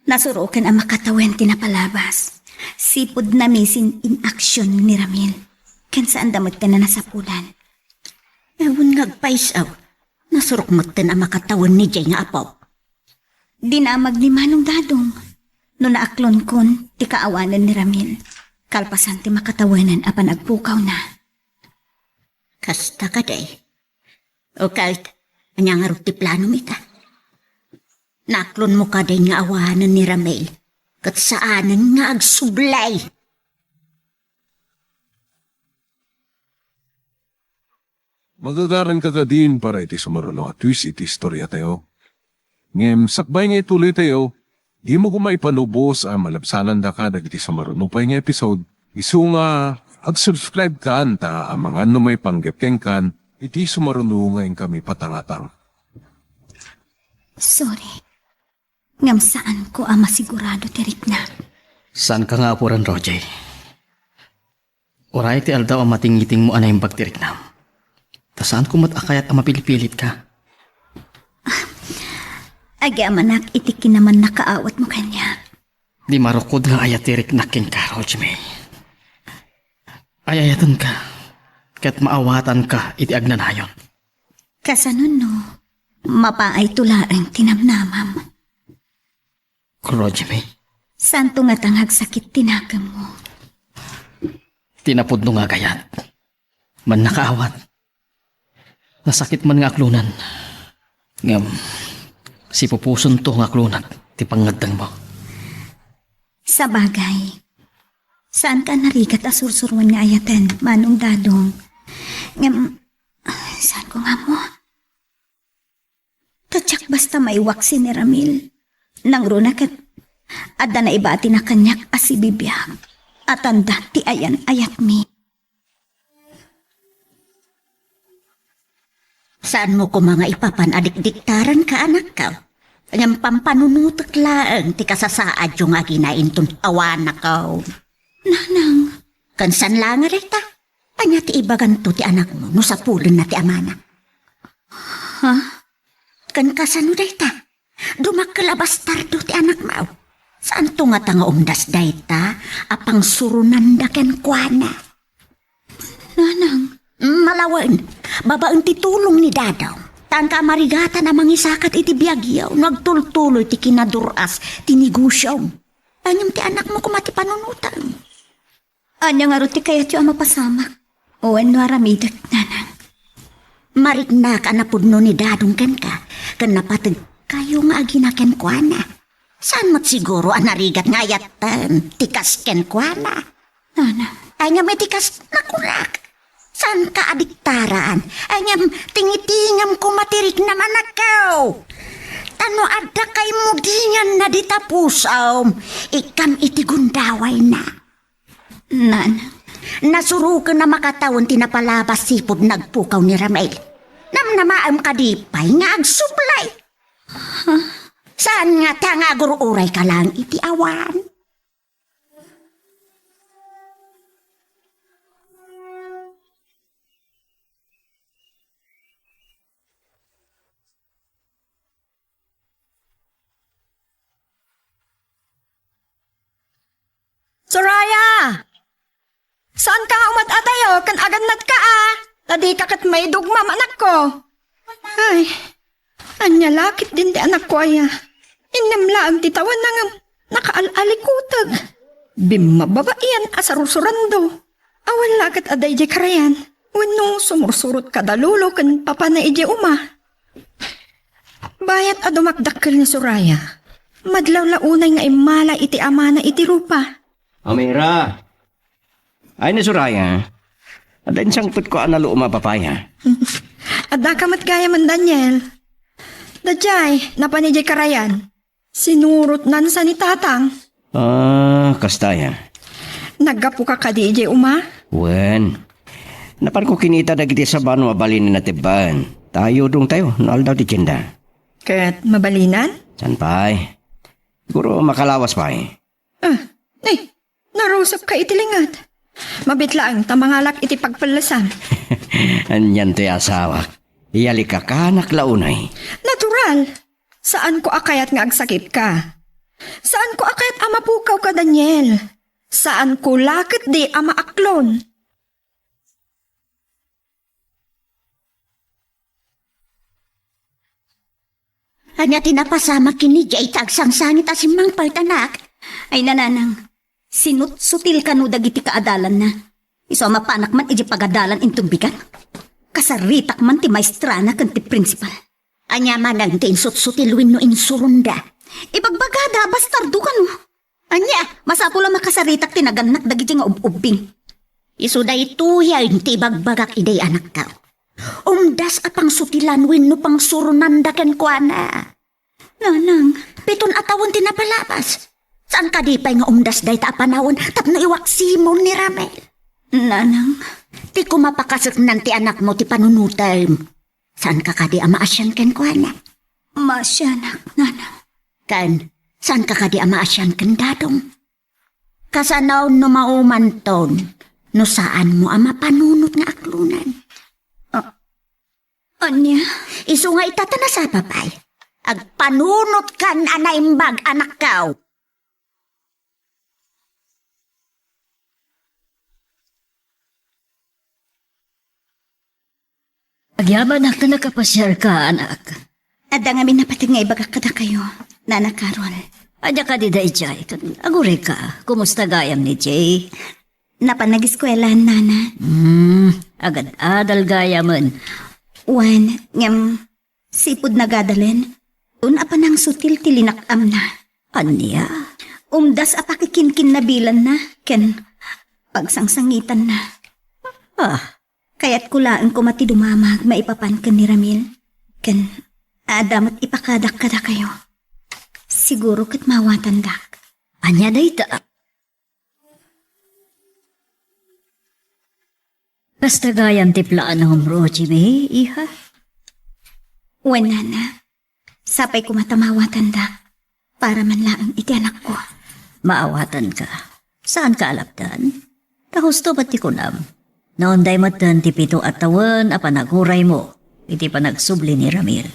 Nasurokan a makatawen ti napalabas. Sipud na-missing in action ni Ramil. Ken saanda metten a nasapulan. Awan nga agpayso. Nasurok metten a makatawen ni Jay nga apo. Dinamag ni Manong Dadong no naaklonkon ti kaawanan ni Ramil kalpasan ti makatawenan a panagpukawna. Kasta kadi. O ket, ania ngarud ti planom ita? Naaklonmo kadin nga awanen ni Ramil, ket saanen nga agsublay. Magagaranka kadin para iti sumaruno a twist iti istoriatayo. Ngem sakbay nga ituloytayo, dimo koma ipanubos a malabsanandaka dagiti sumaruno pay nga episode, isu nga agsubscribe kan ta amangan no maipanggep kenkan iti sumaruno nga inkami patangatang. Sorry. Ngem saanko a masigurado ti riknak. Saanka nga apuren, Roger. Uray ti aldaw a matingitingmo a naimbag ti riknam. Ta saanko met a kayat a mapilpilitka. Agyamanak iti kinamannakaawatmo kaniak. Di marukod nga ayat ti riknak kenka, Roger May. Ay-ayatenka, ket maawatanka iti agnanayon. Kasano no, mapaayto laeng ti namnamam? Roger May. Saanto ngata nga agsakit ti nakemmo? Ti napudno nga agayat. Mannakaawat. Nasakit man nga aklonan. Ngem, sipupusonto nga aklonak ti pangngeddengmo. Sabagay, saanka a narigat a sursuroen nga ayaten, Manong Dadong. Ngem, saanko nga ammo? Ta diak basta maiwaksi ni Ramil. Nangruna ket adda naibatina kaniak a sibibiag a tanda ti ayan-ayatmi. Saanmo koma nga ipapan a dikdiktaranka, anakko? Ngem pampanunotek laeng ti kasasaadyo nga agina inton awanakon. Nanang. Ken saan la nga dayta? Ania ti ibaganto ti anakmo no sapulenna ti amana? Ha? Ken kasano dayta? Dumakkel a bastardo ti anakmo. Saanto ngata nga umdas dayta a pangsurunanda kenkuana? Nanang. Malawen, babaen ti tulong ni Dadong. Saanka a marigatan a mangisakat iti biagyo no agtultuloy ti kinadur-as ti negosyom. Ngem ti anakmo koma ti panunotem. Ania ngarud ti kayatyo a mapasamak wenno aramidek, Nanang? Mariknak a napudno ni Dadong kenka, ken napategkayo nga agina kenkuana. Saan met siguro a narigat nga ayaten ti kas kenkuana? Nana. Ay, ngem iti kas nakunak. Saanka a diktaran? Ay, ngem tingitingem koma ti riknam, anakko. Ta no adda kaimudinganna dita pusom, ikkam iti gundawayna. Nana. Nasuroken a makatawen ti napalabas sipud nagpukaw ni Ramel. Namnamaem kadi pay nga agsublay? Saan ngata nga agur-urayka laeng iti awan? Soraya! Saanka nga umad-adayo ken agannadka a? Ta dika ket maidugmam, anakko. Ay, ania la ketdin ti anakko aya? Innem laeng ti tawenna ngem nakaal-alikuteg. Bimmababaian a sarusurando. Awan la ket adda idiay karayan wenno sumursurot kada lolo ken papana idiay uma. Bayat a dumakdakkel ni Soraya, madlaw la unay nga immala iti amana iti rupa. Amira! Ay, ni Soraya, adda insangpetko a naluom a papaya. Addaka met gayamen, Daniel. Daydiay, napan idiay karayan. Sinurotnan sa ni Tatang. Ah, kasta aya. Naggapuka kadi idiay uma? Wen. Napanko kinita dagiti sabano a balin ni Natibbaen. Ta ayudongtayo no aldaw ti tienda. Ket mabalinan? Saan pay? Siguro makalawas pay. Ah, eh, narusapka iti linget. Mabiit laeng ta mangalak iti pagpellesam. Anian toy asawak? Iyalikakanak la unay. Natural. Saanko a kayat nga agsakitka. Saanko a kayat a mapukawka, Daniel. Saanko la ketdi a maaklon. Ania ti napasamak ken ni Jay ta agsangsangit a simmangpet, anak? Ay, nanang, sinutsutil kano dagiti kaadalanna. Isu a mapanak man idiay pagadalan inton bigat. Kasaritak man ti maestrana ken ti prinsipal. Ania manen ti insutsutil wenno insuronda? Ibagbagada a bastardo kano. Ania, masapul a makasaritak ti nagannak dagiti nga ub-ubbing. Isu daytoyen ti ibagbagak idi, anakko. Umdas a pangsutilan wenno pangsuronanda kenkuana. Nanang. Piton a tawen ti napalabas. Saan kadi pay nga umdas dayta a panawen tapno iwaksimon ni Ramel? Nanang. Ti kumapakaseknan ti anakmo ti panunotem. Saanka kadi a maasian kenkuana? Maasianak, nanang. Ken, saanka kadi a maasian ken dadong? Kasano no maumanton no saanmo a mapanunot nga aklonen? Ah, ania? Isu nga ita ta nasapa pay. Agpanunotkan a naimbag, anakko. Agyamanak ta nakapasiarka, anak. Adda ngamin napateg nga ibagak kadakayo, Nana Carol. Ania kadi daydiay? Agurayka, kumusta gayam ni Jay? Napan nageskuelaan, Nana. Hmm, agad-adal gayamen. Wen, ngem, sipud nagadalen, dun a panangsutil ti linak-amna. Ania? Umdas a pakikinkinnabilanna ken pagsangsangitanna. Ah, kayatko laeng koma ti dumamag maipapan ken ni Ramil. Ken adda met ipakadak kadakayo. Siguro ket maawatandak. Ania dayta? Kasta gayam ti planom, Rojime, iha? Wen, Nana. Sapay koma ta maawatandak. Para man laeng iti anakko. Maawatanka. Saanka a lapdan? Ta husto met ti kunam. Naunday metten ti pito a tawen a panaguraymo iti panagsubli ni Ramil.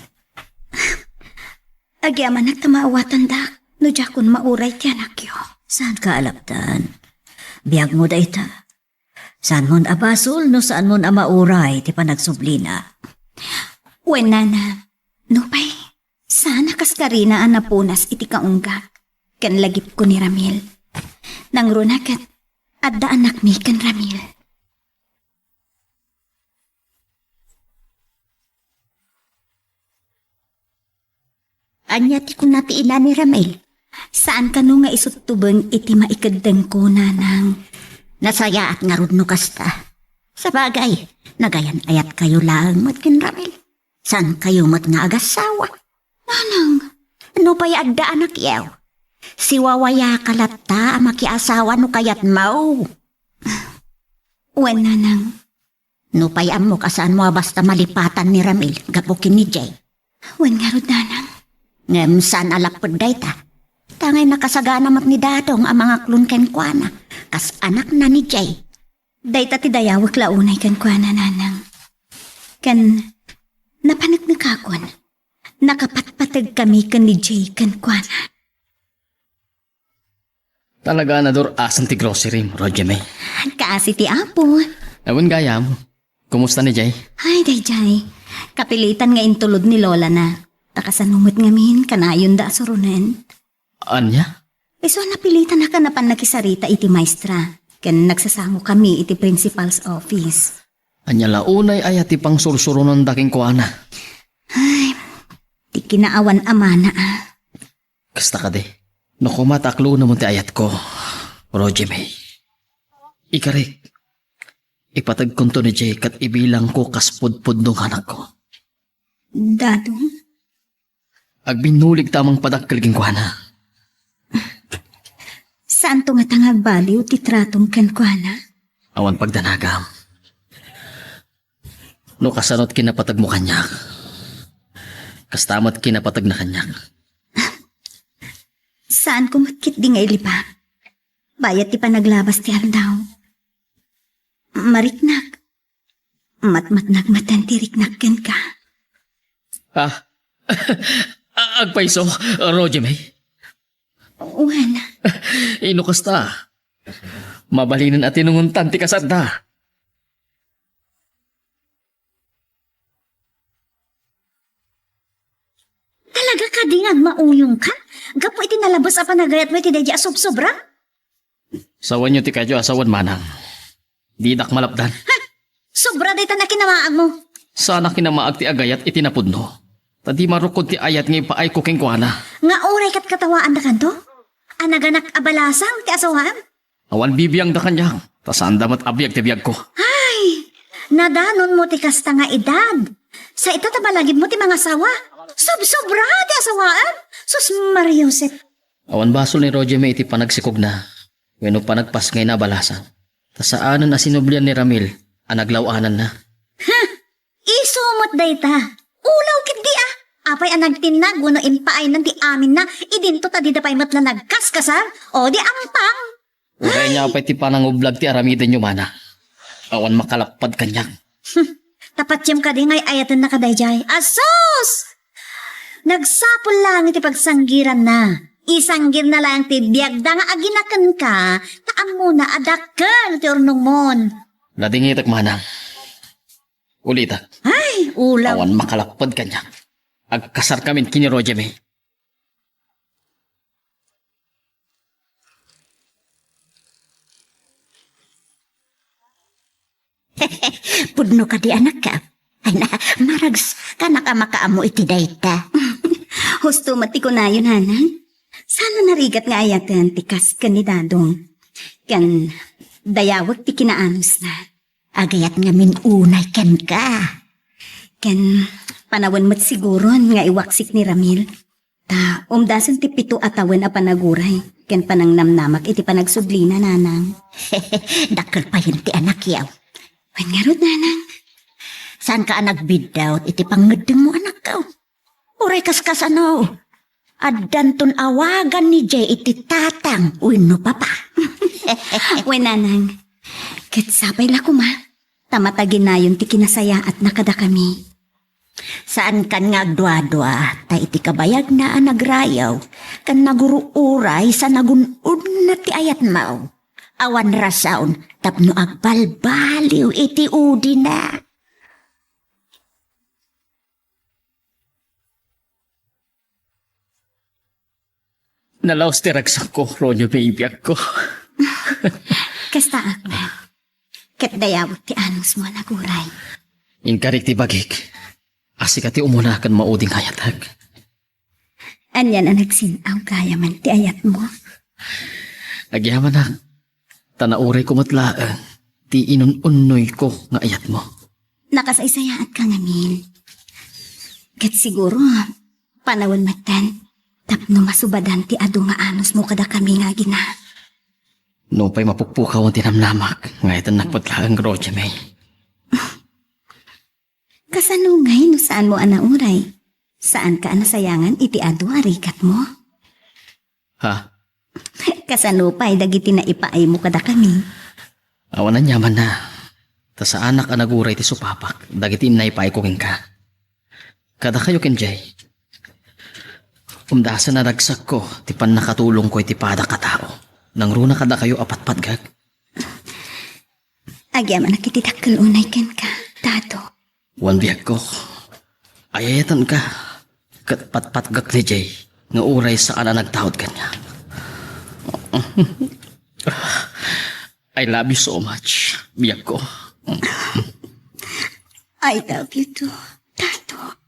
Agyamanak ta maawatandak no diakon mauray ti anakyo. Saanka a lapdan? Biagmo dayta. Saanmon a basol no saanmon a mauray ti panagsublina. Wen, Nana, nupay, saan a kaskarina a napunas iti kaunggak ken lagipko ni Ramil. Nangruna ket adda anakmi ken Ramil. Ania ti kuna ti ina ni Ramil? Saan kano nga isuttubeng iti maikeddengko, nanang? Nasayaat ngarud no kasta. Sabagay, nagayan-ayatkayo laeng met ken Ramil. Saankayo met nga agassawa? Nanang! No pay adda anakyaw, siwawayaka latta a makiasawa no kayatmo. Wen, nanang. No pay ammok a saanmo a basta malipatan ni Ramil gapu ken ni Jay. Wen ngarud, nanang. Ngem saan a lapped dayta. Tangay nakasagana met ni Dadong a mangaklon kenkuana, kas anakna ni Jay. Dayta ti dayawek la unay kenkuana, nanang. Ken napaneknekakon, nakapatpategkami ken ni Jay kenkuana. Talaga a nadur-asan ti grocery, Roger May. Kaasi ti Apo. Awan gayam. Kumusta ni Jay? Ay, dayjay. Kapilitan nga intulod ni Lola na. Ta kasano met ngamin, kanayon da a suronen. Ania? Isu a napilitan a napan nakisarita iti maestra. Ken nagsasango kami iti principal's office. Ania la unay aya ti pangsursuronan da kenkuana? Ay, ti kinaawan a mana, ah. Kasta kadi, no koma ta aklonamon ti ayatko, Roger May. Ikarik, ipatagkonto ni Jay ket ibilangko kas pudpudno nga anakko. Dadong? Agbinnulig ta a mangpadakkel kenkuana. Saanto ngata nga agbaliw ti tratom kenkuana? Awan pagdanagam. No kasano't kinapatagmo kaniak, kasta met kinapatagna kaniak. Saanko met ketdi nga ilipa. Bayat ti panaglabas ti aldaw. Mariknak. Matmatnak met ti riknak kenka. Ah, agpayso, Roger May? Wen. Ino kasta? Mabalinen a tinungontan ti kasatda. Talaga kadi nga agmauyongka? Gapu iti nalabes a panagayatmo iti daydi a sobsobra? Sawenyo ti kayo a sawen, manang. Didak malapdan. Ha? Sobra dayta nakinamaagmo. Saan a kinamaag ti agayat iti napudno. Ta di marukod ti ayat nga ipaayko kenkuana. Nga uray ket katawaandakanto? A naganak a balasang ti asawaem? Awan bibiangda kaniak, ta saanda met a biag ti biagko. Ay, nadanonmo ti kasta nga edad. Sa ita ta malagipmo ti mangasawa. Sobsobra ti asawaem. Sus, Maria Josep. Awan basol ni Roger May iti panagsikogna wenno panagpasngayna a balasang. Ta saanen a sinublian ni Ramil a naglaw-ananna. Huh! Isu met dayta. Ulaw ketdi a. Apay a nagtinnag wenno impaaynan ti aminna, idinto ta dida pay met la nagkaskasar? O di ampang. Uray ania pay ti panangublag ti aramidenyo, mana. Awan makalappad kaniak. Hmm. Ta patiem kadi nga ay-ayatennaka dayjay. Asus! Nagsapul laeng ti pagsanggiranna. Isanggirna laeng ti biagda nga agina kenka, ta ammona a dakkel ti urnongmon. Nadingitek, manang. Ulitek. Ay, ulaw. Awan makalapped kaniak. Agkasarkamin ken ni Roger May. Pudno kadi, anakko? Ay na, maragsakan a makaammo iti dayta. Husto met ti kunayo, nanang. Saan a narigat nga ayaten ti kas ken ni Dadong. Ken dayawek ti kinaanusna. Agayat ngamin unay kenka. Ken panawen met siguron nga iwaksik ni Ramil. Ta umdasen ti pito a tawen a panaguray ken panangnamnamak iti panagsublina, nanang. Dakkel payen ti anakyaw. Wen ngarud, nanang. Saanka a nagbiddaw iti pangngeddengmo, anakko? Uray kaskasano, addanton awagan ni Jay iti tatang wenno papa. Wen, nanang. Ket sapay la koma, ta mataginayon ti kinasayaatna kadakami. Saankan nga agduadua, ta iti kabayagna a nagrayaw ken nagur-uray sa nagun-odna ti ayatmo, awan rason tapno agbalbaliw iti udina. Nalaus ti ragsakko, Ronyo, baby ko. Kastaak met. Ket dayawek ti anusmo a naguray. Inkarik ti bagik. A sika ti umuna ken maudi nga ayatek. Ania a nagsin-aw gayamen ti ayatmo? Agyamanak, ta naurayko met laeng ti inun-unnoyko nga ayatmo. Nakasaysayaatka ngamin. Ket siguro, panawen metten tapno masubadan ti adu nga anusmo kadakami nga agina. Nupay mapukpukawen ti namnamak, nga itan nakpet laeng, Roger May. Kasano ngay no saanmo a nauray? Saanka a nasayangan iti adu a rikatmo? Ha? Kasano pay dagiti naipaaymo kadakami? Awan aniamanna. Ta saanak a naguray ti supapak dagiti naipaayko kenka. Kadakayo ken Jay, umdasen a ragsakko ti pannakatulongko iti padak a tao. Nangruna kadakayo a patpatgak. Agyamanak iti dakkel unay kenka, Dado. Wen biagko, ayayatenka, ket patpatgak ni Jay nga uray saan a nagtaud kaniak. I love you so much, biagko. I love you too, Dado.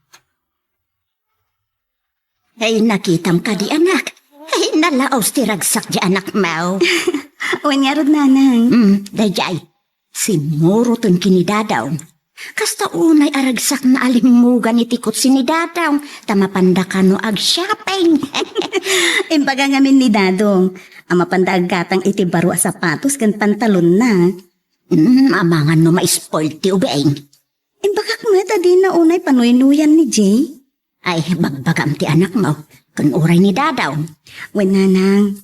Ay, nakitam kadi, anak? Ay, nalaos ti ragsak di anakmo. Wen ngarud, nanang. Mm, daydiay. Simmuroten ken ni Dadaw. Kasta unay a ragsak na a limmugan iti kotse ni Dadaw, ta mapanda kano ag-shopping. Imbaga ngamin ni Dadong a mapanda aggatang iti baro a sapatos ken pantalonna. Mm, amangan no ma-spoil ti ubing. Imbagak met a dina unay panuynuyan ni Jay. Ay, bagbagam ti anakmo, ken uray ni Dadaw. Wen, nanang,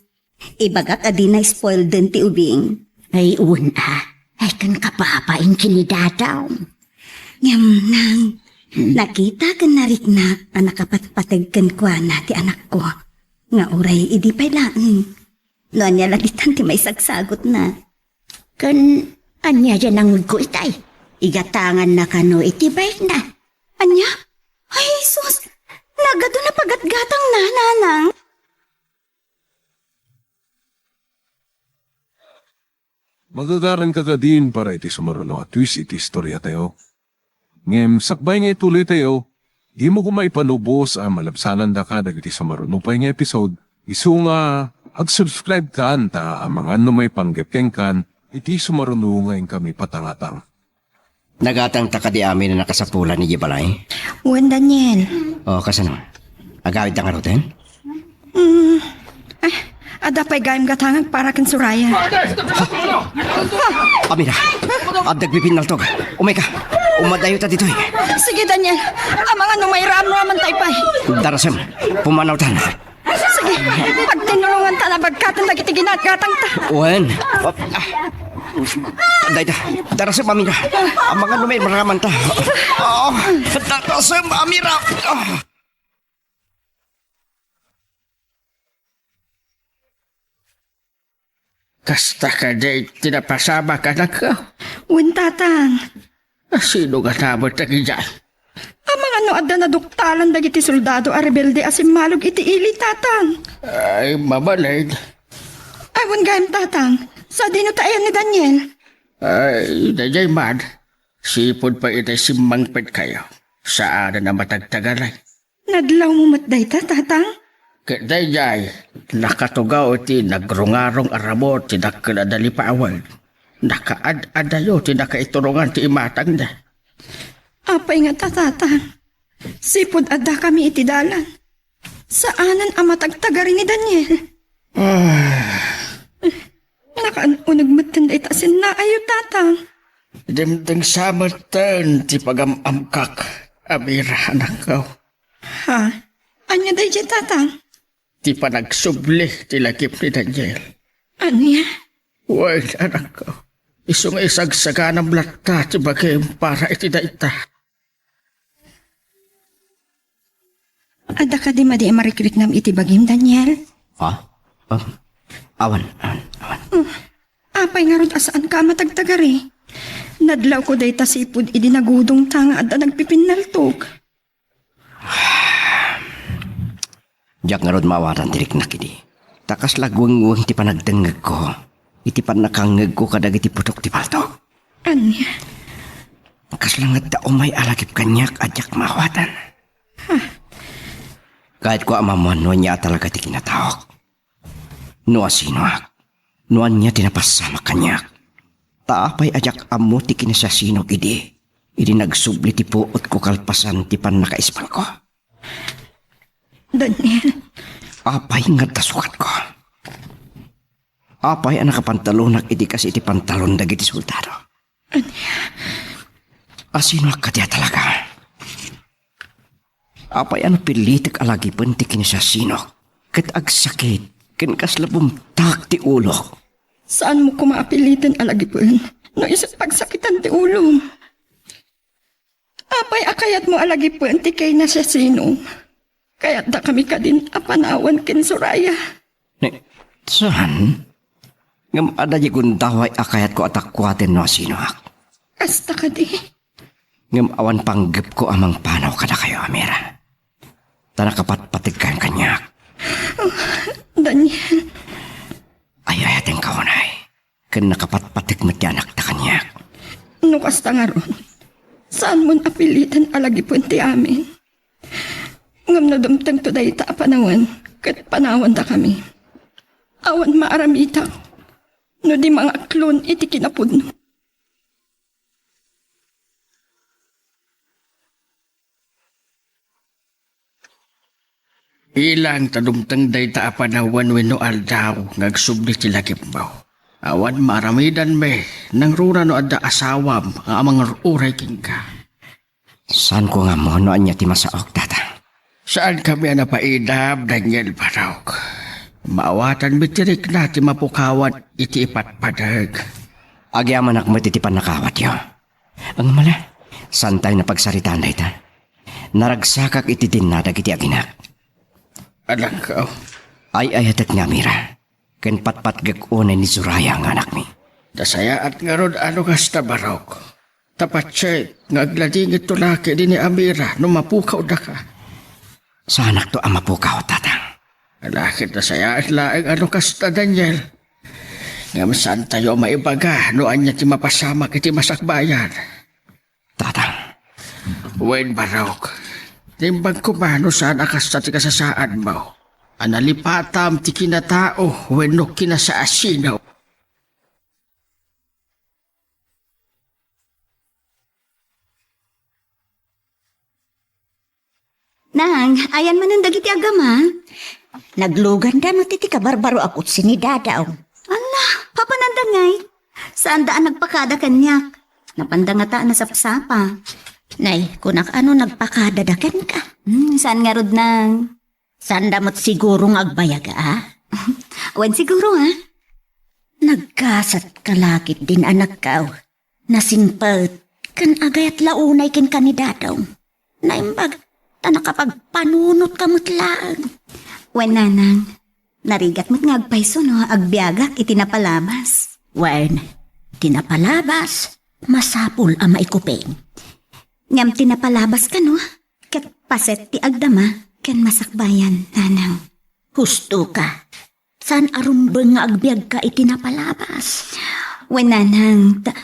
ibagak a dina spoilden ti ubing. Ay, wen a. Ay, ken kapapain ken ni Dadaw. Ngem, nang, Hmm. Nakita ken nariknak a nakapatpateg kenkuana ti anakko, nga uray idi pay laeng. No ania la ditan ti maisagsagutna. Ken ania diay nangngegko itay? Igatanganna kano iti baykna. Ania? Ay, Jesus! Nagadu na pagatgatangna, nanang! Magagaranka kadin para iti sumaruno a twist iti istoriatayo. Ngem sakbay nga ituloytayo, dimo koma ipanubos a malabsanandaka dagiti sumaruno pay nga episode, isu nga ag-subscribe kan ta amangan no maipanggep kenkan iti sumaruno nga inkami patangatang. Nagatangta kadi amin a nakasapulan idiay balay? Wen, Daniel. O, kasano? Agawidta ngaruden? Mm. Ay, adda pay gayam gatangak para ken Soraya. Amira, adda agpipinnaltog. Umayka. Umadayota ditoy. Sige, Daniel. Amangan no mairamramantayo pay. Darasem, pumanawtan. Sige, pagtinulongantan a bagkaten dagiti ginatgatangta. Wen. Ah. Dayta, darasem, Amira. Amangan no mairamramanta. Ah, darasem, Amira. Ah. Kasta kadi ti napasamak, anakko? Wen, Tatang. Asino nga namet dagiti? Amangan no adda naduktalan dagiti soldado a rebelde a simmalog iti ili, Tatang. Ay, mabalin. Ay, wen gayam, Tatang. Sadino ti ayan ni Daniel? Ay, daydiay man. Sipud pay iti simmangpetkayo. Saanen a matagtagaray. Nadlawmo met dayta, Tatang? Ket daydiay, nakatugaw iti nagrungarong a ramut ti dakkel a nalipawen. Nakaad-adayo ti nakaiturungan ti imatangna. Apay ngata, Tatang? Sipud addakami iti dalan, saanen a matagtagari ni Daniel. Ah. Nakaun-uneg metten dayta a sinnaayo, Tatang. Dimdengsa metten ti pagam-amkak, Amira, anakko. Ha? Ania daydiay, Tatang? Ti panagsubli ti lagip ni Daniel. Ania? Wen, anakko. Isu nga isagsaganam latta ti bagim para iti dayta. Adda kadi madi a marikriknam iti bagim, Daniel? Ha? Ah, awan, awan, awan. Hmm. Apay ngarud a saanka a matagtagari? Nadlawko dayta sipud idi nagudongta nga adda nagpipinnaltog. Diak ngarud maawatan ti riknak idi. Ta kasla guenggueng ti panagdengngegko iti pannakangngegko kadagiti putok ti palto. Ania? Kasla ngata umay a lagip kaniak a diak maawatan. Ha? Kayatko a maammuan no ania a talaga ti kinataok. No asinoak, no ania ti napasamak kaniak. Ta apay a diak ammo ti kinasiasinog idi, idi nagsubli ti puotko kalpasan ti pannakaisbalko? Daniel. Apay nga adda sugatko? Apay a nakapantalonak idi kas iti pantalon dagiti soldado? Ania? Asinoak kadi a talaga? Apay a napilitek a lagipen ti kinasiasinok ket agsakit ken kasla bumtak ti ulok? Saanmo koma a piliten a lagipen no isu ti pagsakitan ti ulom. Apay a kayatmo a lagipen ti kinasiasinom? Kayatdakami kadin a panawan ken Soraya. Ne, saan? Ngem adda diay gundaway a kayatko a takuaten no asinoak. Kasta kadi? Ngem awan panggepko a mangpanaw kadakayo, Amira. Ta nakapatpategkayon kaniak. Daniel. Ay-ayatenka unay. Ken nakapatpateg met ti anakta kaniak. No kasta ngarud, saanmon a piliten a lagipen ti amin. Ngem no dumtengto dayta a panawen, ket panawandakami. Awan maaramidak no di mangaklon iti kinapudno. Ilang ta dumteng dayta a panawen wenno aldaw nga agsubli ti lagipmo. Awan maaramidanmi, nangruna no adda asawam nga mangur-uray kenka. Saanko nga ammo no ania ti masaok, Tatang. Saankami a napaidam, Daniel Barok. Maawatanmi ti rikna ti mapukawan iti ipatpadek. Agyamanak met iti pannakaawatyo. Ngem ala, saantayo a pagsaritaan dayta. Naragsakak iti dinna dagiti aginak. Anakko. Ay-ayatek nga Amira, ken patpatgek unay ni Soraya nga anakmi. Nasayaat ngarud a no kasta, Barok. Ta patse nga agladingitto la kadi ni Amira no mapukawdaka. Saanakto a mapukaw, Tatang. Ala ket nasayaat laeng a no kasta, Daniel. Ngem saantayo a maibaga no ania ti mapasamak iti masakbayan. Tatang. Wen, Barok. Naimbag koma no saan a kasta ti kasasaadmo. A nalipatam ti kinatao wenno kinasiasino. Nang, ayan manen dagiti agama? Nagluganda met iti kabarbaro a kotse ni Dadaw. Ala, papananda ngay? Saanda a nagpakada kaniak. Napanda ngata a nasapsapa. Nay, kunak a no nagpakadada kenka. Hmm, saan ngarud, Nang? Saanda met siguro nga agbayag, a? Wen siguro, a? Nagkasatka la ketdin, anakko. Nasingpet ken agayat la unay kenka ni Dadaw. Naimbag ta nakapagpanunotka met laeng. Wen, Nanang, narigat met nga agpayso no agbiagak iti napalabas. Wen, ti napalabas, masapul a maikuping. Ngem ti napalabas kano, ket paset ti agdama ken masakbayan, Nanang. Husto ka. Saan a rumbeng nga agbiagka iti napalabas? Wen, Nanang, ta-,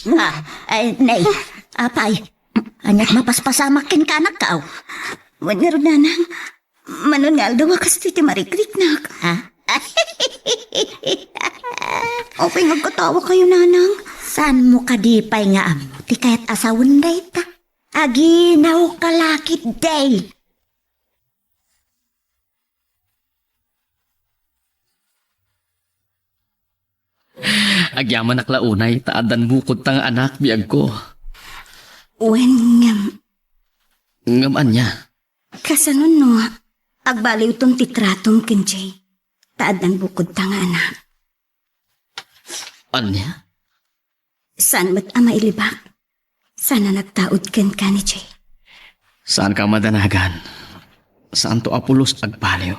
Ah, ay, nay, apay, aniat mapaspasamak kenka, anakko? Wen ngarud, Nanang, manon nga aldaw a kastoy ti marikriknak. Ha? Apay nga agkatawakayo, Nanang? Saanmo kadi pay nga ammo ti kayat a sawen dayta? Aginawka la ketdi. Agyamanak la unay ta addan bukodta nga anak, biagko. Wen, ngem. Ngem ania? Kasano no agbaliwton ti tratom ken Jay ta addan bukodta nga anak? Ania? Saan met a mailibak? Saan a nagtaud kenka ni Jay? Saanka a madanagan. Saanto a pulos agbaliw.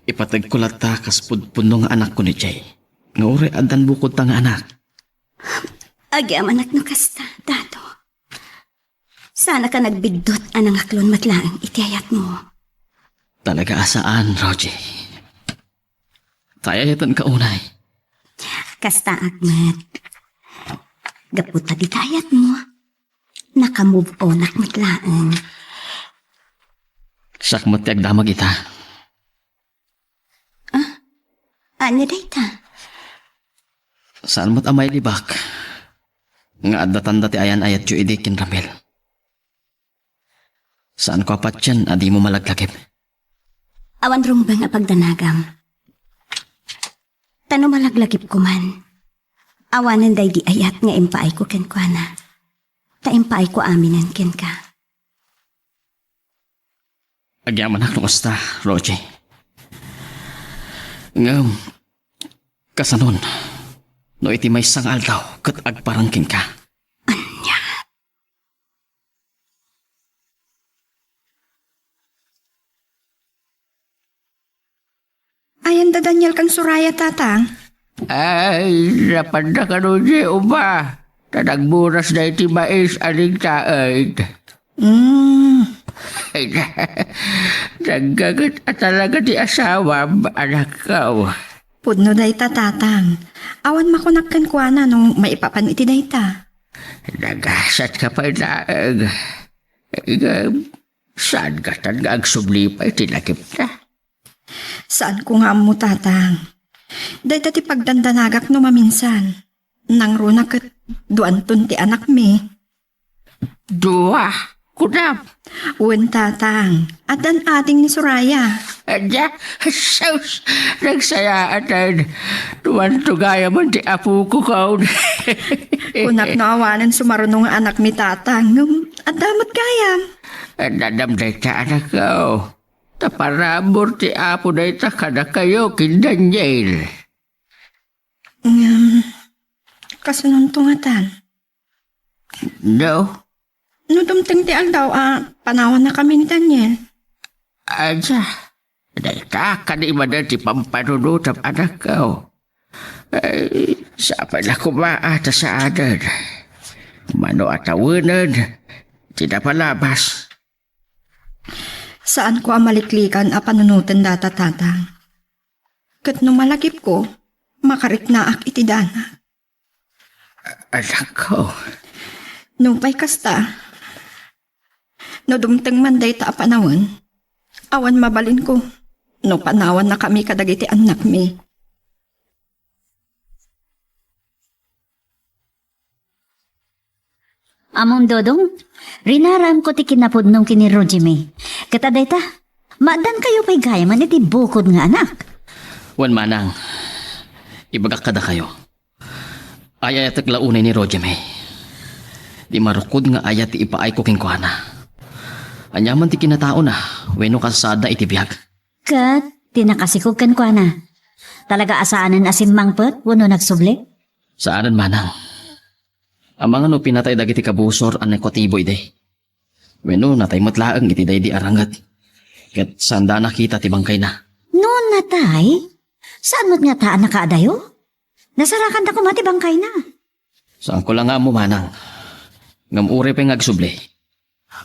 Ipategko latta kas pudpudno nga anakko ni Jay. Nga uray addan bukodta nga anak. Agyamanak no kasta, Dado. Saanka nagbiddut a nangaklon met laeng iti ayatmo. Talaga a saan, Rogie. Ta ay-ayatenka unay. Kastaak met. Gapu ta dita ayatmo, Naka-move onak met laeng. Siak met ti agdamag ita. Ah? Ania dayta? Saan met a mailibak nga adda tanda ti ayan-ayatyo idi ken Ramil. Saanko a patien a dimo malaglagip. Awan rumbeng a pagdanagam. Ta no malaglagipko man, awanen daydi ayat nga impaayko kenkuana. Ta impaayko aminen kenka. Agyamanak no kasta, Roger. Ngem, kasanon, no iti maysa nga aldaw ket agparang kenka? Ania? Ayan da Daniel ken Soraya, Tatang? Ay, napanna kano diay uma. Ta nagburas da iti mais a nagtaed. Mm. Ay, naggaget a talaga ti asawam, anakko. Pudno dayta, Tatang. Awan makunak kenkuana no maipapan iti dayta. Nagasatka pay laeng. Ngem, saan gatan nga agsubli pay ti lagipna? Saanko nga ammo, Tatang. Dayta ti pagdandanagak no maminsan. Nangruna ket duanton ti anakmi. Dua? Kunam? Wen, Tatang. Addan ading ni Soraya. Adda? Sus! Nagsayaaten. Duanto gayam ti apoko kon. Kunak no awanen sumaruno nga anakmi, Tatang. Ngem, adda met gayam. Adda dayta, anakko. Ta parabur ti Apo dayta kadakayo ken Daniel. Ngem, kasunonto ngatan? No? No dumteng ti aldaw a panawannakami ni Daniel. Adda, dayta kadi manen ti pampanunotam, anakko. Ay, sapay la koma a ta saanen. Mano a tawenen ti napalabas. Saanko a maliklikan a panunoten data, Tatang. Ket no malagipko, makariknaak iti dana. Anakko. Nupay kasta, no dumteng man dayta a panawen, awan mabalinko no panawannakami kadagiti annakmi. Ammom, Dodong, rinaramko ti kinapudnom ken ni Roger May. Ket adayta, maaddankayo pay gayamen iti bukod nga anak. Wen, Manang, ibagak kadakayo. Ay-ayatek la unay ni Roger May. Di marukod nga ayat ti ipaayko kenkuana. Aniaman ti kinataona wenno kasasaadna iti biag. Ket ti nakasikog kenkuana, talaga a saanen a simmangpet wenno nagsubli? Saanen, Manang. Amangan no pinatay dagiti kabusor a nakuatibo idi. Wenno natay met laeng iti daydi a ranget. Ket saanda a nakita ti bangkayna. No natay, saan met ngata a nakaadayo? Nasarakanda koma ti bangkayna. Saanko la nga ammo, Manang. Ngem uray pay nga agsubli,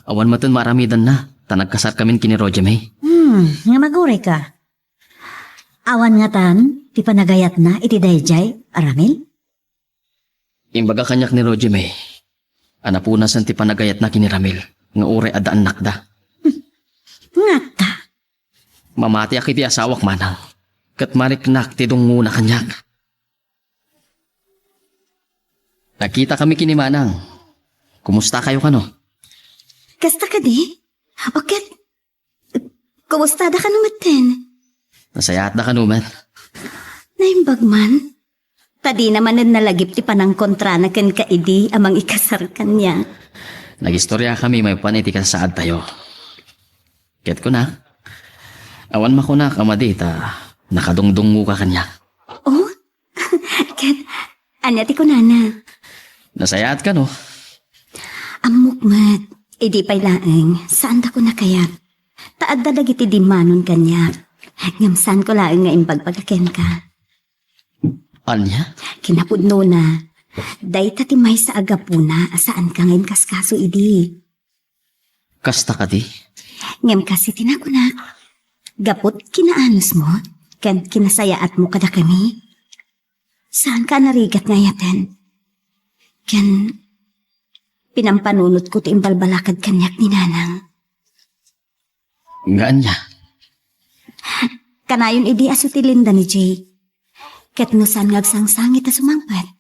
awan metten maaramidanna ta nagkasarkamin ken ni Roger May. Hmm, ngem agurayka. Awan ngatan ti panagayatna iti daydiay a Ramil? Imbaga kaniak ni Roger May a napunasen ti panagayatna ken ni Ramil nga uray adda annakda. Ngata? Mamatiak iti asawak, Manang, ket mariknak ti dungngona kaniak. Nagkitakami ken ni Manang. Kumustakayo kano? Kasta kadi? O ket, kumustada kano metten? Nasayaatda kano met? Naimbag man. Ta dina manen nalagip ti panangkontrana kenka idi a mangikasar kaniak. Nagistoriakami maipan iti kasasaadtayo. Ket kunak, awan makunak a madi ta nakadungdungngoka kaniak. Oh? Ket ania ti kunana? Nasayaat kano? Ammok met, idi pay laeng, saandako nakayat. Ta adda dagiti dimmanon kaniak. Ngem saanko laeng nga imbagbaga kenka. Ania? Kinapudnona, dayta ti maysa a gapuna a saanka nga inkaskaso idi. Kasta kadi? Ngem kas iti nakunak, gapu ti kinaanusmo ken kinasayaatmo kadakami, saanka a narigat nga ayaten. Ken Pinampanunotko ti imbalbalakad kaniak ni Nanang. Nga ania? Kanayon idi a sutilenda ni Jay. Ket no saan nga agsangsangit a sumangpet,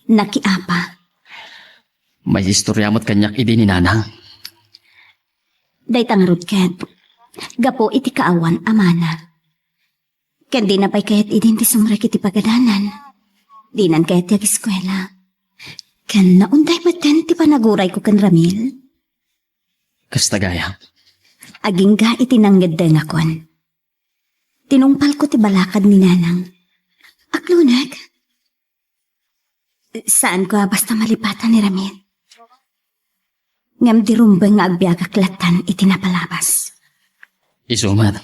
nakiapa. May istorya met kaniak idi ni Nanang. Dayta ngarud ket, gapu iti kaawan a mana. Ken dina pay kayat idin ti sumrek iti pagadanan. Dinan kayat ti ageskuela. Ken naunday metten ti panagurayko ken Ramil. Kasta gayam. Agingga iti nangngeddengakon. Tinungpalko ti balakad ni Nanang. Aklunek. Saanko a basta malipatan ni Ramil. Ngem di rumbeng nga agbiagak lattan iti napalabas. Isu met.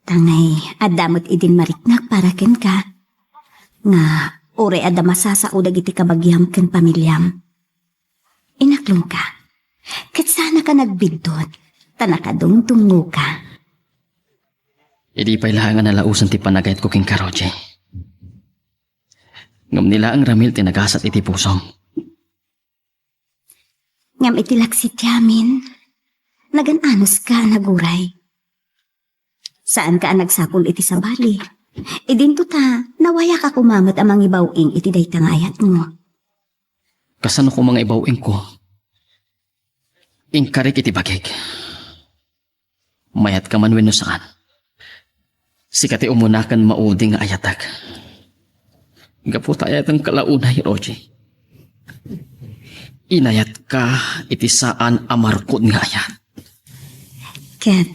Tangay, adda met idin mariknak para kenka. Nga, uray adda masasao dagiti kabagiam ken pamiliam. Inaklongka. Ket saanka nagbiddut, ta nakadungdungngoka. Idi pay laeng a nalaosan ti panagayatko kenka, Roger. Ngem ni laeng Ramil ti nagasat iti pusom. Ngem iti laksit ti amin, nagan-anoska a naguray. Saanka a nagsapul iti sabali. Idinto ta, nawayak a kumamet a mangibaw-ing iti dayta nga ayatmo. Kasano koma nga ibaw-ingko? Inkarik iti bagik. Mayatka man wenno saan, sika ti umuna ken maudi nga ayatek. Gapu ta ayatenka la unay, Roger. Inayatka iti saan a markod nga ayat. Ket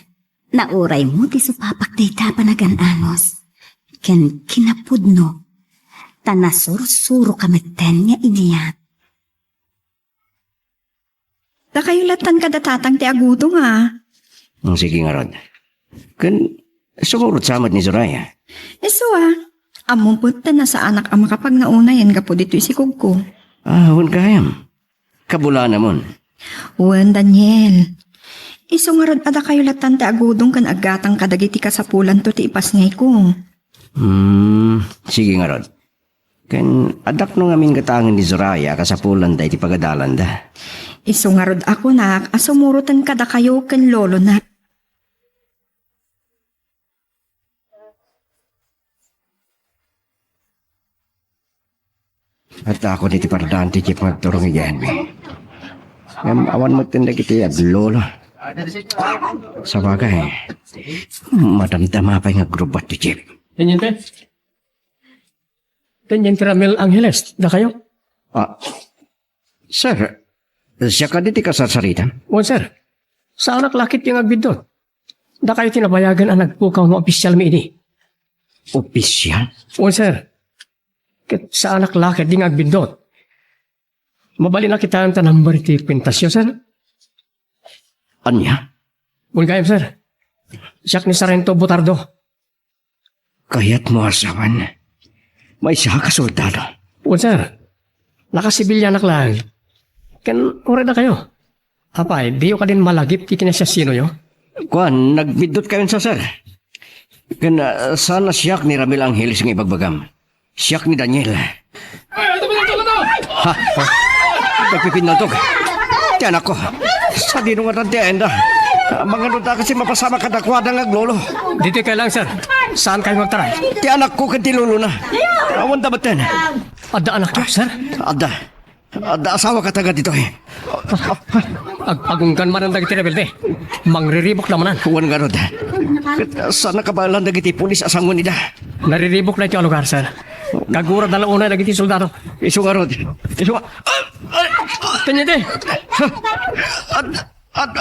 nauraymo ti supapak dayta a panagan-anos ken kinapudno, ta nasursuroka metten nga inayat. Dakayo lattan kada tatang ti agudong a. Mm, sige ngarud. Ken sumurot sa met ni Soraya. Isu a. Ammom pet ta nasaanak a makapagnauna gapu ditoy sikogko. Ah, wen gayam. Kabulanamon. Wen, Daniel. Isu ngarud a dakayo lattan ti agudong ken aggatang kadagiti kasapulanto ti ipasngayko. Hmm, sige ngarud. Ken adakno ngamin gatangen ni Soraya a kasapulanda iti pagadalanda. Isu ngarud a kunak a sumuroten kadakayo ken lolona. Addaakon iti pardaan ti jeep nga agturong idiay Henry. Ngem awan metten dagiti aglolo. Sabagay, madamdama pay nga agrubbat ti jeep. Teniente? Teniente Ramil Angeles, dakayo? Ah, sir, siak kadi ti kasarsaritam? Wen, sir. Saanak la ketdi nga agbiddut. Dakayo ti nabayagen a nagpukaw no opisialmi idi. Opisial? Wen, sir. Ket saanak la ketdi nga agbiddut. Mabalinak kitaen ta number iti kuentasyo, sir. Ania? Wen gayam, sir. Siak ni Sargento Butardo. Kayatmo a sawen, maysa ka soldado? Wen, sir. Nakasibilianak laeng. Ken uray dakayo. Apay, diyo kadin malagip ti kinasiasinoyo? Kuan, nagbiddutkayon sa, sir. Ken, ah, saan a siak ni Ramil Angeles nga ibagbagam. Siak ni Daniel. Ha? Nagpipinnaltok. Ti anakko. Sadino nga tantienda? Mangano ta kasi mapasamak kadakuada nga aglolo. Ditoy kayo lang, sir. Saan kayo magtaray? Ti anakko ken ti lolona. Awan da baten. Adda anakyo, sir? Adda. Adda asawa ka taga ditoy. Agpagunggan manen dagiti rebelde. Mangriribuk da manen. Wen ngarud. Ket saan nakabaelan dagiti pulis a sangoen ida? Nariribuk da iti lugar, sir. Kagura da la unay dagiti soldado. Isu ngarud. Isu nga. Teniente! Ad-, ad-,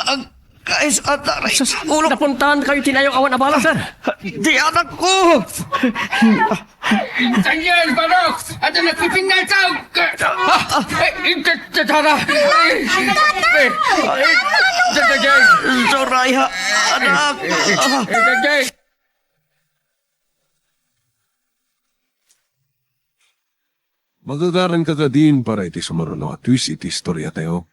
ag-, kais-, ad-, aray, sus, ulo. Napuntahan kayo tinayo awan abala, sir. Di anak ko! Daniel, Barok! Adda nagpipinnaltok! Eh, eh, Tara! Eh, eh, eh, Soraya, anak! Eh, Daniel! Magagaranka kadin para iti sumaruno a twist iti istoriatayo.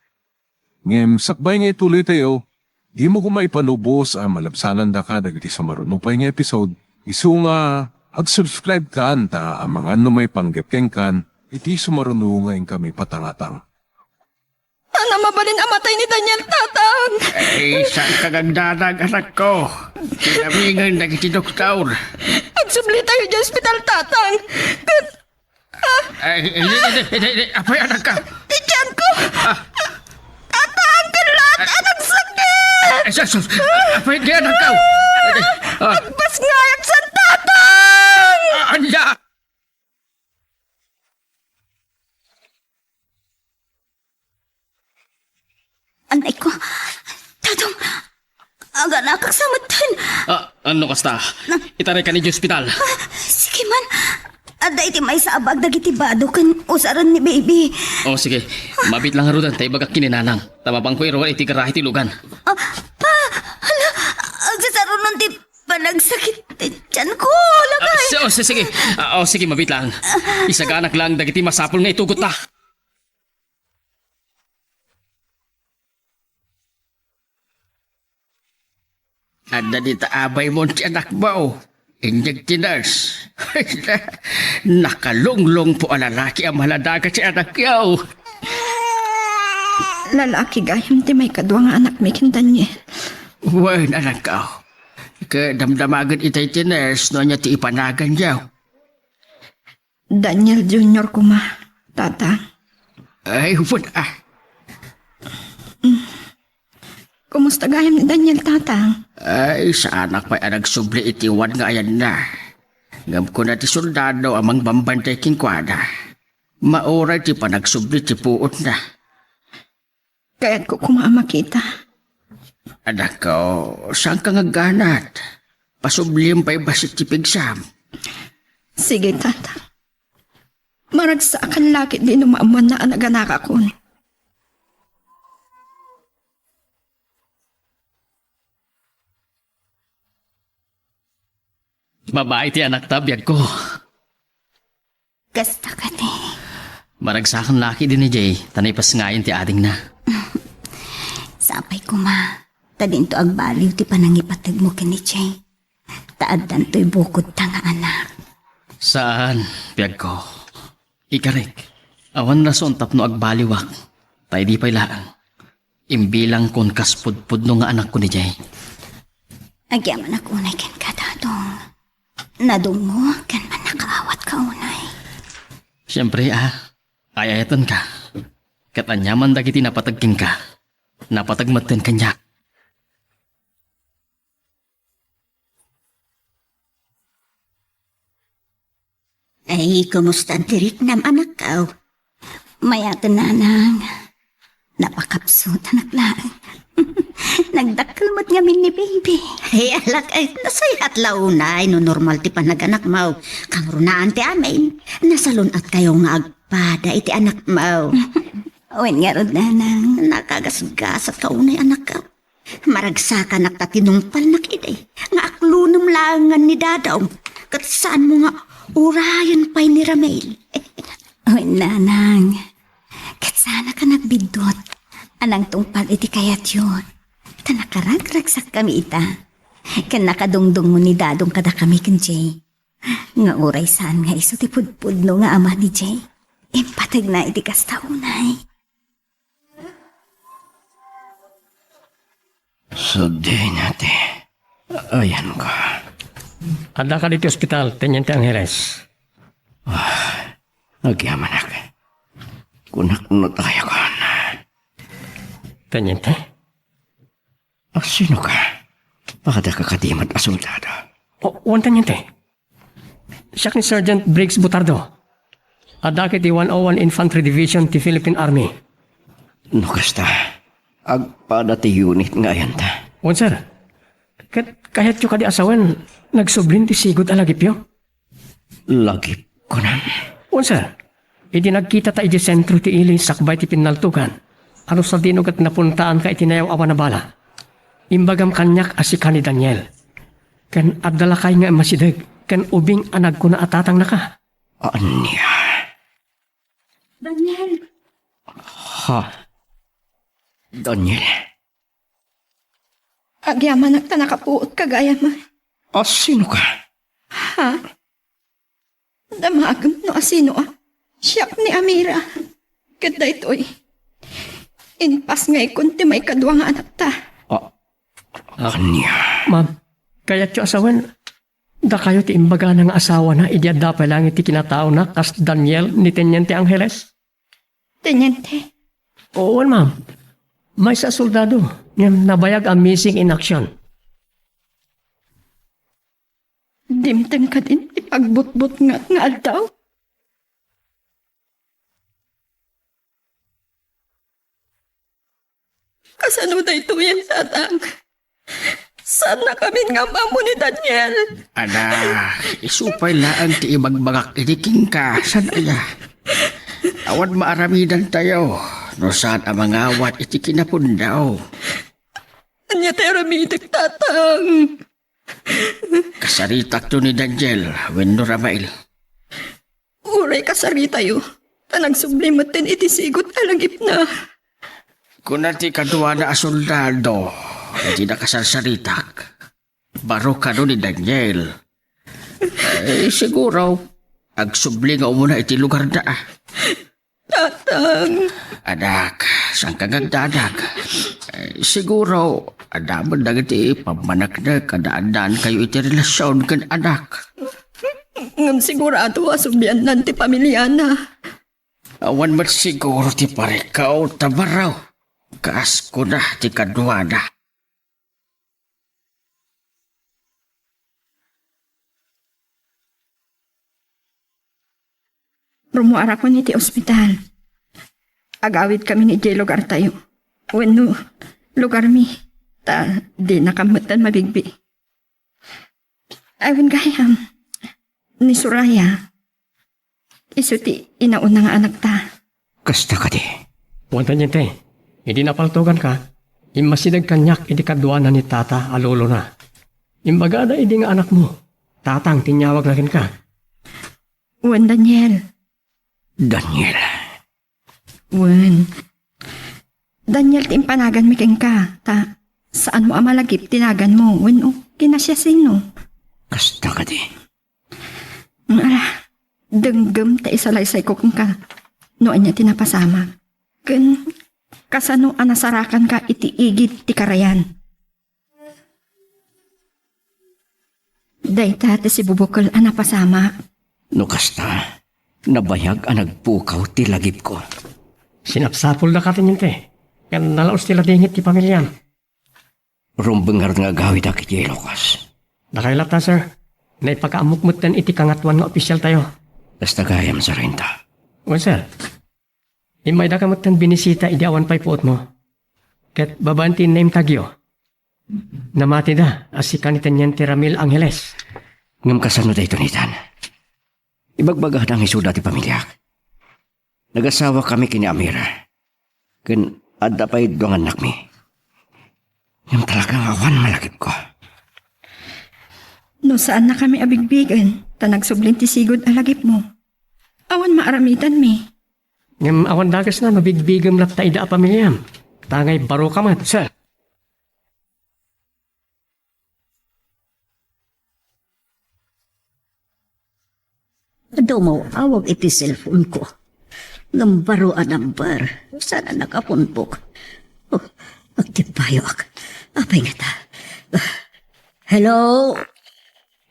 Ngem sakbay nga ituloytayo, dimo koma ipalubos a malabsanandaka dagiti sumaruno pay nga episode. Isu nga ag-subscribe kan ta amangan no maipanggep kenkan Iti sumaruno nga inkami patangatang. Ania mabalin a matay ni Daniel, Tatang? Ay, saan ka nagdanag, anakko? Tinamingen dagiti doktor. Agsubli tayo di ospital, Tatang. Ket Ay, hindi, hindi, hindi, hindi. Apay, anakko? Ti tiyanko! Ah. Tatang, ket laeng a nagsakit! Ay, sus, sus. Apay, di, anakko? Ah. Agpasngayaksan, Tatang! Ah, ania? Anakko, Dadong, aganakak sa metten. Ah, ano kasta? Itarayka iti ospital. Ah, sige man. Adda iti maisabag dagiti bado ken usaren ni baby. Oh, sige. Mabiit lang ngaruden ta ibagak ken ni nanang. Ta mapanko iruar iti garahe ti lugan. Ah, ah, hala, agsasarunon ti panagsakit ti tiyanko, lakay. Ah, si-, oh, si-, sige. Ah, oh, sige, mabiit lang. Isaganak lang dagiti masapul nga itugotta. Adda dita abaymo ti anakmo. Inyeg ti nurse. Nakalunglungpo a lalaki a maladaga ti anakyo. Lalaki gayam ti maikadua nga anakmi ken Daniel. Wen, anakko. Ket damdamagen itay ti nurse no ania ti ipanaganyo. Daniel Junior koma, Tatang. Ay, wen, ah. Mm. Kumusta gayam ni Daniel, Tatang? Ay, saanak pay a nagsubli iti wan nga ayanna. Ngem kuna ti soldado a mangbambantay kenkuana, mauray ti panagsubli ti puotna. Kayatko koma a makita. Anakko, saanka nga agganat? Pasubliem pay bassit ti pigsam. Sige, Tata. Maragsaakan la ketdi no maammoanna a naganakakon. Babai ti anakta, biagko. Kasta kadi. Maragsaakan la ketdi ni Jay, ta naipasngayen ti adingna. Sapay koma, ta dinto agbaliw ti panangipategmo ken ni Jay. Ta addantoy bukodta nga anak. Saan, biagko. Ikarek, awan rason tapno agbaliwak, ta idi pay laeng. Imbilangkon kas pudpudno nga anakko ni Jay. Agyamanak unay kenka, Dadong. Nadungngo ken mannakaawatka unay. Siempre, a. Ay-ayatenka. Ket aniaman dagiti napateg kenka, napateg metten kaniak. Ay, kumusta ti riknam, anakko? Mayaten, nanang. Napakapsutanak laeng. Nagdakkel met ngamin ni baby. Ay, alak, ay, nasayaat la unay no normal ti panaganakmo. Kangrunaan ti amin. Nasalun-atkayo nga agpada iti anakmo. Wen ngarud, nanang. Nakagasgasatka unay, anakko. Maragsakanak ta tinungpalnak idi nga aklonem laengen ni Dadong, ket saanmo nga urayen pay ni Ramil. Wen, nanang, ket saannak a nagbiddut a nangtungpal iti kayatyo, ta nakaragragsakkami ita, ken nakadungdungngo ni Dadong kadakami ken Jay, nga uray saan nga isu ti pudpudno nga ama ni Jay, impategna iti kasta unay. Sadino ti ayanko? Addaka ditoy ospital, Teniente Angeles. Ah, agyamanak. Kunak no tayakon. Teniente? Asinoka? Adda ka kadi met a soldado? O, wen, Teniente. Siak ni Sergeant Briggs Butardo. Addak iti one oh one Infantry Division ti Philippine Army. No kasta, agpada ti unit nga ayanta. Wen, sir. Ket kayatyo kadi a sawen, nagsublin ti sigud a lagipyo? Lagip, kunam? Wen, sir. Idi nagkitata idiay sentro ti ili sakbay ti pinnaltogan, ano sadino ket napuntaanka iti nayaw-awan a bala? Imbagam kaniak a sika ni Daniel. Ken adda lakay nga immasideg ken ubing a nagkuna a tatangnaka. Ania? Daniel. Ha? Daniel. Agyamanak ta nakapuotka gayam. Asinoka? Ha? Damagem no asino a. Siak ni Amira. Ket daytoy, impasngaykon ti maikadua nga anakta. Ah, ania? Ma'am, kayatyo a sawen, dakayo ti imbagana nga asawana idi adda pay laeng iti kinataona kas Daniel ni Teniente Angeles? Teniente? Oo, ma'am. Maysa a soldado, ngem nabayag a missing in action. Dimteng kadin ti pagbutbutngat nga aldaw? Kasano daytoyen, Tatang? Saannakamin nga am-ammo ni Daniel. Ada, isu pay laeng ti ibagbagak idi kenka, saan aya? Awan maaramidantayo no saan a mangawat iti kinapuonda. Ania ti aramidek, Tatang? Kasaritakto ni Daniel wenno Ramael. Uray kasaritayo, ta nagsubli metten iti sigud a lagipna. Kuna ti kaduana a soldado iti nakasarsaritak, baro kano ni Daniel. Eh, siguro, agsubli nga umuna iti lugarda. Tatang. Anak, saan ka nga agdadag? Eh, siguro, adda met dagiti pammaneknek a naannaankayo iti relasion ken anak. Ngem sigurado a subliannan ti pamiliana. Awan met siguro ti parikaw ta baro, kas kuna ti kaduana. Rummuarakon iti ospital. Agawidkami idiay lugartayo. Wenno, lugarmi. Ta dinakam metten mabigbi. Ay, wen gayam. Ni Soraya. Isu ti inauna nga anakta. Kasta kadi? Wen, Teniente, idi napaltoganka, immasideg kaniak iti kaduana ni Tata a lolona. Imbagada idi nga anakmo, Tatang ti inyawagna kenka. Wen, Daniel. Daniel. Wen. Daniel ti impanaganmi kenka, ta saanmo a malagip ti naganmo wenno kinasiasino. Kasta kadi? Ala, denggem ta isalaysayko kenka no ania ti napasamak. Ken kasano a nasarakanka iti igid ti karayan. Dayta ti sibubukel a napasamak. No kasta, nabayag a nagpukaw ti lagipko. Sinapsapoldaka, Teniente, ken nalaus ti ladingit ti pamiliam. Rumbeng ngarud nga agawidak iti Ilocos. Dakay latta, sir. Naipakaammok metten iti Kangatoan nga opisialtayo. Kasta gayam, Sargento. Wen, sir. Immaydaka metten binisita idi awan pay puotmo. Ket babaen ti innaimtagyo, namatida a sika ni Teniente Ramil Angeles. Ngem kasano daytoy, Nathan? Ibagbagada nga isuda ti pamiliak. Nagasawakami ken ni Amira. Ken adda pay dua nga annakmi. Ngem talaga nga awan malagipko. No saannakami a bigbigen, ta nagsublin ti sigud a lagipmo, awan maaramidanmi. Ngem awan dagesna no bigbigem latta ida a pamiliam. Ta ngay baroka met, sir. Dumaw-awag iti cellphone-ko. Ngem baro a number. Saan a nakapunbok? Oh, agtippayoak. Apay ngata? Hello?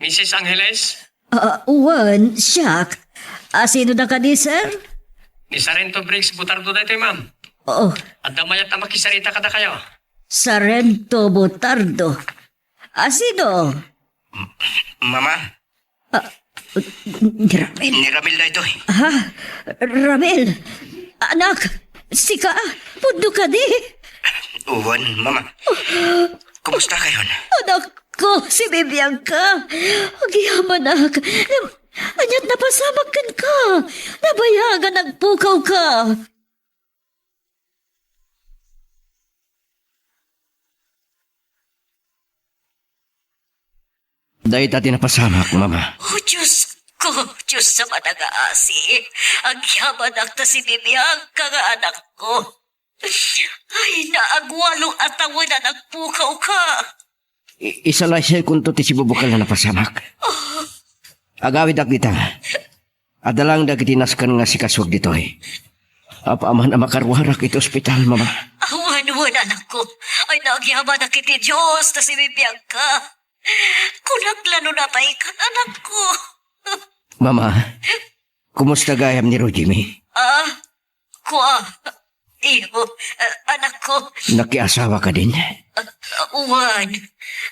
Missus Angeles? Ah, wen, siak. Ah, sino da kadi, sir? Ni Sargento Briggs Butardo daytoy, ma'am. Oo. Adda mayat a makisarita kadakayo. Sargento Butardo. Ah, sino? Mama? Ah, ni Ramil. Ni Ramil daytoy. Ha? Ramil? Anak, sika? Pudno kadi? Wen, Mama. Kumusta kayon? Anak ko, si Bibianka. Agyamanak. Ngem, aniat napasamak kenka? Nabayagan a nagpukawka. Dayta ti napasamak, Mama. Oh, Diyos ko, Diyos a manangaasi. Agyamanak ta si Bibianka nga anakko. Ay, naagwalo a tawen a nagpukawka. I-, isalaysaykonto ti sibubukel a napasamak. Agawidak dita. Adda lang dagiti nasken nga sikasuak ditoy. Apaman a makaruarak iti ospital, Mama. Awan, wen, anakko. Ay, nagyamanak iti Dios ta sibibiagka. Kunak la no napaykan, anakko. Mama, kumusta gayam ni Roger, mi? Ah, kua. Iyo, ah, anakko. Nakiasawa ka din? Ah, ah, wen.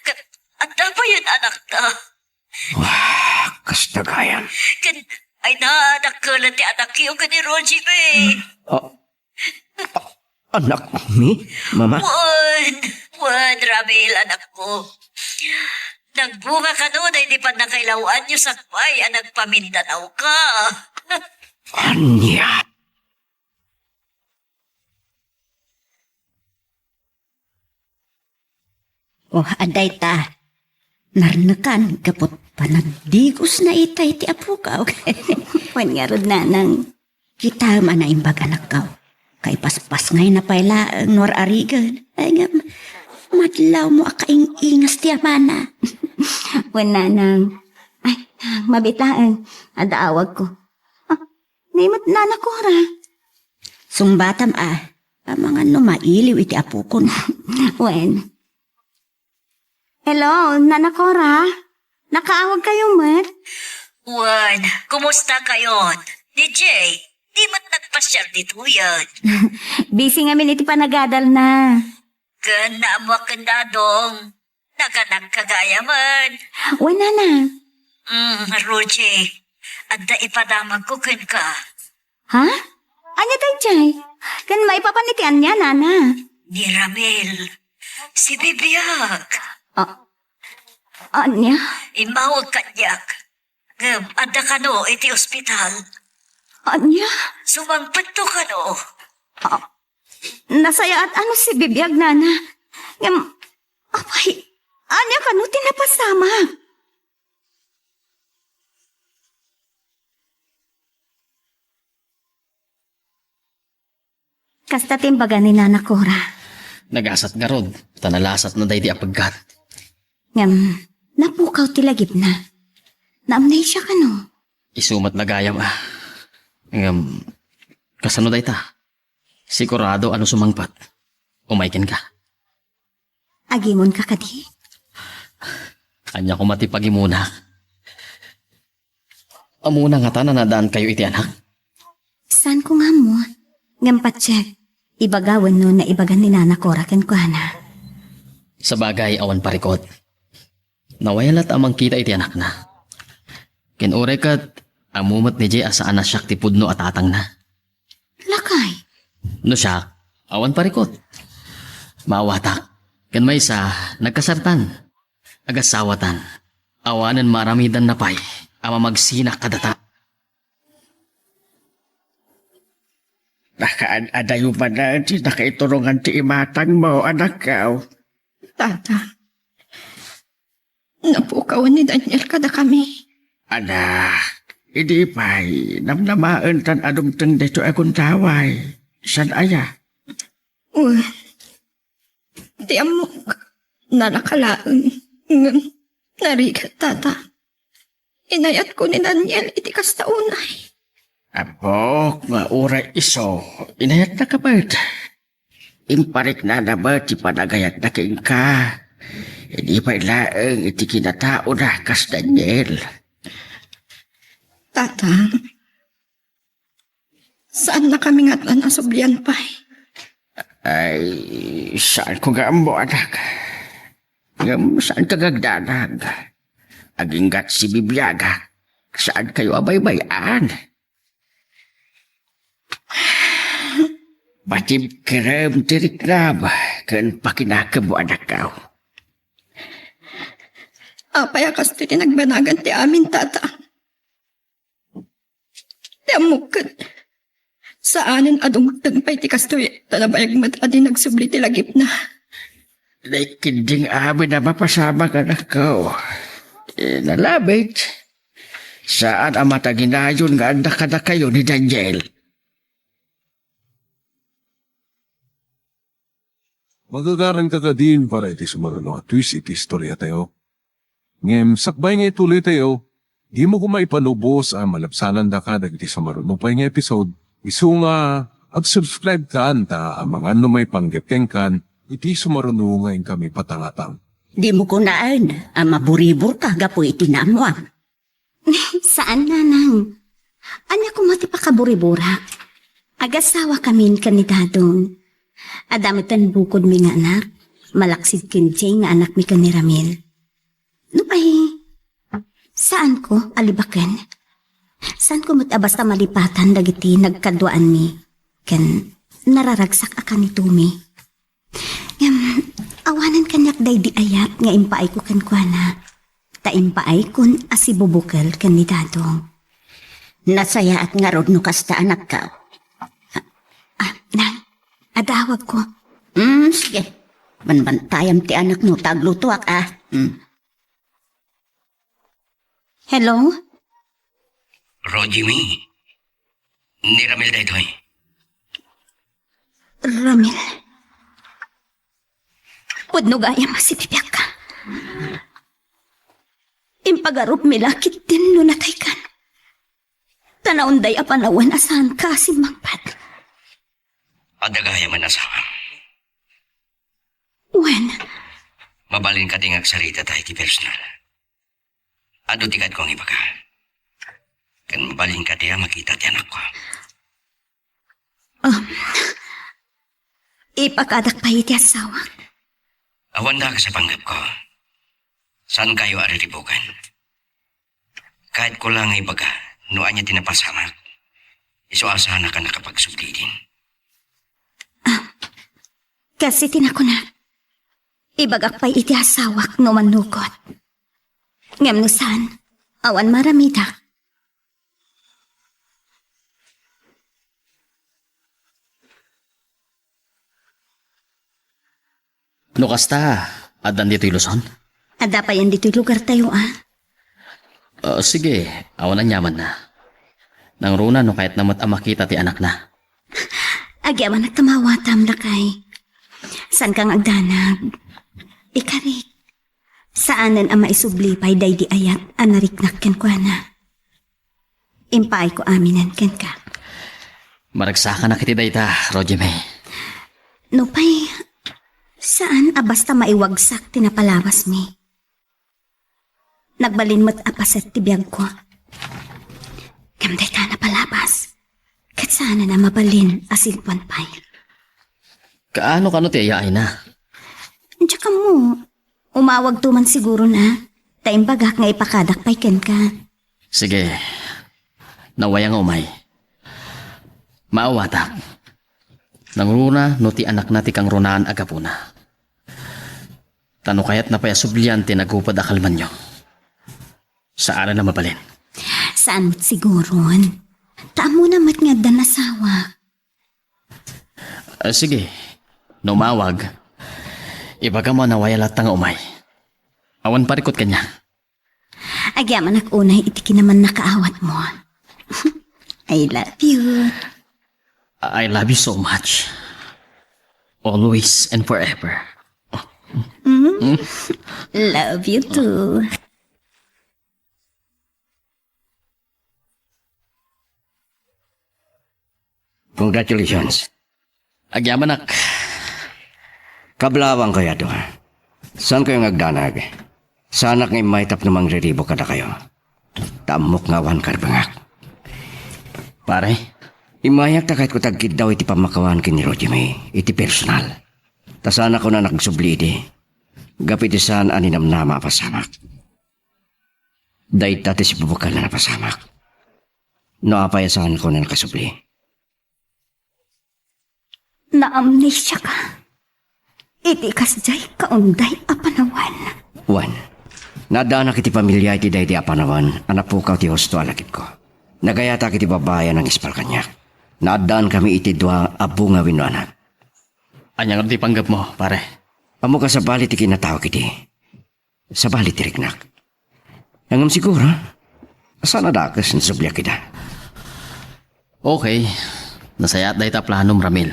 Ka-, adda payen anakta. Wah, kasta gayam. Ken, ay, nadakkelan ti anakyo ken ni Roger, mi. Ah, ah, anak mi, Mama? Wen, wen, Ramil, anakko. Nagbunga kano daydi pannakailawanyo sakbay a nagpamindanawka. Ania? Oh, adda ita. Narnekan gapu ta panagdigosna ita iti apukaw. Wen ngarud, nanang. Kitaem a naimbag, anakkaw. Kaipaspasngayna pay laeng no ar-arigen. Ay, ngem, madlawmo a kaing-ingas ti amana. Wen, nanang. Ay, nang, mabiit laeng. Adda awagko. Ah, ni met Nana Cora. Sungbatam a, amangan no mailiw iti apokon. Wen. Hello, Nana Cora? Nakaawagkayo met? Wen, kumusta kayon? Ni Jay, di met nagpasiar ditoyen. Busy ngamin iti panagadalna. Ken naammoak ken Dadong. Naganak ka gayamen. Wen, nana. Mm, Roger, adda ipadamagko kenka. Ha? Ania daydiay? Ken maipapan iti ania, nana? Ni Ramil. Sibibiag. Ah, ania? Immawag kaniak. Ngem adda kano iti ospital. Ania? Sumangpetto kano. Ah, nasayaat a no sibibiag, nana. Ngem, apay, ania kano ti napasamak? Kasta ti imbaga ni Nana Cora. Nagasat ngarud, ta nalasatna daydi a peggat. Ngem, napukaw ti lagipna. Naamnesia kano? Isu met la gayam a. Ngem, kasano dayta? Sigurado a no sumangpet, umay kenka. Agimonka kadi? Ania koma ti pagimonak? Ammona ngata a naaddaankayo iti anak? Saanko nga ammo. Ngem patiek, ibaga wenno naibagan ni Nana Cora kenkuana. Sabagay, awan parikut. Nawaya latta a mangkita iti anakna. Ken uray ket, ammo met ni Jay a saan a siak ti pudno a tatangna. Lakay. No siak, awan parikut. Maawatak. Ken maysa, nagkasartan. Agasawatan. Awanen maaramidanna pay a mamagsinak kadata. Nakaad-adayo manen ti nakaiturongan ti imatangmo, anakko. Tata, napukawan ni Daniel kadakami. Anak, idi pay, namnamaentan a dumteng daytoy a gundaway. Saan aya? Wen, ti ammok, nalaka laeng. Ngem, narigat, tata. Inayatko ni Daniel iti kasta unay. Ammok nga uray isu, inayatnaka met. Impariknana met ti panagayatna kenka. Idi pay laeng iti kinataona kas Daniel. Tatang, saannakami ngatan a sublian pay. Ay, saanko nga ammo, anak. Ngem saanka nga agdanag. Aginggat sibibiagak. Saankayo a baybay-an. Patibkerem ti riknam ken pakinakemmo, anakko. Apay a kastoy ti nagbanagan ti amin, tata? Ti ammok ket, saanen a dumteng pay ti kastoy ta nabayag met a di nagsubli ti lagipna. Naikkinding amin a mapasamak, anakko. Inalabit. Saan a mataginayon nga adda kadakayo ni Daniel. Magagaranka kadin para iti sumarno a twist iti istoriatayo. Ngem sakbay nga ituloytayo, Dimo koma ipanubos a malabsanandaka dagiti sumaruno pay nga episode. Isu nga ag-subscribe kan ta amangan no maipanggep kenkan iti sumaruno nga inkami patangatang. Dimo kunaen a maburiburka gapu iti naammoam. Saan, nanang. Ania koma ti pakaburibura? Agasawakamin ken ni Dadong. Adda met bukodmi nga anak, malaksid ken Jay nga anakmi ken ni Ramil. Nupay, saanko a libaken. Saanko met a basta malipatan dagiti nagkaduaanmi ken nararagsak a kanitomi. Ngem, awanen kaniak daydi ayat nga impaayko kenkuana, ta impaaykon a sibubukel ken ni Dadong. Nasayaat ngarud no kasta, anakko. Ah, ah, nang, adawagko. Hmm, sige. Banbantayam ti anakmo ta aglutoak, ah. Hmm. Hello? Rojimi. Ni Ramil daytoy. Ramil? Pudno gayam a sibibiagka. Impagarupmi la ketdin no nataykan. Ta naunday a panawen a saanka a simmangpet. Adda gayam a nasangam. Wen. Mabalin kadi nga agsarita tayo ti personal? Adu ti kaadko nga ibaga. Ken mabalin kadi a makita ti anakko. Um, ipakadak pay iti asawak. Awan dakes a panggepko. Saankayo a riribukan. Kayatko la nga ibaga no ania ti napasamak. Isu a saanak a nakapagsubli idin. Ah, kas iti nakunak, ibagak pay iti asawak no mannugot. Ngem no saan, awan maaramidak. No kasta, addan ditoy Luzon? Adda payen ditoy lugartayo, a? Ah, sige, awan aniamanna. Nangruna no kayatna met a makita ti anakna. Agyamanak ta maawatam, lakay. Saanka nga agdanag. Ikarik. Saanen a maisubli pay daydi ayat a nariknak kenkuana. Impaayko aminen kenka. Maragsakanak iti dayta, Rojime. Nupay, saan a basta maiwagsak ti napalabasmi. Nagbalin met a paset ti biagko. Ngem dayta a napalabas, ket saanen a mabalin a senkuan pay. Kaano kano ti ayaayna? Diak ammo. Umawagto man sigurona, ta imbagak nga ipakadak pay kenka. Sige. Nawaya nga umay. Maawatak. Nangruna no ti anakna ti kangrunaan a gapuna. Ta no kayatna pay a sublian ti nagupod a kalmanyo, saanen a mabalin. Saan met siguron? Ta ammona met nga addan asawak. Ah, sige. No umawag, ibagam a nawaya latta nga umay. Awan parikut kaniak. Agyamanak unay iti kinamannakaawatmo. I love you. I love you so much. Always and forever. Mm. Love you too. Congratulations. Agyamanak. Kablawangkayo adu. Saankayo nga agdanag? Saanak nga immay tapno mangriribuk kadakayo. Ta ammok nga awan karbengak. Pare? Immayak ta kayatko ti agkiddaw iti pammakawan ken ni Rojimi, iti personal. Ta saanakon a nagsubli idi. Gapu iti saan a ninamnama a pasamak. Dayta ti sibubukel a napasamak. No apay a saanakon a nakasubli? Naamnesiaka iti kasdiay kaunday a panawen. Wen, naaddanak iti pamilia iti daydi a panawen a napukaw ti husto a lagipko. Nagayatak iti babai a nangispal kaniak. Naaddaankami iti dua a bunga wenno anak. Ania ngarud ti panggepmo, pare? Ammok a sabali ti kinatawag idi. Sabali ti riknak. Ngem siguro, saan a dakes nga subliak ida. Okay. Nasayaat dayta a planom, Ramil.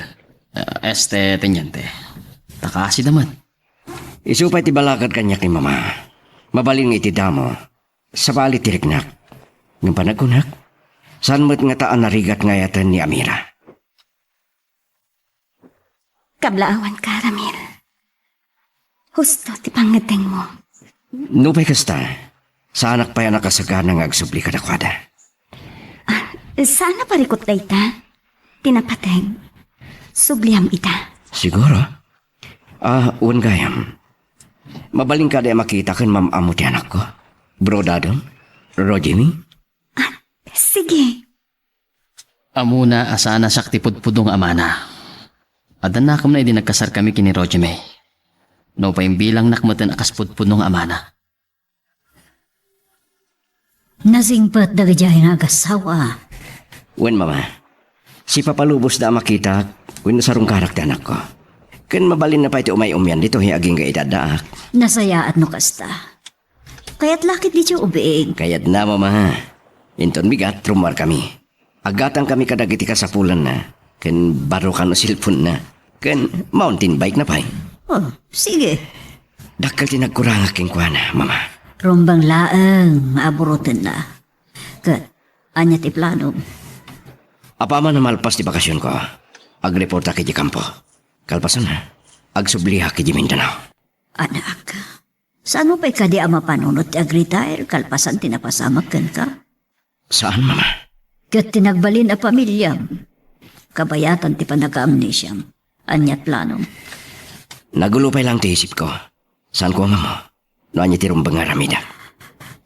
Eh, este, teniente. Ta kaasida met. Isu pay ti balakad kaniak ni Mama. Mabalin nga iti damo, Sabali ti riknak. Ngem panagkunak, saan met ngata a narigat nga ayaten ni Amira. Kablaawanka, Ramil. Husto ti pangngeddengmo. Nupay kasta, saanak pay a nakasagana nga agsubli kadakuada. Ah, saan a parikut dayta? Ti napateg. Subliam ida. Siguro. Ah, wen gayam. Mabalin kadi a makita ken mam-ammo ti anakko? Bro Dadong? Rojimi? Ah, sige. Ammona a saan a siak ti pudpudno nga amana. Adda nakemna idi nagkasarkami ken ni Rojimi. Nupay imbilangnak meten a kas pudpudno nga amana. Nasingpet dagidiay nga agassawa. Wen, Mama. Sipapalubosda a makitak wenno sarungkarak ti anakko. Ken mabalinna pay ti umay-umayan ditoy agingga iti addaak. Nasayaat no kasta. Kayat la ketdi ti ubing. Kayatna, Mama. Inton bigat, rummuarkami. Aggatangkami kadagiti kasapulanna, ken barrokan no cellphone-na, ken mountain bike-na pay. Oh, sige. Dakkel ti nagkurangak kenkuana, Mama. Rumbeng laeng nga aburotenna. Ket, ania ti planom? Apaman a malpas ti bakasionko, agreportak idiay kampo. Kalpasanna, agsubliak idiay Mindanao. Anak, saanmo pay kadi a mapanunot ti agretire kalpasan ti napasamak kenka? Saan, Mama. Ket ti nagbalin a pamiliam, kabayatan ti panag-amnesiam. Ania ti planom? Nagulo pay laeng ti isipko. Saanko a maammo no ania ti rumbeng nga aramidek.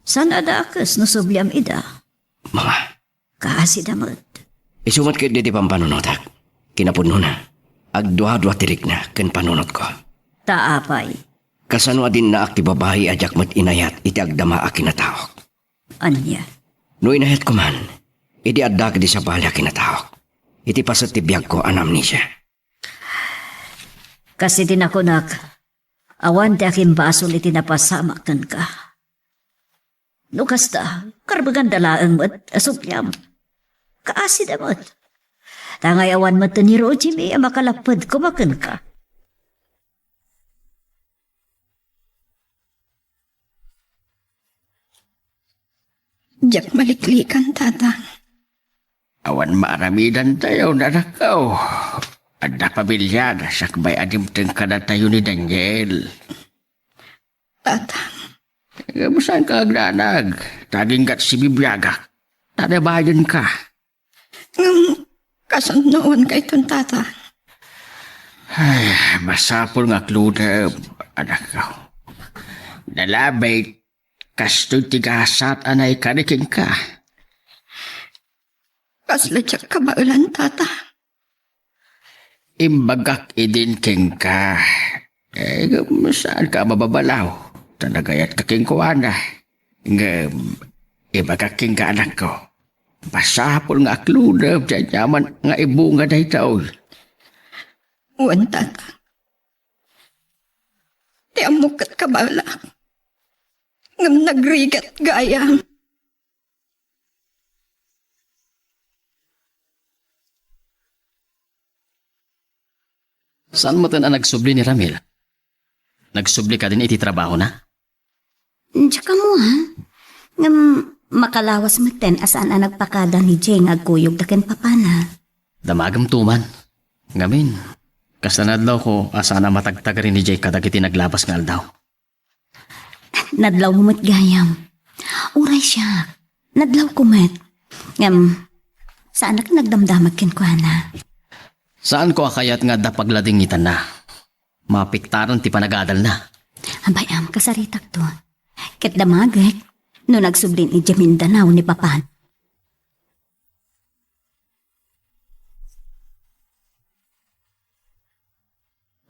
Saan a dakes no subliam ida? Mama. Kaasida met. Isu met ketdi ti pampanunotak. Kinapudnona, agduadua ti rikna ken panunotko. Ta apay? Kasano a dinnaak ti babai a diak met inayat iti agdama a kinataok? Ania? No inayatko man, idi adda kadi sabali a kinataok, iti paset ti biagko a naamnesia. Kas iti nakunak, awan ti akimbasol iti napasamak kenka. No kasta, karbeganda laeng met a subliam. Kaasida met. Ta ngay awan met ni Rojimi a makalapped koma kenka. Diak maliklikan, Tatang. Awan maaramidantayo, anakko. Adda pamiliada sakbay a dimteng kadatayo ni Daniel. Tatang. Ngem saanka agdanag, ta aginggat sibibiagak, ta nabayenka. Ngem, kasano awan kayton, Tata? Ay, masapul nga akludem, anakko. Nalabit, kastoy ti gasat a naikari kenka. Kasla diak kabaelan, Tata. Imbagak idin kenka. Eh, ngem saanka a mababalaw, ta nagayatka kenkuana. Ngem, ibagak kenka, anakko. Masapul nga akludem ti aniaman nga ibunga daytoy. Wen, Tata. Ti ammok ket kabaelak. Ngem nagrigat gayam. Saan metten a nagsubli ni Ramil? Nagsubli kadin iti trabahona? Diak ammo, ha? Ngem makalawas metten a saan a nagpakada ni Jay nga agkuyogda ken papana. Damagem to man. Ngamin, kasta nadlawko a saan a matagtagari ni Jay kadagiti naglabas nga aldaw. Nadlawmo met gayam. Uray siak, nadlawko met. Ngem, saanak a nagdamdamag kenkuana. Saanko a kayat nga adda pagladingitanna. Maapektaran ti panagadalna. Abay, am, kasaritakto. Ket damagek no nagsublin idiay Mindanao ni Papan.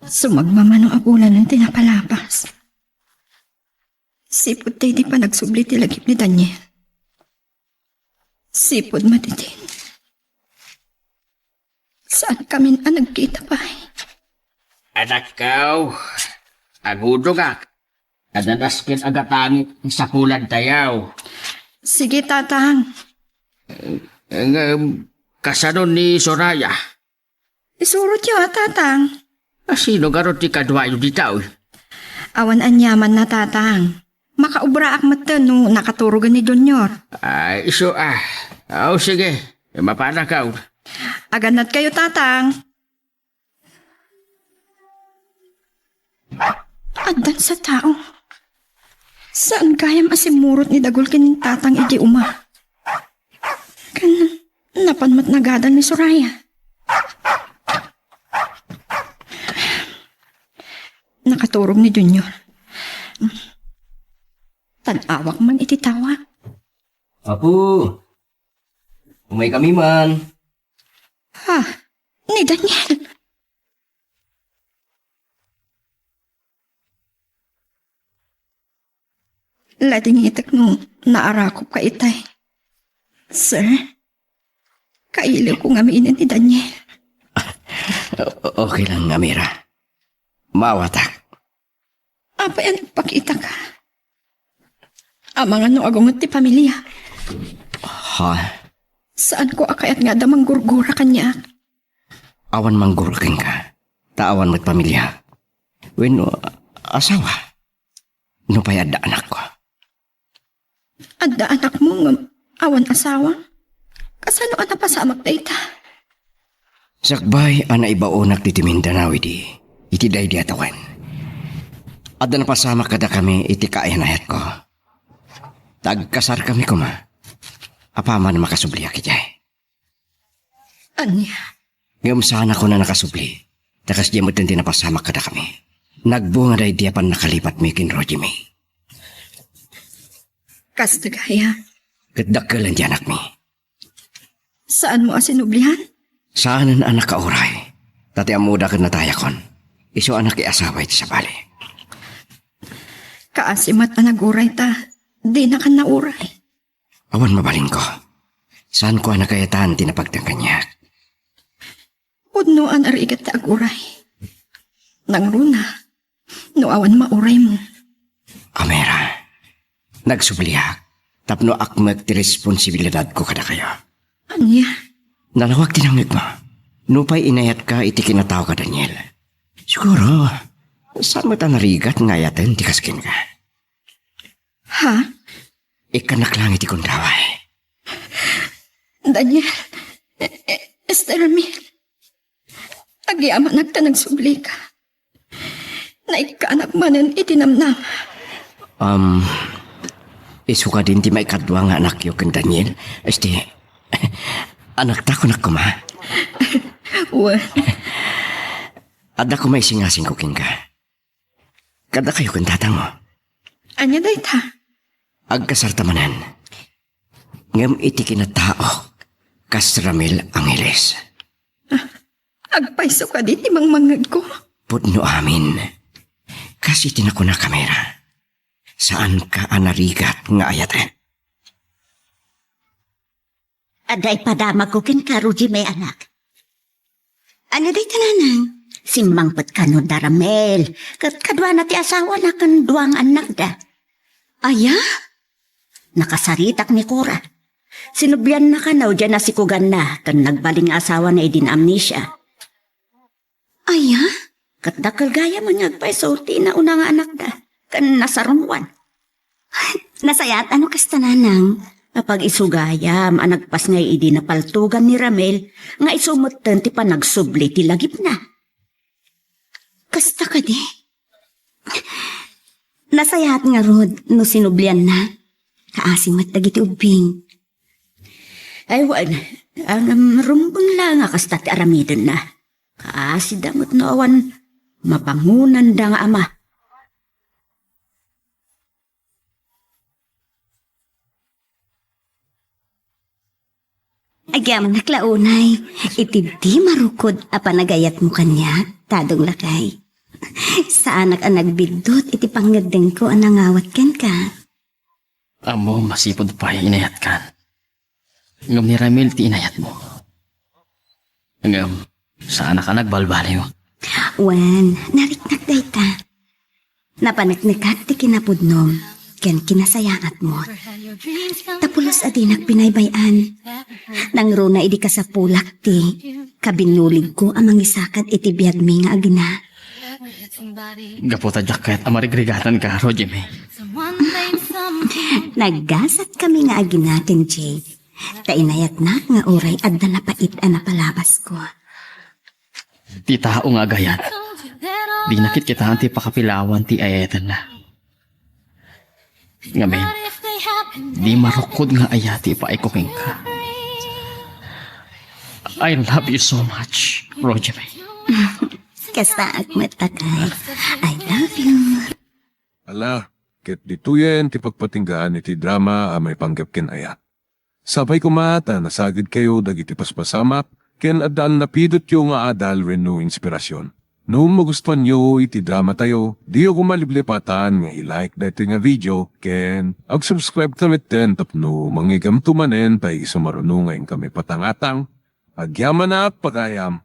Sumagmamano a bulanen ti napalabas. Sipud daydi panagsubli ti lagip ni Daniel. Sipud maditin, saankamin a nagkita pay. Anakko, agudongak. Adda nasken a gatangek ti sapulantayo. Sige, Tatang. Ngem, kasano ni Soraya? Isurotyo a, Tatang. A, sino ngarud ti kaduayo ditoy? Awan aniamanna, Tatang. Makaubraak metten no nakaturogen ni Junior. Ay, isu a. Aw, sige. Mapanakaw. Agannadkayo, Tatang. Addan sa tao. Saan gayam a simmurot ni Dagul ken ni Tatang idi uma? Ken napan met nagadal ni Soraya. Nakaturog ni Junior. Tan-awak man iti tawag. Apo, umaykami man. Ha? Ni Daniel? Ladingitek no naarakopka itay. Sir, kailiwko ngamin ni Daniel. O-, okay lang, Amira. Maawatak. Apay a nagpakitaka? Amangan no agunget ti pamilia. Ha? Saanko a kayat nga adda manggurgura kaniak. Awan manggurgura kenka, ta awan met pamilia. Wenno, asawa. Nupay adda anakko. Adda anakmo ngem awan asawa? Kasano a napasamak dayta? Sakbay a naibaonak ditoy Mindanao idi, iti daydi a tawen, adda napasamak kadakami iti kaayan-ayatko. Ta agkasarkami koma, apaman makasubliak idiay. Ania? Ngem saanakon a nakasubli, ta kasdiay metten ti napasamak kadakami. Nagbunga daydi a pannakalipatmi ken Roger May. Kasta gayam. Ket dakkel ti anakmi. Saanmo a sinublian? Saanen a nakauray. Ta ti ammoda ket natayakon. Isu a nakiasawa iti sabali. Kaasi met a naguray ta dinakan nauray. Awan mabalinko. Saanko a nakayatan ti napagtan kaniak. Pudno a narigat ti aguray. Nangruna, no awan mauraymo. Amira, nagsubliak tapno akmek ti responsibilidadko kadakayo. Ania? Nalawag ti nangngegmo. Nupay inayatka iti kinatao ka, Daniel. Siguro, saan met a narigat nga ayaten ti kas kenka? Ha? Ikkanak lang iti gundaway. Daniel, e-, e-, Esther Mil, agyamanak ta nagsublika. Naikkanak manen iti namnama. Um, isu kadin ti maikadua nga anakyo ken Daniel? Este, anakta kunak koma? Wen. Adda koma isingasingko kenka. Kadakayo ken tatangmo. Ania dayta? Agkasarta manen. Ngem iti kinataok, kas Ramil Angeles. Ah, agpayso kadi ti mangmangngegko? Pudno amin. Kas iti nakunak, Amira. Saanka a narigat nga ayaten. Adda ipadamagko kenka, Roger May, anak. Ania dayta, nanang? Simmangpet kano da Ramil, ket kaduana ti asawana ken dua nga annakda. Aya? Nakasaritak ni Cora. Sinublianna kano diay nasikuganna ken nagbalin nga asawana idi na-amnesia. Aya? Ket dakkel gayam nga agpayso ti nauna nga anakda ken nasarungwan. Nasayaat a no kasta, nanang. Apag-isu gayam a nagpasngay idi napaltogan ni Ramil nga isu metten ti panagsubli ti lagipna. Kasta kadi? Nasayaat ngarud no sinublianna. Kaasi met dagiti ubbing. Ay, wen, ngem rumbeng la nga kasta ti aramidenna. Kaasida met no awan mabangonanda nga ama. Agyamanak la unay, iti di marukod a panagayatmo kaniak, Tadong lakay. Saanak a nagbiddut iti pangngeddengko a nangawat kenka. Ammom a sipud pay inayatkan. Ngem ni Ramil ti inayatmo. Ngem, saanak a nagbalbaliw. Wen, nariknak dayta. Napaneknekak ti kinapudnom ken kinasayaatmo. Ta pulos a dinak binaybay-an. Nangruna idi kasapulak ti kabinnuligko a mangisakad iti biagmi nga agina. Gapu ta diak ket a marigrigatanka, Roger May. Naggasatkami nga agina ken Jake. Ta inayatnak nga uray adda napait a napalabasko. Ti tao nga agayat, dina kitkitaen ti pakapilawan ti ayatenna. Ngamin, di marukkod nga ayat ti ipaayko kenka. I love you so much, Roger. Kasaak met, Takay. I love you. Ala, ket ditoyen ti pagpatinggaan iti drama a maipanggep ken ayat. Sapay koma ta nasagidkayo dagiti paspasamak ken adda a napidotyo nga adal wenno inspirasyon. No magustuanyo iti dramatayo, diyo koma liplipatan nga i-like daytoy nga video ken ag-subscribe ta metten tapno mangigamto manen ta isu maruno nga inkami patangatang. Agyamanak pagayam.